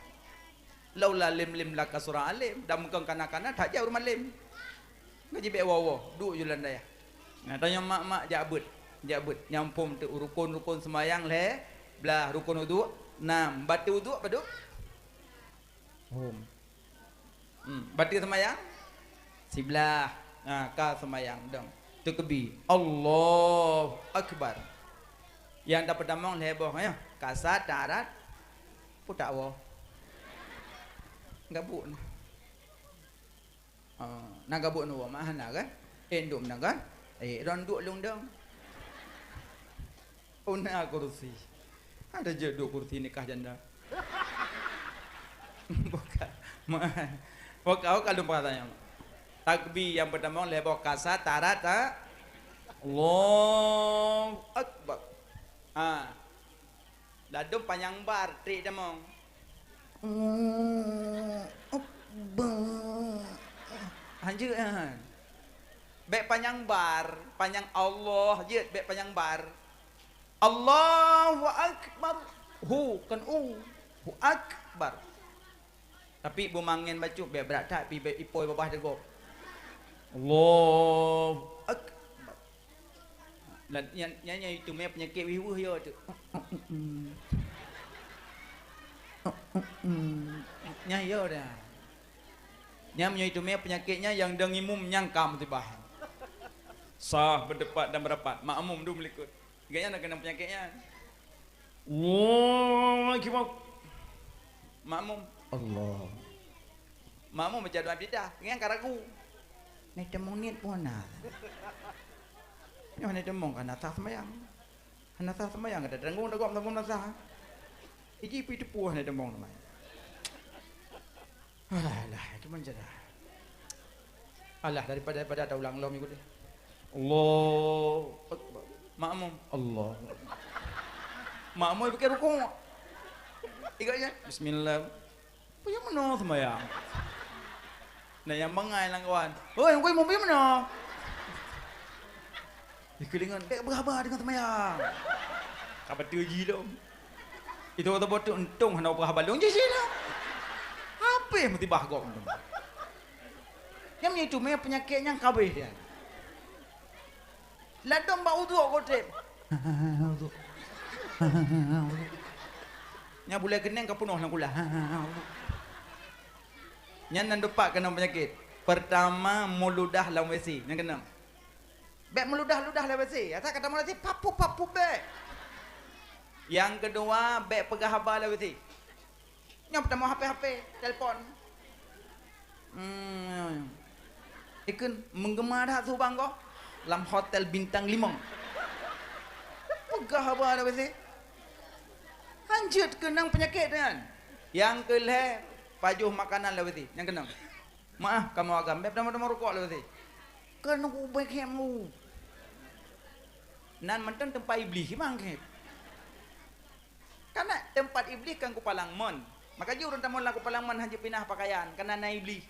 Laula lem-lem lakasura alem, dan meukon kana-kana that jak ureueng malem. Ka jibèk woe-woe, duek ju lam dayah. Nah, tanyoe mak-mak jak beuet, jak beuet. Nyang phom teuk rukon-rukon seumayang lhèe blah, rukon uduk nam, bateue uduk padum? Phom. Hmm, bateue seumayang? Siblah. Ha, ka seumayang dong. Teukeubi. Allahu Akbar. Nyang tapeutamong lhèe boh nyoe. Kasa, tarat, putak woe. Gabuk na. Ha, na gabuk na woe, mak hana kan? Eh, ndum na kan? Eh, ron duek lôn dong. Oh, na kursi. Ada je duek kursi nikah janda. Bukan. Bukan, bukan lôn peurasaan. Takbir nyang peutamong lhèe boh kasa, tarat, ha? Allahu Akbar. Ha. Ladôm panyang bar, trik tamong. Allahu Akbar. Hanjeuet nyan. Bèk panyang bar, panyang Allah jeuet, bèk panyang bar. Allahu Akbar. Hu, kon u. Hu Akbar. Tapi beumangen bacut, bèk brat that, pi bèk ipoi babah teugok. Allahu Akbar. Lah, nyan, nyan, nyan itu mè peunyakét weuh-weuh yo tu. Nyan yo dah. Nyan meunyoe itu mè peunyakét nyan nyang dong imum nyang ka musibah. Saf beudepat dan beurapat, makmum dum likot. Gobnyan na keunong peunyakét nyan. Allahu Akbar. Makmum, Allah. Makmum baca doa iftitah, nyan ka ragu. Nai teumong niet pun na. Nyoe nai teumong ka na sah seumayang. Hana sah seumayang, ka teudeungoe gob sambông na sah. Iji pi teupue nai teumong teuma. Alah, alah, itu meuncegah. Alah, daripada, daripada taulang lom ikut dia. Allahu Akbar. Makmum, Allah. Makmum pakai rukuk. Ingat ya, bismillah. Peue nyang meunoe seumayang? Na nyang bangai lam kawan. "Hoi, hoi, peue nyang meunoe?" Dikeulingon, "Bèk beuhaba deungon seumayang." Ka beutôi jih lom. Itu kata botok untông hana beuhaba lôn jih jih lom. Habéh musibah gob tu. Nyang itu mè peunyakét nyang kabéh dia. Ladôm bak uduk gob trép. Uduk. Nyan bulèe keuneng ka peunoh lam kulah. Nyan nan deupat keunong peunyakét. Peurtama, meuludah lam WC. Nyang keunong. Bèk meuludah-ludah lam WC. Asai ka tamong lam WC, papup-papup bèk. Nyang keudua, bèk peugah haba lam WC. Nyoe peutamong H P-H P, telepon. Hmm. Ikheun meugeuma that su bang gob lam hotel bintang limong. Peugah haba lam WC. Hanjeuet keunong peunyakét nyan. Nyang keu lhèe, pajoh makanan lam WC. Nyang keunong. Maah, kamoe agam, bèk peutamong-tamong rukok lam WC. Keuneuk ubé khem u. Nan mantong teumpat Iblih, memang khem. Kana teumpat Iblih kan kupalang mon. Maka jih ureueng tamong lam kupalang mon hanjeuet pinah pakaian, kana na Iblih.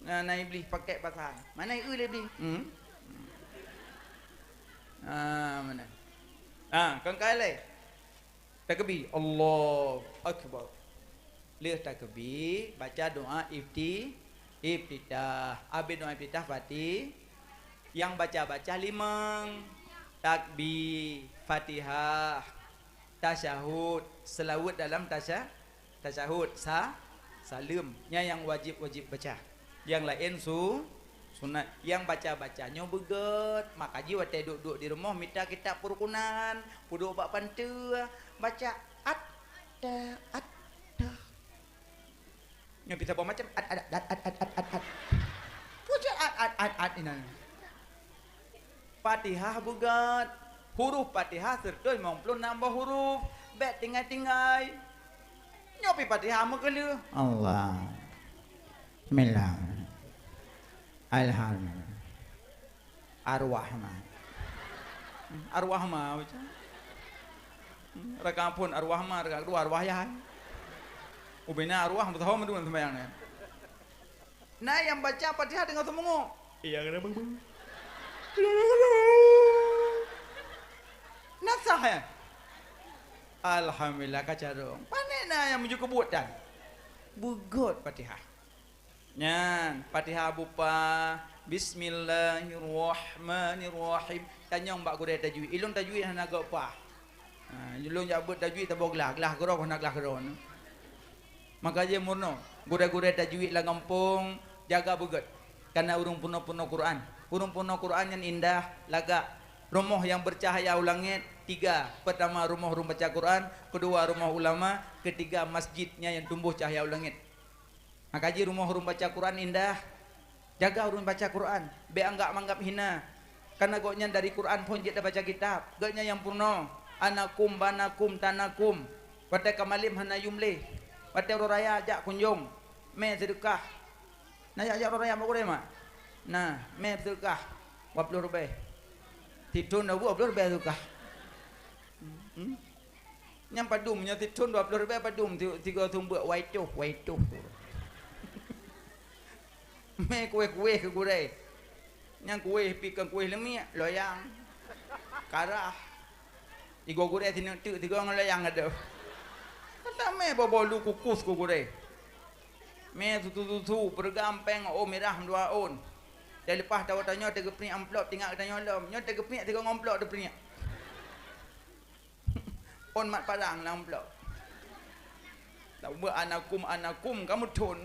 Na, na Iblih pakèk pasan. Mana ieu lé Iblih? Hmm. Ah, mana? Ah, kon kai lé. Takbir, Allahu Akbar. Lheueh takbir, baca doa ifti-, iftitah. Abéh doa iftitah, Fati-, nyang baca-baca limong. Takbir, Fatihah, tasyahud, seulaweuet dalam tasya-, tasyahud, sa-, saleuem. Nyan nyang wajéb-wajéb baca. Nyang laén su-, sunat. Nyang baca-baca nyoe beugèt. Maka jih watèe duek-duek di rumoh mita kitab peureukunan, peuduek bak panteue, baca at-ta, at-ta. Nyoe bisa boh macam at, at, at, at, at, at, at, at. Pucuk at, at, at, at, inan. Fatihah beugèt. Huruf Fatihah seureutôh limong ploh nam boh huruf. Bèk tinggai-tinggai. Nyoe pi Fatihah meukeuleuh. Allah. Bismillah. Alhamdulillah. Arwah ma. Arwah ma, baca. Rakaat phôn arwah ma, rakaat keudua arwah yah. Ubena arwah meusaho meudua seumayang nyan. Na nyang baca Fatihah deungon seumeungok. Iya, kena bang, bang. Na sah, ya? Alhamdulillah, ka carông. Pané na nyang meunyoe keubuet tan? Beugöt Fatihah. Nyan, Fatihah bupa, Bismillahirrahmanirrahim. Tanyong bak gurèe tajwid. Ilôn tajwid hana gèt pah. Ha, ilôn jak beuet tajwid saboh glah, glah keudroe hana glah keudroe. Maka jeuet meurunoe, gurèe-gurèe tajwid lam gampông, jaga beugöt. Kareuna ureueng peurunoe-peurunoe Quran. Ureueng peurunoe Quran nyan indah, lagak. Rumoh nyang beucahaya u langét, tiga. Peurtama, rumoh ureueng baca Quran. Keudua, rumoh ulama. Keutiga, masjid nyan nyang tumboh cahya u langét. Maka jih rumoh ureueng baca Quran indah. Jaga ureueng baca Quran, bèk anggab-anggab hina. Kareuna gobnyan dari Quran phôn jeuet tabaca kitab. Gobnyan nyang peurunoe, anakum, banakum, tanakum. Watèe ka malém hana yum lé. Watèe uroe raya jak kunjong, mè seudeukah. Na jak-jak uroe raya bak gurèe mak? Na, mè seudeukah dua ploh ribèe. Sithôn dua ploh ribèe seudeukah. Hmm? Nyan padum, nyoe sithôn dua ploh ribèe padum, ti-, tiga seumeubeuet, wai toh, wai toh. Mè kuéh-kuéh keu gurèe. Nyang kueh pi kon kueh leumiek, loyang, karah. Igoe gurée sineuk teuk sigoe ngon loyang adoh. Ka tamé boh-boh lu kukus keu gurée. Mé susu-susu, peureugam péng, oh, mirah dua ôn. Dan leupah tawoe tanyoe teugeupeunyek amplop, tinggai geutanyoe lom. Nyoe teugeupeunyek sigoe ngon amplop teupeunyek. Ôn mat padang lam amplop. Taubeuet anakum, anakum kamoe thon.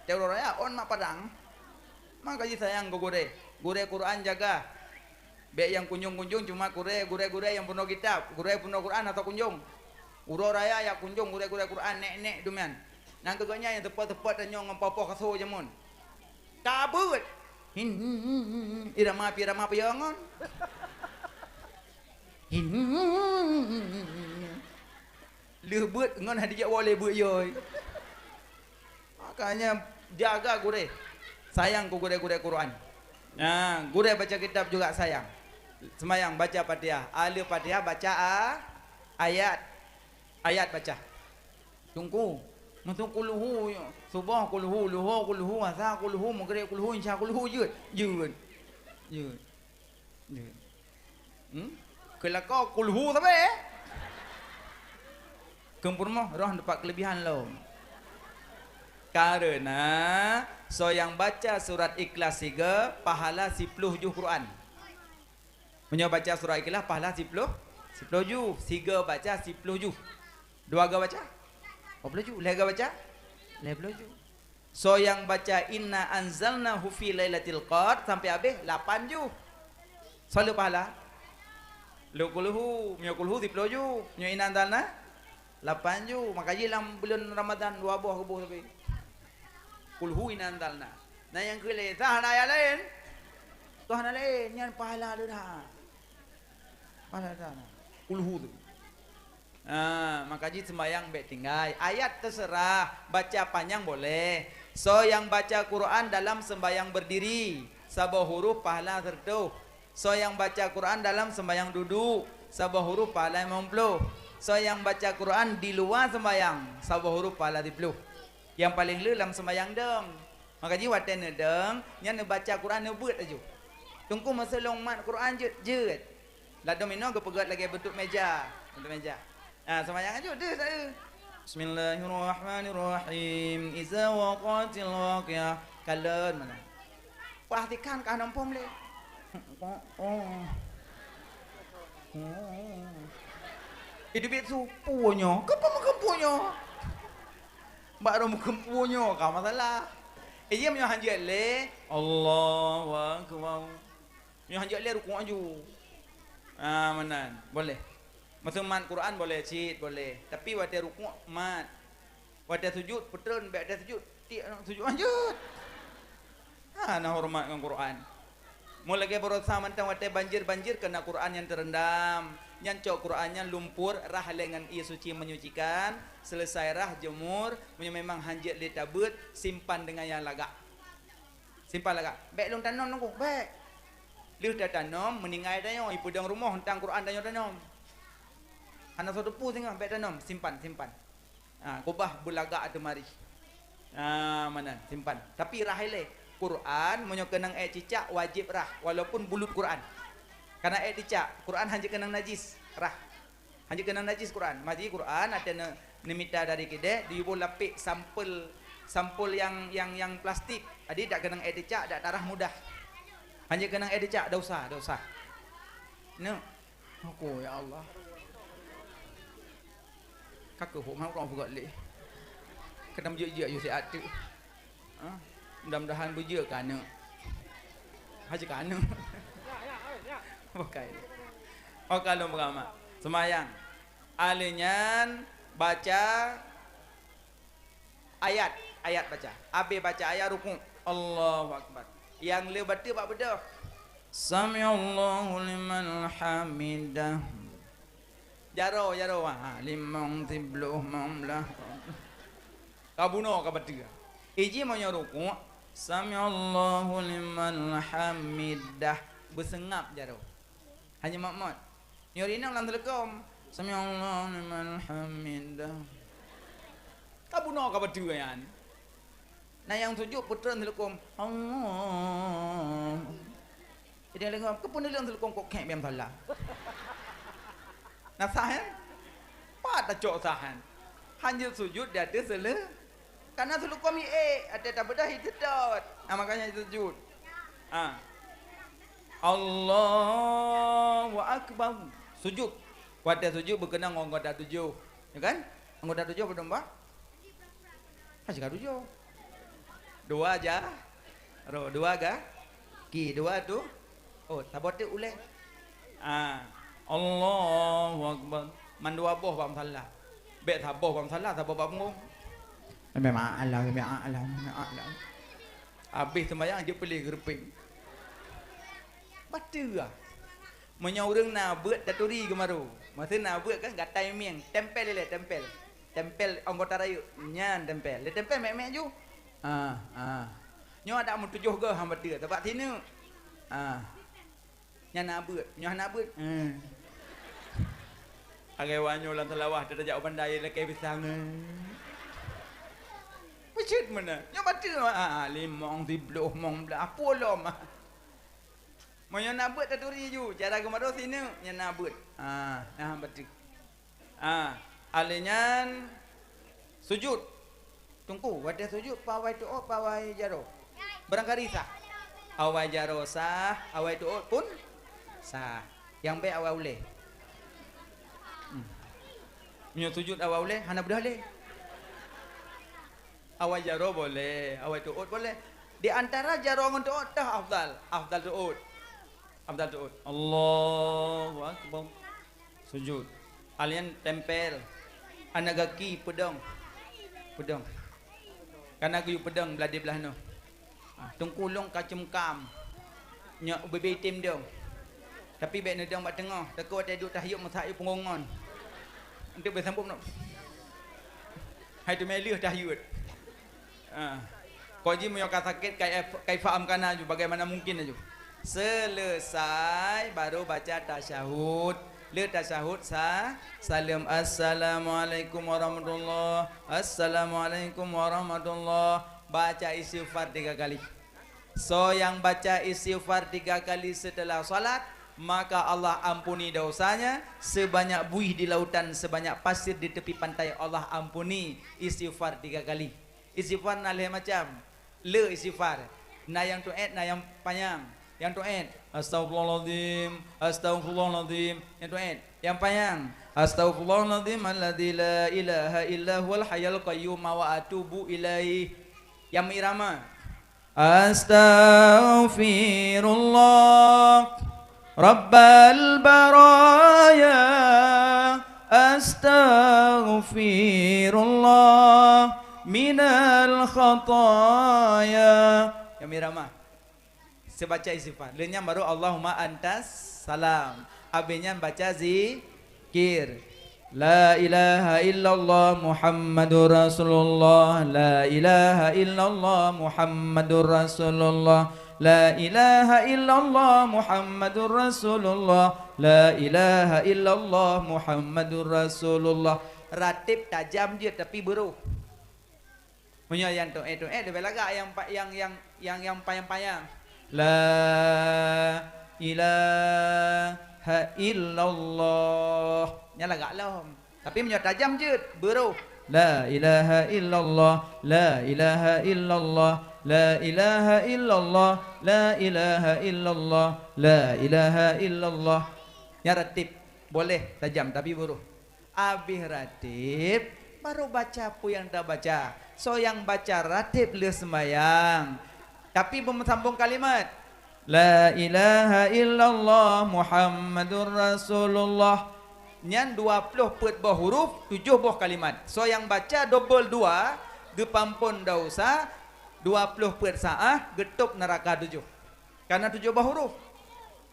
Teuro raya ôn mat padang. Maka jisayang keu gurée. Gurée Quran jaga. Bék nyang kunjong-kunjong cuma gurée, gurée-gurée nyang peunoh kitab, gurée peunoh Quran atau kunjong. Uroe raya jak kunjong gurée-gurée Quran, nék-nék dumian. Nyan keuh geuhnyan nyang teupot-teupot tanyoe ngon poh-poh kaso jameun. Ka beuet. Hin, hin, hin, hin, hin. Irama pi irama peue ngon. Hin, hin, hin, hin, hin, hin. Lheueh beuet ngon hana dijak woe lé beuet yoi. Makanya jaga gurée. Sayang keu gurée-gurée Quran. Nah, gurée baca kitab juga sayang. Seumayang baca Fatihah. Aleuh Fatihah baca a-, ayat. Ayat baca. Teungku, meusu kulhu, suboh kulhu, luho kulhu, asa kulhu, meugreb kulhu, isya kulhu, jeuet. Jeuet. Jeuet. Jeuet. Hmm? Keulako kulhu sabe. Keu peurumoh roh dapat kelebihan lom. Karena soe nyang baca surat Ikhlas siga, pahala siploh juh Quran. Meunyoe baca surat Ikhlas, pahala siploh, siploh juh. Siga baca siploh juh. Dua ga baca? Dua ploh juh. Lhée ga baca? Lhée ploh juh. Soe nyang baca inna anzalnahu fi lailatul qadr sampai habéh, lapan juh. Soe le pahala? Lhée kulhu, meunyoe kulhu siploh juh. Meunyoe inna anzalna, lapan juh. Maka jih lam buleuen Ramadhan dua boh geuboh sabe. Kulhu inna anzalna. Na nyang keu lé, sah na ayat laén? Toh na laén, nyan pahala leuha. Pahala leuha. Kulhu tu. Ah, maka jih sembahyang bék tinggai. Ayat terserah, baca panyang boleh. Soe nyang baca Quran dalam sembahyang berdiri, saboh huruf pahala seratus. Soe nyang baca Quran dalam sembahyang duduk, saboh huruf pahala limong ploh. Soe nyang baca Quran di luwa sembahyang, saboh huruf pahala siploh. Nyang paleng le lam sembahyang dong. Maka jih watée neudong, nyan neubaca Quran neubeuet laju. Teungku meuseulong mat Quran jeuet, jeuet. Ladom inoe geupeugét lagée beutôi meja, beutôi meja. Ah, seumayang aju deuh saeu. Bismillahirrahmanirrahim. Iza waqatil waqiah. Kalon mana? Perhatikan ka hana muphom lé. Oh, oh. Oh. Itu biet supu nyoe. Kenapa meukeumpu nyoe? Bak rom meukeumpu nyoe ka masalah. Eh, iya meunyoe hanjeuet lé. Allahu Akbar. Meunyoe hanjeuet lé rukuk aju. Ah, meunan. Boleh. Masa mat Quran boleh cit, boleh. Tapi watée rukuk mat. Watée sujud peutreun bék watée sujud. Tiek sujud lanjut. Hana horeumat ngon Quran. Meulagée baroesa mantong watée banjir-banjir keunan Quran nyang teurendam. Nyan cok Quran nyan lumpur, rhah lé ngon ié suci menyucikan, selesai rhah jemur, meunyoe memang hanjeuet lé tabeuet, simpan deungon nyang lagak. Simpan lagak. Bék lôn tanom nunggu, bék. Lheueh tatanom, meuninggai tanyoe, ipeudong rumoh teuntang Quran tanyoe tanom. Hana soe teupeu singoh, bék tanom, simpan, simpan. Ha, keubah beulagak teumari. Ha, meunan, simpan. Tapi rhah ilée. Quran meunyoe keunong ék cicak wajéb rhah, walaupun bulut Quran. Karena ék cicak, Quran hanjeuet keunong najis, rhah. Hanjeuet keunong najis Quran. Maji Quran ada ne, neumita dari keudè, diyuboh lapék sampel, sampel yang, yang, yang plastik. Jadi dak keunong ék cicak, dak tarhah mudah. Hanjeuet keunong ék cicak, dak usah, dak usah. Neuk. Aku, ya Allah. Ka keuh hok ngon ureueng peugöt lé. Keunan jeuet-jeuet yue siat teuk. Ha? Mudah-mudahan beujeuet keu aneuk. Haji keu aneuk. Bukai. Oka lôn beurama. Seumayang. Alèh nyan baca ayat, ayat baca. Abéh baca ayat rukuk. Allahu Akbar. Nyang le bateue bak beudôh. Sami'allahu liman hamidah. Jaroe, jaroe. Ha, limong, siploh, limong blah. Ka bunoe ka bateue. Iji meunyoe rukuk, sami'allahu liman hamidah. Beuseungab jaroe. Hanya mat-mat. Nyoe rinong lam teuleukom. Sami'allahu liman hamidah. Ka bunoe ka bateue nyan. Na nyang sujud peutreun teuleukom. Allah. Jadi lengkap ke pun leueng seulukong kok khek bem salah. Nah sah kan? Pat tacok sah kan? Hanya sujud di atas sele. Karena seulukong mi eh, ada tak bedah itu dot. Nah, makanya itu sujud. Ah. Allahu Akbar. Sujud. Watèe sujud beukeunong anggota tujoh. Ya kan? Anggota tujoh padum bah? Hana ka tujoh. Dua ja, ro, dua ga, ki, dua tu. Oh, saboh teuk ulèe. Ah, Allahu Akbar. Mandua boh bak musala. Bèk saboh bak musala, saboh bak punggong. Memang alah, memang alah, memang alah. Habis sembahyang jeuet peuleh geureupieng. Bateue ah. Meunyoe ureueng na beuet taturi geumaru. Masa na beuet kan gatai mieng, tempel ilèe, tempel. Tempel anggota rayeuk, nyan tempel. Lé tempel mek-mek ju. Ah, ah. Nyoe adak meutujoh goh hamba teu, sabab sineuk. Ah. Nyan na beuet, nyoe hana beuet. Hmm. Agai wanyoe lam salawah teutajak u bandai lakèe pisang. Peucit meunan. Nyoe bateue ah, ah, limong, sibloh, mong blah, apo lom ah. Meunyoe na beuet taturi ju, cara geumaru sineuk nyan na beuet. Ah, nah bateue. Ah, alèh nyan sujud. Teungku, watèe sujud pawai tuôt, pawai jaroe. Barangkali sah. Awai jaroe sah, awai tuôt pun sah. Nyang bèk awai ulèe. Hmm. Meunyoe sujud awai ulèe, hana beudôh lé. Awai jaroe boleh, awai tuôt boleh. Di antara jaroe ngon tuôt tah afdal. Afdal tuôt. Afdal tuôt. Allahu Akbar. Sujud. Alèh nyan tempel. Aneuk gaki peudong. Peudong. Kana geuyue peudong blah di blah nyoe. Ah, teungku lôn ka ceumkam. Nyoe ubé-bé item dong. Tapi bèk neudong bak teungoh, takot watèe duek tahyuet meusak yue punggong ngon. Enteuk beusambot nyoe. Hai teumé lheueh tahyuet. Ah. Kok jih meunyoe ka sakét, kai-, kaifa amkana ju, bagaimana mungkin laju. Selesai baru baca tasyahud. Le tasyahud sa-, salam, "Assalamualaikum warahmatullah. Assalamualaikum warahmatullah." Baca istighfar tiga kali. Soe nyang baca istighfar tiga kali setelah salat, maka Allah ampuni dosanya, sebanyak buih di lautan, sebanyak pasir di tepi pantai, Allah ampuni istighfar tiga kali. Istighfar na lhèe macam. Le istighfar. Na nyang tuét, na nyang panyang. Nyang tuét, "Astaghfirullahaladzim, astaghfirullahaladzim." Nyang tuét, nyang panyang, "Astaghfirullahaladzim alladzi la ilaha illa huwal hayyul qayyum wa atubu ilaih." Nyang meuirama, "Astaghfirullah rabbal baraya, astaghfirullah minal khataya." Nyang meuirama. Sebaca istighfar. Lheueh nyan baru Allahumma antas salam. Abéh nyan baca zi-, kir. La ilaha illallah Muhammadur Rasulullah. La ilaha illallah Muhammadur Rasulullah. La ilaha illallah Muhammadur Rasulullah. La ilaha illallah Muhammadur Rasulullah. Ratib tajam jeuet tapi beurôh. Meunyoe nyang tuét-tuét leubeh lagak nyang pa-, nyang, nyang, nyang, nyang panyang-panyang. La ilaha illallah. Nyan lagak lom. Tapi meunyoe tajam jeuet, beurôh. La ilaha illallah, la ilaha illallah, la ilaha illallah, la ilaha illallah, la ilaha illallah. Nyan ratib. Boleh tajam, tapi beurôh. Abéh ratib, baru baca peue nyang tabaca. Soe nyang baca ratib lheueh seumbahyang, tapi beumeusambông kalimat, "La ilaha illallah Muhammadur Rasulullah." Nyan dua ploh peuet boh huruf, tujoh boh kalimat. Soe nyang baca dobol dua, geupeuampôn desya, dua ploh peuet sa'ah, geutôb neuraka tujoh. Kana tujoh boh huruf.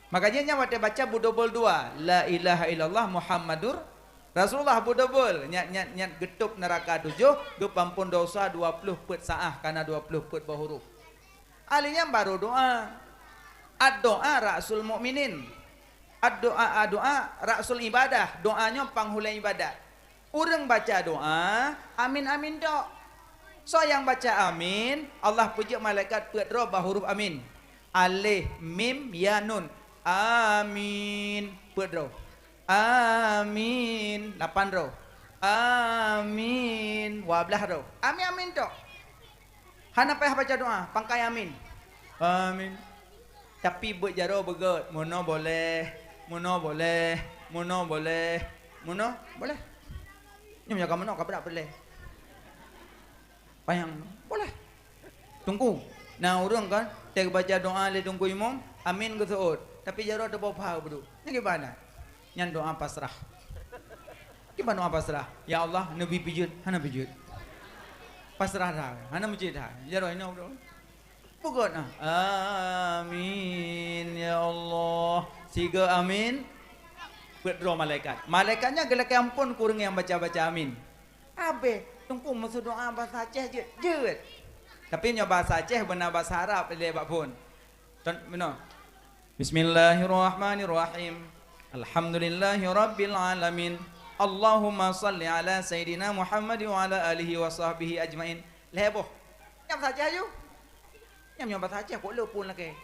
Maka jih nyan watèe baca beudobol dua, "La ilaha illallah Muhammadur Rasulullah," beudobol, nyan, nyan, nyan geutôb neuraka tujoh, geupeuampôn desya dua ploh peuet sa'ah, kana dua ploh peuet boh huruf. Alheuh nyan baru doa. Ad-doa ra'sul mu'minin. Ad-doa, ad-doa ra'sul ibadah. Doa nyoe panghulèe ibadat. Ureueng baca doa, amin, amin tok. Soe nyang baca amin, Allah peujeuet malaikat peuet droe bak huruf amin. Alif, mim, ya, nun. Amin. Peuet droe. Amin. Lapan droe. Amin. Dua blaih droe. Amin, amin tok. Hana payah baca doa, pangkai amin. Amin. Tapi beuet jaroe beugét, meunoe boleh, meunoe boleh, meunoe boleh, meunoe boleh. Nyoe meunyoe ka meunoe ka brat peureulée. Panyang, boleh. Teungku, na ureuëng kan, teuka baca doa lé teungku imum, amin geuseuôt. Tapi jaroe teuboh pha beudôh. Nyan kiban na? Nyan doa pasrah. Kiban doa pasrah? Ya Allah, neubi pijeut, hana pijeut. Pasrah that, hana meucit that. Jaroe inoe beudôh. Beugét na. Amin, ya Allah. Siga amin. Peuet droe malaikat. Malaikat nyan geulakée amphon keu ureuëng nyang baca-baca amin. Abéh, teungku meuseudoa basa Aceh jeuet. Jeuet. Tapi nyoe basa Aceh beuna basa Arab lé bak phon. Con-, meunoe. Bismillahirrahmanirrahim. Alhamdulillahirabbil alamin. Allahumma shalli ala sayyidina Muhammad wa ala alihi wa sahbihi ajmain. Lhée boh. Nyang basa Aceh aju. Nyang nyoe basa Aceh kok le phon lakée.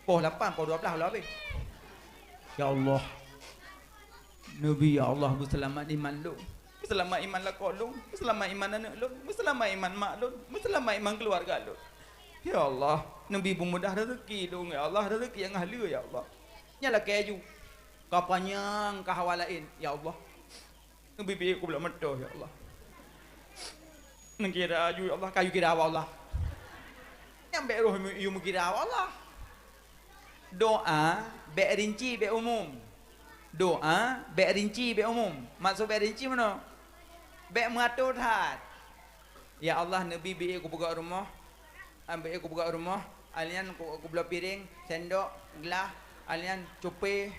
Poh lapan, poh dua blaih lom habéh. Ya Allah. Neubi, ya Allah, beuseulamat iman lôn. Beuseulamat iman lakoe lôn. Beuseulamat iman aneuëk lôn. Beuseulamat iman mak lôn. Beuseulamat iman keuluwarga lôn. Ya Allah, neubi beumudah rezeki lôn, ya Allah, rezeki nyang haleue, ya Allah. Nyan lakée aju. Ka panyang, ka hawa laén, ya Allah. Neubi biék kubloe meutoh, ya Allah. Neukira aju, ya Allah, ka yue kira bak Allah. Nyang bék roh yue meukira bak Allah. Doa bék rinci, bék umum. Doa bék rinci, bék umum. Maksud bék rinci meunoe? Bék meuato that. Ya Allah, neubi biék kupeugöt rumoh, ah, biék kupeugöt rumoh, alian ku-, kubloe piréng, sendok, glah, alian cupé,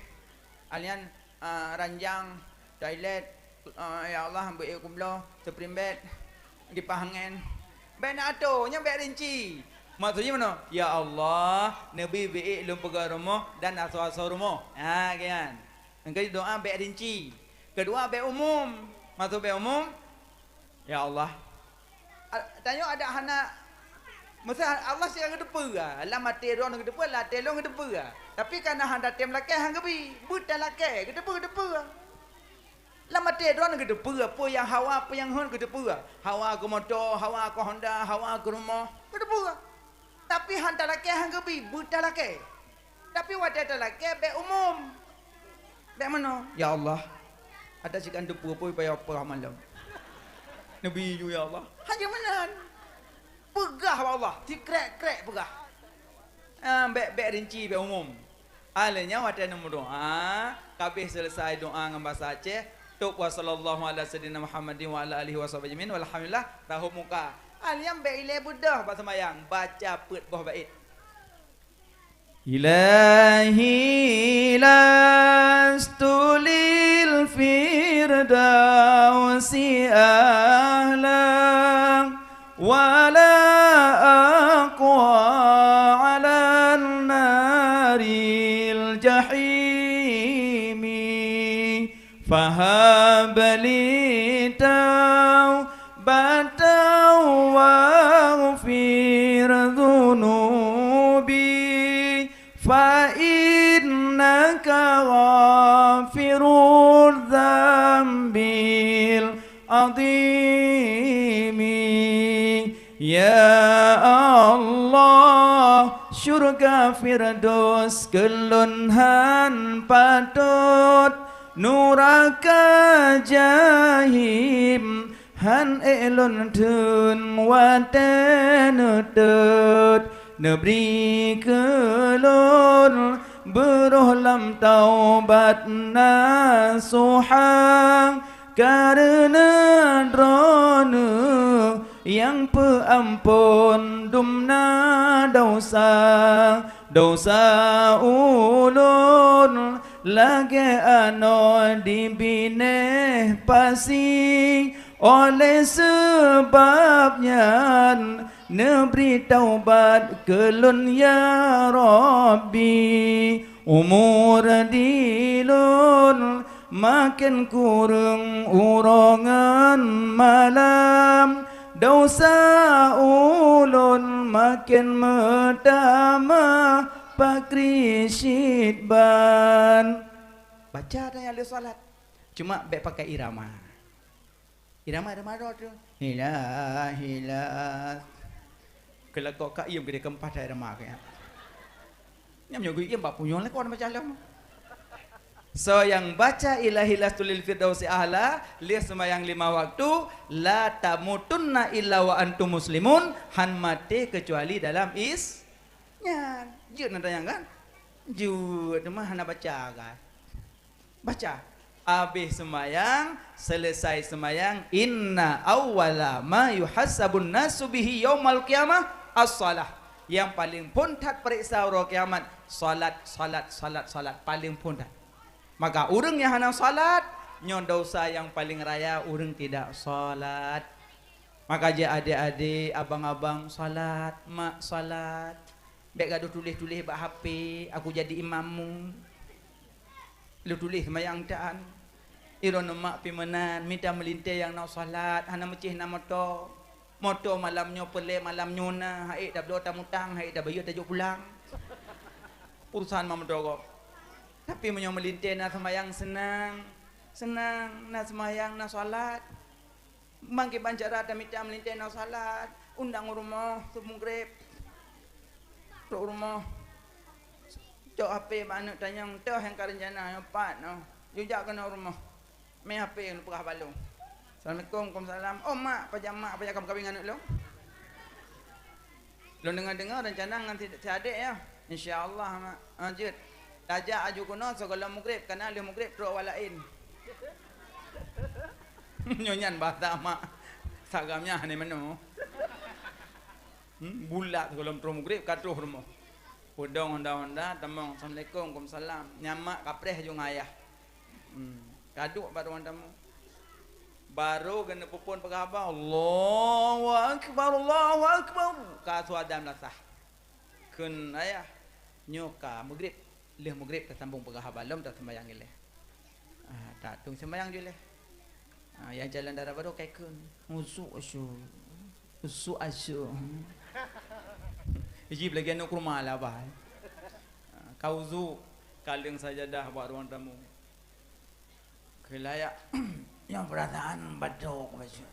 alian ah, ranjang, toilet, ah, ya Allah, beu ék kubloe, spring bed, kipah angén. Bék na ato, nyan bék rinci. Maksudnya meunoe, "Ya Allah, neubi beu ék lôn peugöt rumoh dan asoe-asoe rumoh." Ha, kian. Engkau doa bék rinci. Kedua, bék umum. Maksud bék umum, Ya Allah. A-, tanyoe adak hana, meusa Allah sira geuteupeue, lam até droeneuh geuteupeue, lam até lôn geuteupeue. Tapi kana hana tem lakée han geubi, beuta lakée, geuteupeue, geuteupeue. Lam até droeneuh geuteupeue, peue nyang hawa, peue nyang hon geuteupeue. Hawa keu moto, hawa keu Honda, hawa keu rumoh, geuteupeue. Tapi han talakée han geubi, beuta lakée. Tapi watée talakée bék umum. Bék meunoe, "Ya Allah, ata sikan teupeue-peue payah peurah malam." Neubi ju, "Ya Allah." Hanya meunan. Peugah bak Allah, sikrek-krek peugah. Ah, bék, bék rinci, bék umum. Alheuh nyan watée neumeudoá, ka abéh seuleusai doá ngon basa Aceh, tôb wa sallallahu ala sayyidina Muhammadin wa ala alihi wa sahbihi ajmain, walhamdulillah, rahot muka. Alheuh nyan bék ilée beudôh bak seumayang, baca peuet boh bait. Ilahi lastu lil firdausi ahla, wa la aqwa ala naril jahimi. Fahab li taubatan waghfir dzunubi, fa innaka ghafirudz dzambil adzimi. Ya Allah, syurga Firdaus keu lôn han patot, nuraka Jahim han ék lôn theun watée neutot. Neubri keu lôn beuroh lam taubat nasuha, kareuna Droeneuh nyang peuamphon dumna desya. Desya ulôn lagée anoe di binéh pasi. Oleh seubab nyan, neubri taubat keu lôn, ya Rabbi. Umur di lôn maken kureueng uroe ngon malam, Desya ulôn maken meutamah pakri cit ban. Baca tanyoe lheueh salat. Cuma bék pakai irama. Irama, irama droe tu. Hila, hila. Keulakok ka iem keudeh keumpat hai irama keu nyan. Nyam nyoe geuiem bak punyueng lakoe baca lom. Soe nyang baca Ilahi lastu lil firdausi a'la, lheueh seumayang lima waktu, la tamutunna illa wa antum muslimun, han maté keucuali dalam Is-, nyan. Jeuet na tanyong kan? Jeuet, teuma hana baca kan? Baca. Abéh seumayang, seuleusai seumayang, inna awwala ma yuhasabun nasu bihi yaumal qiyamah as-shalah. Nyang paleng phon that pareksa uroe kiamat, salat, salat, salat, salat, paleng phon that. Maka ureuëng nyang hana salat, nyoe desya nyang paleng raya ureuëng tidak salat. Maka jih adék-adék, abang-abang, salat, mak, salat. Bék gadoh tuléh-tuléh bak H P, "Aku jadi imammu." Lôn tuléh seumayang tan. Droeneuh mak pih meunan, mita meulintée nyang na salat, hana meucéh na moto. Moto malam nyoe peureulée, malam nyoe na, han ék tabloe tamutang, han ék tabayeue tajok pulang. Urusan mak moto gob. Tapi meunyoe meulintée na seumayang seunang, seunang, na seumayang, na salat. Mangkeubang cara tamita meulintée na salat, undang u rumoh, su mugreb. Trok u rumoh. Cok H P bak aneuëk tanyong, "Toh nyang ka reuncana nyoe pat nyoe? Jujak keunoe u rumoh." Mé H P neupeugah bak lôn. "Assalamualaikum." "Waalaikumsalam." "Oh mak, pajan mak, pajan ka meukawen ngon aneuëk lôn?" Lôn deungoe-deungoe rencana ngon si, si adék nyoe. Insya Allah, mak. Ah, jeuet. Tajak aju keunoe sigohlom mugreb, kana lheueh mugreb trok awak laén. Nyoe nyan bahasa mak. Sagam nyan hana meunoe. Hmm, bulat sigohlom trok mugreb ka troh rumoh. Peudong honda-honda, tamong, "Assalamualaikum." "Waalaikumsalam." Nyan mak kapreh aju ngon ayah. Hmm. Ka duek bak ruang tamu. Barô geuneuk peuphon peugah haba, "Allahu akbar, Allahu akbar." Ka su adan meulasah. Kheun ayah, "Nyoe ka mugreb, lheueh mugreb tasambong peugah haba lom, taseumayang ilée." Ah, tatung seumayang ju ilée. Ah, nyang calon dara barô ka ikheun, "Usu, usu. Usu, usu." Iji lagée aneuk kurma lah bah. Ah, ka uzu, ka leueng sajadah bak ruang tamu. Keu layak, nyoe peurasaan batok bacut.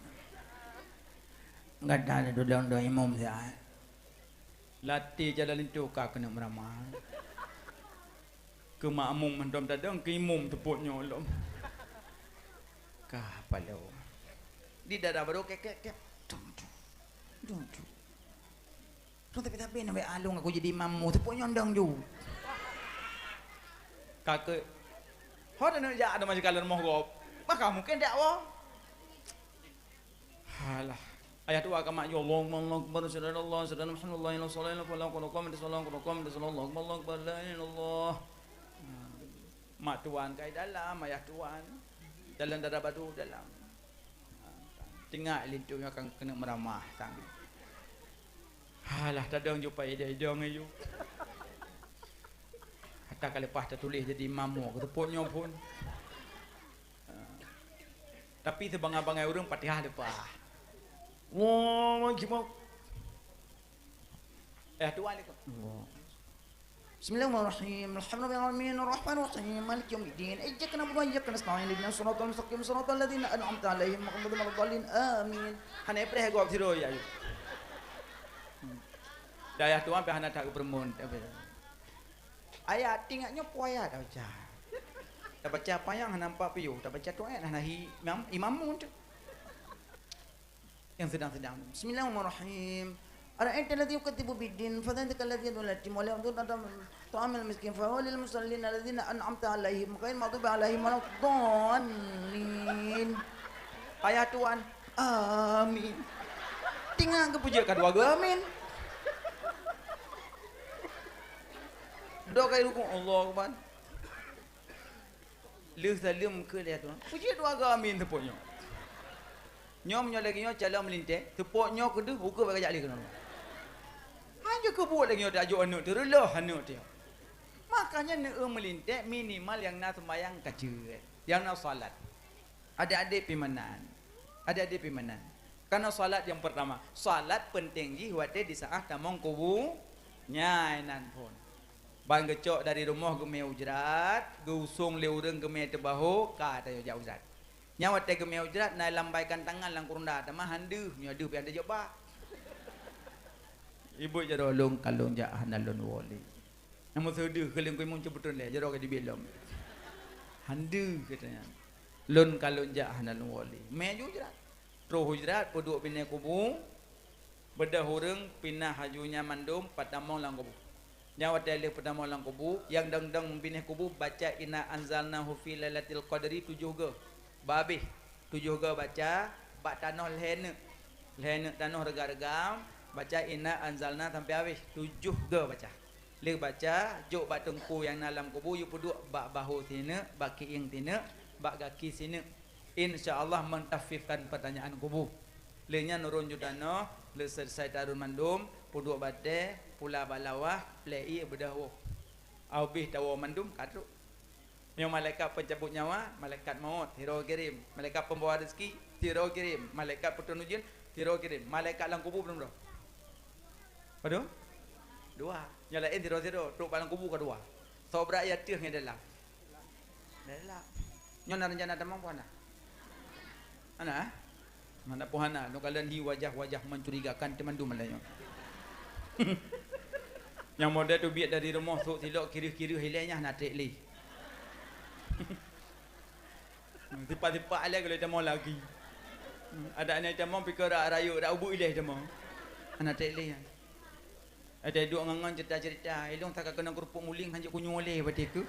Gata neutulông droe imum siat. Latée jalan linto ka keuneuk meuramah. Keu makmum mantong tadong, keu imum teupot nyoe lom. Ka paloe. Di dara barô kek, kek, kek. Dung, dung. Dung, dung. Dung, tapi, tapi, na bék along aku jadi imam mu, teupok nyondong ju. Ka keu, ho, dan jak ada masih kalan moh gop. Maka mungkin dakwah. Halah. Ayah tu agama, "Ya Allah, Allahu Akbar, asyhadu an la ilaha illallah, asyhadu anna Muhammadan rasulullah, la ilaha illallah, qad qamati shalah, qad qamati shalah, Allahu Akbar, Allahu Akbar, la ilaha illallah." Mak tuan kai dalam, ayah tuan. Dalam dara badu dalam. Tinggai linto nyoe akan keuneuk meuramah sang. Halah, tadong ju pai idong-idong ju. Hata ka leupah tatuléh jadi imam mo, geuteupeue nyoe phon. Tapi sibangai-bangai ureuëng Fatihah leupah. Allahu Akbar. Eh, Tuhan ikut. Bismillahirrahmanirrahim. Alhamdulillahirabbil alamin. Arrahmanirrahim. Maliki yaumiddin. Iyyaka na'budu wa iyyaka nasta'in. Ihdinas siratal mustaqim. Siratal ladzina an'amta 'alaihim ghairil maghdubi waladdallin. Amin. Hana ipreh gob sidroe ya. Dayah Tuhan pih hana that geupeureumeun. Ayat, ingat nyoe peue ayat baca. Tabaca panyang hana nampak piôh. Tabaca tu ayat hana hi imam, imam mun tu. Yang sedang-sedang. Bismillahirrahmanirrahim. Ara'aital ladzi yukadzibu biddin, fadzalika alladzi yad'ul yatim wa la yahuddu 'ala ta'amil miskin, fa huwa lil musallin alladzina an'amta 'alaihim ghairil maghdubi 'alaihim waladdallin. Ayah Tuhan, amin. Tinggai geupeujeuet ka dua geu amin. Dok kai rukuk, Allahu Akbar. Lheueh saleuem keu lheueh tu, peujeuet dua geu amin teupok nyoe. Nyoe meunyoe lagée nyoe calon meulintée, teupok nyoe keudeuh, ukeue bak jak lé keunoe. Hana keubuet lagée nyoe tajok aneuk teuh, reuloh aneuk teuh. Makanya neueu meulintée minimal nyang na seumayang ka jeuet, nyang na salat. Adik-adik pih meunan. Adik-adik pih meunan. Karena salat nyang pertama, salat penting jih watée di saat tamong kubu nyan phon. Ban geucok dari rumoh geumé ujrat, geuusong lé ureuëng geumé teubaho, ka tanyoe jak ujrat. Nyan watée geumé ujrat na lambaikan tangan lam kurunda, teuma han deuh, nyoe deuh pian teujok bak. Ibu jaroe lôn kalon jak hana lôn woli. Namun seudeuh keuleung kuimong ceubeuton lé jaroe ka dibiet lom. Han deuh katanya. Lôn kalon jak hana lôn woli. Mé ju ujrat. Troh ujrat peuduek binéh kubu, beudôh ureuëng pinah haju nyan mandum patamong lam kubu. Nyan watée lheueh peutamong lam kubu, nyang dong-dong binéh kubu baca inna anzalnahu fi lailatul qadri tujoh goe. Babeh tujoh goe baca, bak tanoh lhée neuk. Lhée neuk tanoh reuga-reuga, baca inna anzalna sampai habéh tujoh goe baca. Lheueh baca, jok bak teungku nyang na lam kubu, yue peuduek bak bahu sineuk, bak kieng sineuk, bak gaki sineuk. Insya Allah mentakhfifkan pertanyaan kubu. Lheueh nyan ureuëng ju tanoh, lheueh selesai tarun mandum, peuduek batée, pula bak lawah, plek ié beudôh woe. Aubeh tawoe mandum ka trok. Nyoe malaikat pencabut nyawa, malaikat maut, sidroe kirém. Malaikat pembawa rezeki, sidroe kirém. Malaikat peuturun ujeuen, sidroe kirém. Malaikat lam kubu padum droe? Padum? Dua. Nyang laén sidroe-sidroe, trok bak lam kubu ka dua. Soe brat nyang ateueh ngon dalam? Dalam. Nyoe na rencana tamong peue hana? Hana, eh? Hana peue hana, lôn kalon hi wajah-wajah mencurigakan teumandum lam nyoe. Nyang model teubiet dari rumoh, sôk silok kireuh-kireuh ilée nyan hana trek lé. Sipat-sipat ilée ka lheueh tamong lagi. Adak nyan tamong pike rak rayeuk, rak ubeut ilée tamong. Hana trek lé nyan. Watée duek ngon-ngon cerita-cerita, ilong saka keunong keurupuk muling hanjeuet kunyueng lé watée keuh.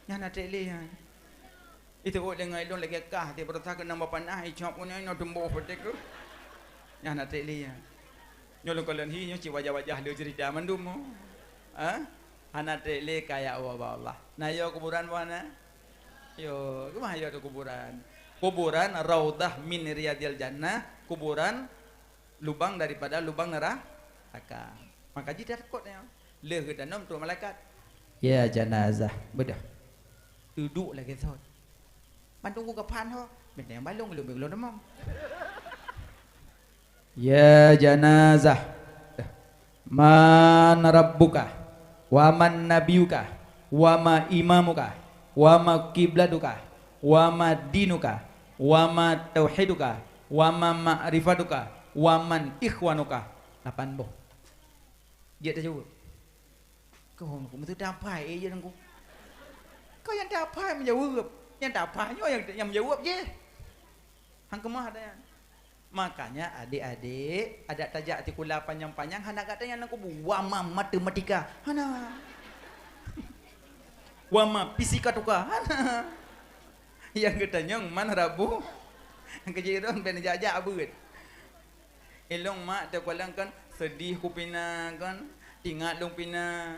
Nyan hana trek lé nyan. Iteuôt deungon ilong lagée kah, tiep beurasa keunong bak panah, icok kunyueng inoe tumboh watée keuh. Nyan hana trek lé nyan. Nyoe lôn kalon hi, nyoe cit wajah-wajah le cerita mandum. Ha? Hana trek lé kaya Allah bak Allah. Na yo kuburan bak na? Yo, keumah yo tu kuburan? Kuburan raudhah min riyadil jannah, kuburan lubang daripada lubang neraka. Maka jih takot nyan. Lheueh geutanom trok malaikat. Ya janazah, beudôh. Duduek lagée sot. Ban teungku geupan ho, bintang balong lom lom tamong. Ya janazah, man rabbuka, wa man nabiyuka, wa ma imamuka, wa ma kiblatuka, wa ma dinuka, wa ma tauhiduka, wa ma ma'rifatuka, wa man ikhwanuka. Lapan boh. Jeuet tajaweueb. Keuhong ku meuteutap hai, eh, jeuet ku. Kau nyang tap hai meujaweueb. Nyang tap hai nyoe nyang, nyang meujaweueb jih. Han keumah ata nyan. Makanya adek-adek, adak tajak sikula panyang-panyang hana gata nyang na kubu. Wa ma matematika. Hana. Wa ma fisika tuka. Hana. Nyang geutanyong man rabu. Keujirong ben jak-jak beuet. Ilong mak teukalon kan seudeh ku pina kan. Tingat lôn pina.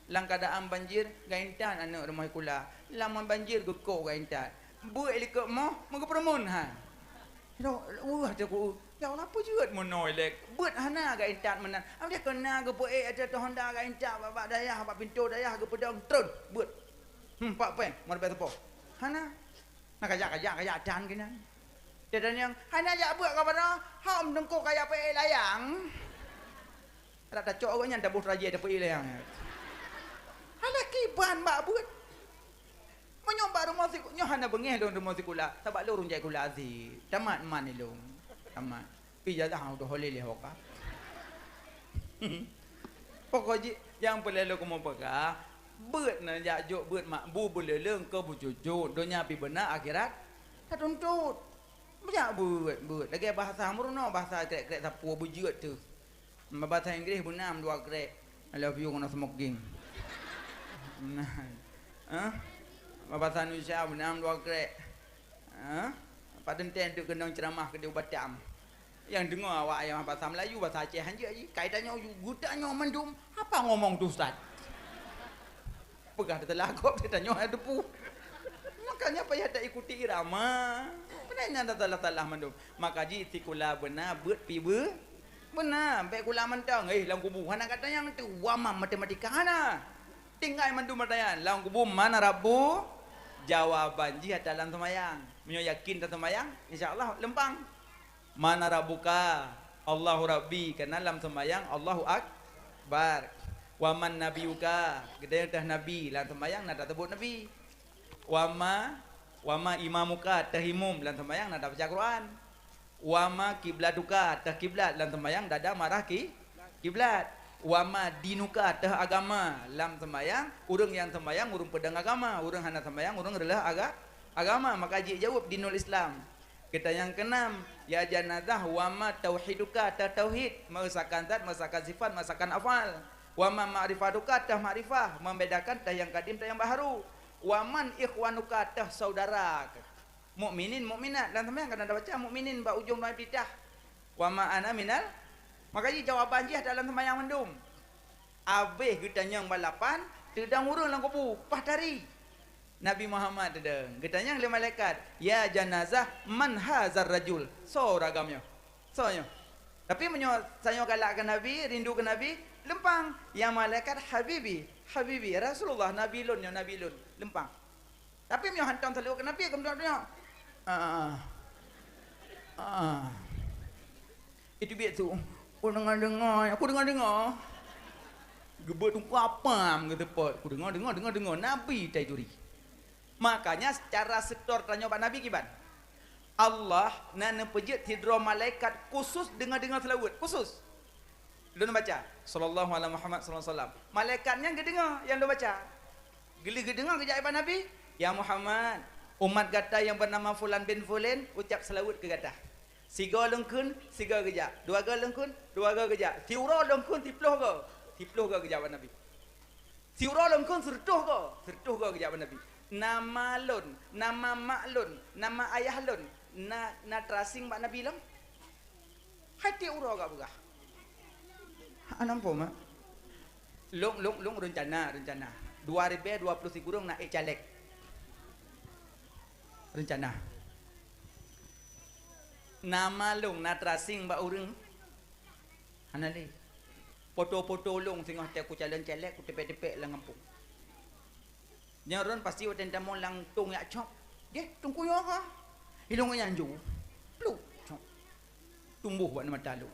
Lam keuadaan banjir, geuintat aneuk rumoh sikula. Lam banjir geukok geuintat. Beuet likot moh, meugeupeureumeun hai. Wah, teuku, ya Allah, peue jeuet meunoe lé. Beuet hana geuintat meunan. Am dia keuna geupeuék ateueh honda geuintat bak, bak dayah, bak pintoe dayah geupeudong tron. Beuet. Hmm, pak peng, meureubat teupôh. Hana. Na kajak, kajak, kajak dan keunan. Dia tanyong, hana jak beuet ka padang, hom teungku kaya peuék layang. Adak tacok awak nyan taboh raja tapeuék layang. Hana kiban bak beuet. Meunyoe bak rumoh sikula, nyoe hana beungéh lôn rumoh sikula, sabab lôn ureueng jai sikula azi. Tamat man ilôn. Tamat. Pi ijazah udah holeh lé hoka. Pokok jih nyang peureulée lôn keumeung peugah, beuet na jak jok beuet mak bu beuleuleung keu bucucuk, donya pi beuna akhirat tatuntut. Beuet, beuet. Lagée bahasa meurunoe, bahasa krek-krek sapeue beujeuet teuh. Bahasa Inggris beunam dua krek. I love you ngon smoking. Nah. Hah? Bahasa Indonesia beunam dua krek. Hah? Padum teuntée keunong ceramah keudeh u Batam. Nyang deungoe awak ayah bahasa Melayu, bahasa Aceh hanjeuet jih. Kai tanyoe geutanyoe mandum, apa ngomong tu ustaz? Peugah teulah gob teuh tanyoe hana teupeu. Makanya payah taikuti irama. Peue nyan tasalah-salah mandum. Maka jih sikula beuna beuet pi beu-, beuna, bék kula mantong. Eh, lam kubu hana gata nyang teuh. Wa ma matematika hana. Tinggai mandum ata nyan. Lam kubu man rabbu, jawaban jih ata lam seumayang. Meunyoe yakin taseumayang, insya Allah leumpang. "Man rabbuka?" "Allahu Rabbi," karena lam sembahyang Allahu Akbar. "Wa man nabiyuka?" Geutanyoe teuh nabi, lam sembahyang na taseubut nabi. "Wa ma, wa ma imamuka?" Teuh imum, lam sembahyang na tabaca Quran. "Wa ma kiblatuka?" Teuh kiblat, lam sembahyang dada marah ki-, kiblat. "Wa ma dinuka?" Teuh agama, lam sembahyang ureuëng nyang sembahyang ureuëng peudong agama, ureuëng hana sembahyang ureuëng reuloh aga-, agama, maka jijaweueb dinul Islam. Keuta nyang keunam, ya janazah, wa ma tauhiduka, teuh tauhid, meuesakan zat, meuesakan sifat, meuesakan afal. Wa ma ma'rifatuka, teuh makrifah, membedakan teuh nyang kadim, teuh nyang baharu. Wa man ikhwanuka, teuh saudara. Mukminin, mukminat, lam sembahyang kadang tabaca mukminin bak ujong doa iftitah. Wa ma ana minal, maka jih jawaban jih dalam sembahyang mandum. Abéh geutanyong balapan, teudong ureuëng lam kubu, paih tari. Nabi Muhammad teudong, geutanyong lé malaikat, "Ya janazah, man hazar rajul?" Soe ureuëng agam nyoe? Soe nyoe? Tapi meunyoe tanyoe galak keu Nabi, rindu keu Nabi, leumpang, "Ya malaikat, habibi, habibi, Rasulullah, Nabi lôn nyoe, Nabi lôn." Leumpang. Tapi meunyoe hantom saluweuet keu Nabi, keu meudok-dok, ah, ah. Itu biet tu. Ku deungoe-deungoe, aku deungoe-deungoe. Geubeuet teungku apam geuteupot. Ku deungoe-deungoe, deungoe-deungoe. Nabi tai turi. Makanya secara setor tanyoe bak Nabi kiban. Allah na neupeujeuet sidroe malaikat khusus deungoe-deungoe seulaweuet. Khusus. Lôn baca, "Sallallahu ala Muhammad sallallahu alaihi wasallam." Malaikat nyan geudeungoe nyang lôn baca. Geulheueh geudeungoe geujak bak Nabi, "Ya Muhammad, umat gata nyang beunama fulan bin fulan ucap seulaweuet keu gata." Sigoe lôn kheun, sigoe geujak. Dua goe lôn kheun, dua goe geujak. Siuroe lôn kheun, siploh goe, siploh goe geujak bak Nabi. Siuroe lôn kheun, sireutôh goe, sireutôh goe geujak bak Nabi. Nama lôn, nama mak lôn, nama ayah lôn, na, na terasing bak Nabi lom? Hai tiep uroe ka peugah. Hana muphom, mak. Lôn, lôn, lôn reuncana, reuncana. Dua ribèe dua ploh sikureueng na ék caleg. Reuncana. Nama lôn na terasing bak ureuëng? Hana lé. Poto-poto lôn singoh teuh kucalon caleg, kuteupék-teupék lam gampông. Nyan droen pasti watèe tamong lam tông jak cok. Deh, teungku nyoe ka. Ilong nyan ju. Pluk, cok. Tumboh bak mata lôn.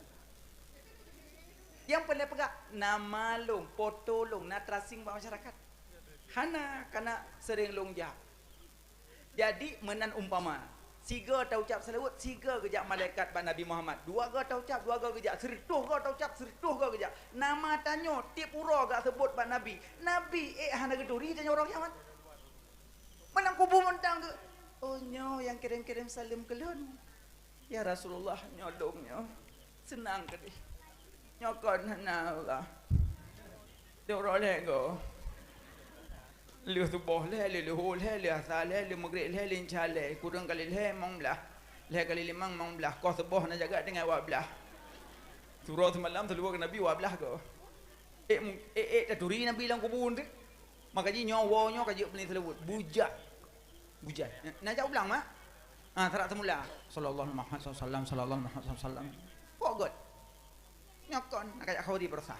Nyang peureulèe peugah, nama lôn, poto lôn, na terasing bak masyarakat. Hana, kana sering lôn jak. Jadi, meunan umpama, sigoe taucap seulaweuet, sigoe geujak malaikat bak Nabi Muhammad. Dua goe taucap, dua goe geujak. Sireutôh goe taucap, sireutôh goe geujak. Nama tanyoe tiep uroe geuseubut bak Nabi. Nabi ék hana geuturi tanyoe uroe kiamat. Meunan kubu mantong geuh, "Oh, nyoe nyang kirém-kirém saleuem keu lôn." "Ya Rasulullah, nyoe lôn nyoe. Seunang keudeh. Nyoe kon hana Allah. Lôn uroe lhèe goe. Lheueh suboh lhèe, lheueh luhô lhèe, lheueh asa lhèe, lheueh meugreb lhèe, lheueh isya lhèe, kureueng kali lhèe, limong blah. Lhèe kali limong, limong blah. Koh suboh na jaga tinggai dua blah. Siuroe simalam saluweuet keu Nabi dua blah goe. Ék mu-, ék, ék taturi Nabi lam kubu teuh. Maka jih nyoe woe nyoe ka jeuet beuneuk seulaweuet. Bujai. Bujai. Na jak ulang, mak? Ha, sarat seumula. Sallallahu Muhammad sallallahu alaihi wasallam, sallallahu Muhammad sallallahu alaihi wasallam. Pok göt. Nyoe kon, na kajak khauri baroesa.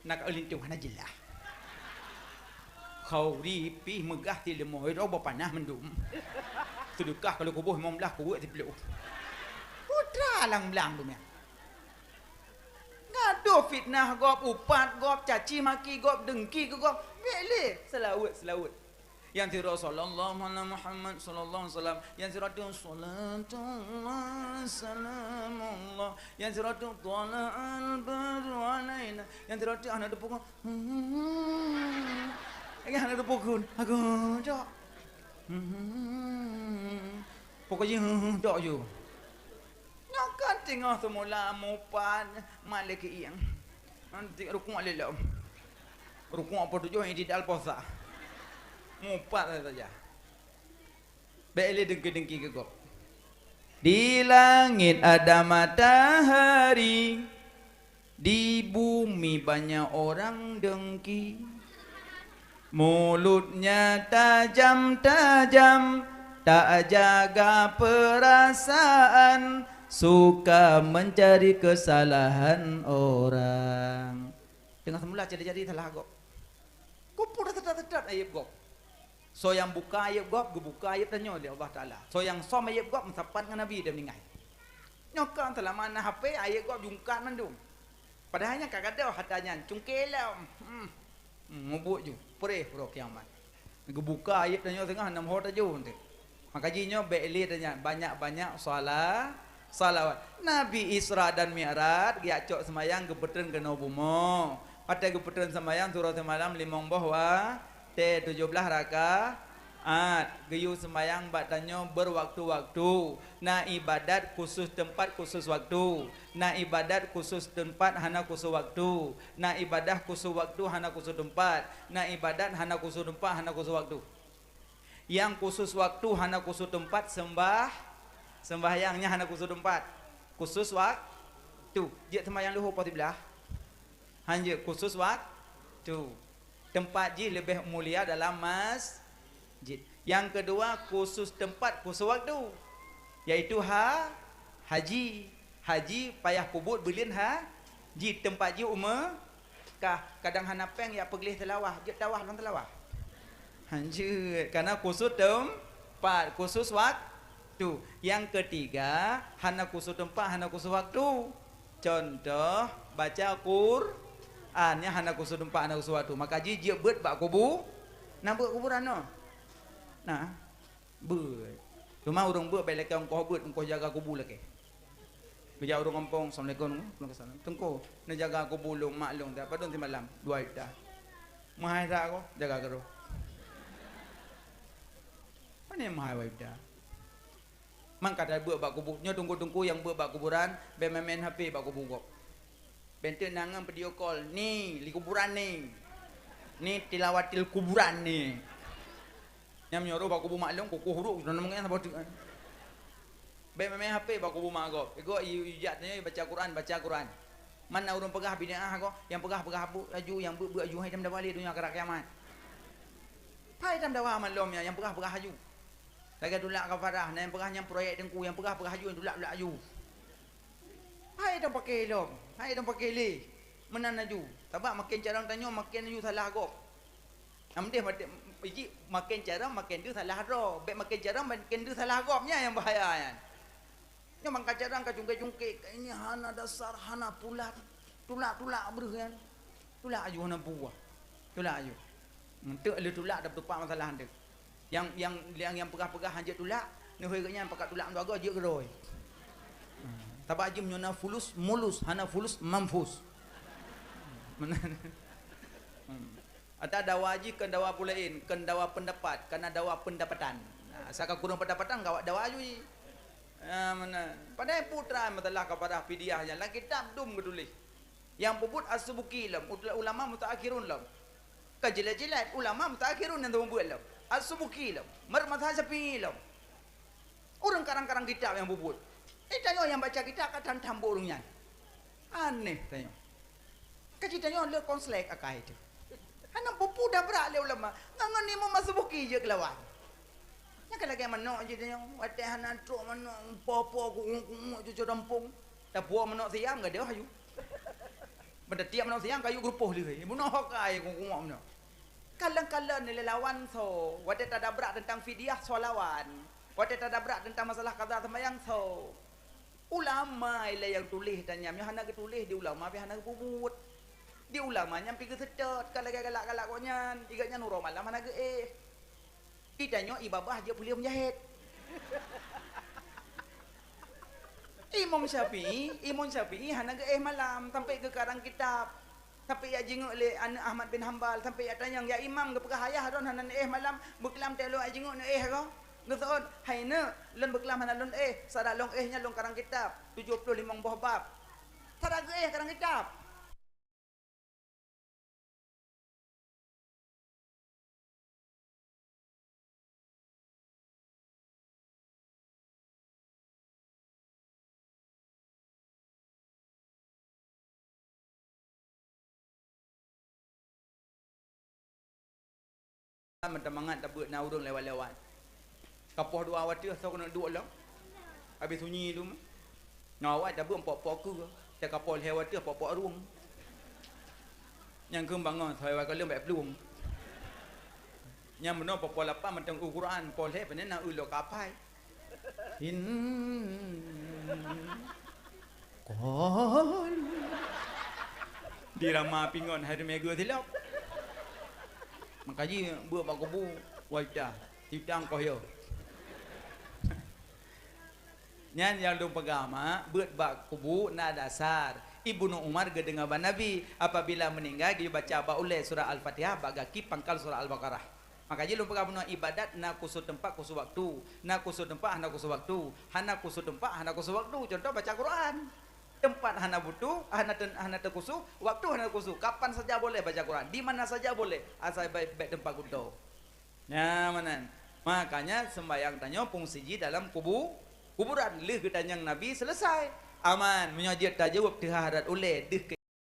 Na ka linto hana jeulaih. Khauri pih meugah sileumoi droe boh panah mandum. Seudeukah ka lheueh kuboh limong blah, kuweuek siploh. Putra lang blang dunia. Gadoh fitnah gob, upat gob, caci maki gob, dengki keu gob. Bék lé, seulaweuet, seulaweuet. Nyang sidroe sallallahu ala Muhammad sallallahu alaihi wasallam. Nyang sidroe tu salatullah salamullah. Nyang sidroe tu tala'al badru alaina. Nyang sidroe tu hana teupeu kon. Lagi hana teupeu kon. Aku cok. Pokok jih dok ju. Nyoe kan teungoh seumula mupat malée keu ieng. Nanti rukuk lé lom. Rukuk peutujoh, i'tidal posa. Mupat saja. Bék lé dengki-dengki keu gob. Di langit ada matahari, di bumi banyak orang dengki. Mulutnya tajam-tajam, tak jaga perasaan, suka mencari kesalahan orang. Teungoh seumula jadi-jadi salah gob. Kupur teutap-teutap ayeb gob. Soe nyang buka ayeb gob, geubuka ayeb tanyoe lé Allah Taala. Soe nyang som ayeb gob, meusapat ngon Nabi dan meuninggai. Nyoe kon seulama na H P, ayeueb gob jungkat mandum. Padahai nyan ka gadôh atra nyan, cungké lom. Hmm. Hmm, mubuet ju, preh uroe kiamat. Geubuka ayeueb tanyoe teungoh nam ho tajok teuh. Maka jih nyoe bék lé tanyan, banyak-banyak sala-, salawat. Nabi Isra dan Mi'raj geujak cok seumayang geupeutrön keunoe bumoe. Watée geupeutrön seumayang, surah seumayang limong boh wa-, Tée tujoh blaih rakaat, geuyue seumayang bak tanyoe beuwaktu-waktu. Na ibadat khusos teumpat khusos waktu. Na ibadat khusos teumpat hana khusos waktu. Na ibadat khusos waktu hana khusos teumpat. Na ibadat hana khusos teumpat hana khusos waktu. Nyang khusos waktu hana khusos teumpat seumbah-, seumbahyang nyan hana khusos teumpat. Khusos waktu. Jeuet seumayang luhô poh siblaih. Hanjeuet khusos waktu. Teumpat jih leubeh mulia dalam masjid. Nyang keudua, khusos teumpat, khusos waktu, yaitu ha-, haji. Haji payah peubuet buleuen ha-, ji, teumpat jih u Meukah. Kadang hana péng jak peugleh teulawah, jeuet tawah lam teulawah. Hanjeuet, kareuna khusos teumpat, khusos waktu. Nyang keutiga, hana khusos teumpat, hana khusos waktu. Cuntoh, baca Qur'an, nyan hana khusos teumpat, hana khusos waktu. Maka jih jeuet beuet bak kubu-, na beuet kuburan nyoe? Na beuet. Cuma ureuëng beuet bék lakée ongkoh beuet, ongkoh jaga kubu lakée. Geujak ureuëng gampông, "Assalamualaikum." "Waalaikumsalam." "Teungku, neujaga kubu lôn, mak lôn, padum simalam?" "Dua juta." "Meuhai that ko, jaga keudroe." "Pane meuhai dua juta?" Man ka tabeuet bak kubu-, nyoe teungku-teungku nyang beuet bak kuburan, bék main-main H P bak kubu gob. Bék teuk na ngon video call, "Ni, li kuburan ni. Ni tilawatil kuburan ni." Nyang meunyoe bak kubu mak lôn, kukuh uruk, na meu'en saboh teuk. Bék main-main H P bak kubu mak gob. Igoe i-, ijak tanyoe baca Quran, baca Quran. Man na ureuëng peugah bid'ah ko, nyang peugah-peugah bu-, laju, nyang beuet-beuet laju, hai tam dawa lé donya karab kiamat. Hai tam dawa man lom nyan, nyang peugah-peugah laju. Lagée tulak kafarah, na nyang peugah nyan proyek teungku, nyang peugah-peugah laju, nyang tulak-tulak laju. Hai dong paké lom, hai dong paké lé. Meunan laju. Sabab maken carông tanyoe maken laju salah gob. Nam deh maté, iji maken carông maken deuh salah droe. Bék maken carông maken deuh salah gob, nyan nyang bahaya nyan. Nyoe mangka carông ka cungké-cungké, ka ini hana dasar, hana pulat. Tulak-tulak breuh nyan. Tulak aju hana buah. Tulak aju. Enteuk lheueh tulak dap tupak masalah enteuk. Nyang, nyang, nyang, nyang peugah-peugah hanjeuet tulak, neuhôi geuh nyan pakat tulak meutuagoe jeuet keudroe. Sabab jih meunyoe na fulus mulus, hana fulus mampus. Meunan. Ata dawa jih kon dawa peulaén, kon dawa peundapat, kana dawa peundapatan. Nah, asai ka kureueng peundapatan gawat dawa aju jih. Ah, meunan. Padahai putra masalah kafarah fidyah nyan lam kitab dum geutuléh. Nyang peubuet As-Subuki lom, ut-, ulama mutaakhirun lom. Ka jilat-jilat ulama mutaakhirun nyang teupeubuet lom. As-Subuki lom, mar mazhab Syafi'i lom. Ureuëng karang-karang kitab nyang peubuet. Eh, tanyoe nyang baca kitab ka tham-tham buet ureuëng nyan. Aneh tanyoe. Ka jitanyoe le konslet akai teuh. Hana peue-peue dabrak lé ulama. Ngon, ngon Imam As-Subuki jeuet keulawan. Nyan ka lagée manok jih tanyoe. Watée hana trok manok, po-po, kungok-kungok, cucok dampông. Tapuwoe manok siam gadôh aju. Ban tatiek manok siam kayue geurupoh lé. Bunoe hokai kungok-kungok manok. Kalon-kalon lé lawan soe. Watée tadabrak teuntang fidyah soe lawan. Watée tadabrak teuntang masalah qada seumayang soe. Ulama ilée nyang tuléh dan nyan, nyoe hana geutuléh di ulama, pih hana geupeubuet. Di ulama nyan pih geuseutôt, ka lagée galak-galak gobnyan, i gobnyan uroe malam hana geuéh. Di tanyoe i babah jeuet puléh meujahét. Imam Syafi'i, Imam Syafi'i hana geuéh malam, sampai geukarang kitab. Sampai jak jingeuk lé aneuëk Ahmad bin Hambal, sampai jak tanyong, "Ya Imam, geupeugah ayah droen hana neuéh malam, beuklam teuh lôn jak jingeuk neuéh ko?" Geuseuôt, "Hai neuk, lôn beuklam hana lôn éh, sadat lôn éh nyan lôn karang kitab, tujoh ploh limong boh bab." Sadat geuéh karang kitab. Meuteumeumangat tabeuet na ureuëng lewat-lewat. Kapoh dua watée soe keuneuk duek lom. Habéh sunyi tu mah. Ngon awai tabeuet pok-pok keue, teuka poh lhée watée pok-pok rueng. Nyang keueng bangon sagai wakaleueng bék plueng. Nyang meunoe poh lapan mantong u Quran, poh lhée pane na ulo kapai. Hin. Kon. Di rama pingon hari Minggu silop. Maka jih beuet bak kubu, wajah. Sitang koh yo. Nyan nyang lôn peugah, mak, beuet bak kubu na dasar. Ibnu Umar geudeungoe bak Nabi, apabila meuninggai geubaca bak ulèe surah Al-Fatihah, bak gaki pangkal surah Al-Baqarah. Maka jih lôn peugah bunoe ibadat na khusos teumpat, khusos waktu, na khusos teumpat, hana khusos waktu, hana khusos teumpat, hana khusos waktu. Contoh baca Quran. Teumpat hana butuh, hana ten-, hana teukhusos, waktu hana teukhusos. Kapan saja boleh baca Quran, di mana saja boleh, asai bèk, bèk teumpat gunto. Nyan meunan. Makanya sembahyang tanyoe fungsi jih dalam kubu, kuburan. Lheueh geutanyong Nabi, selesai. Aman. Meunyoe jeuet tajaweueb teuhah rot ulèe deuh keu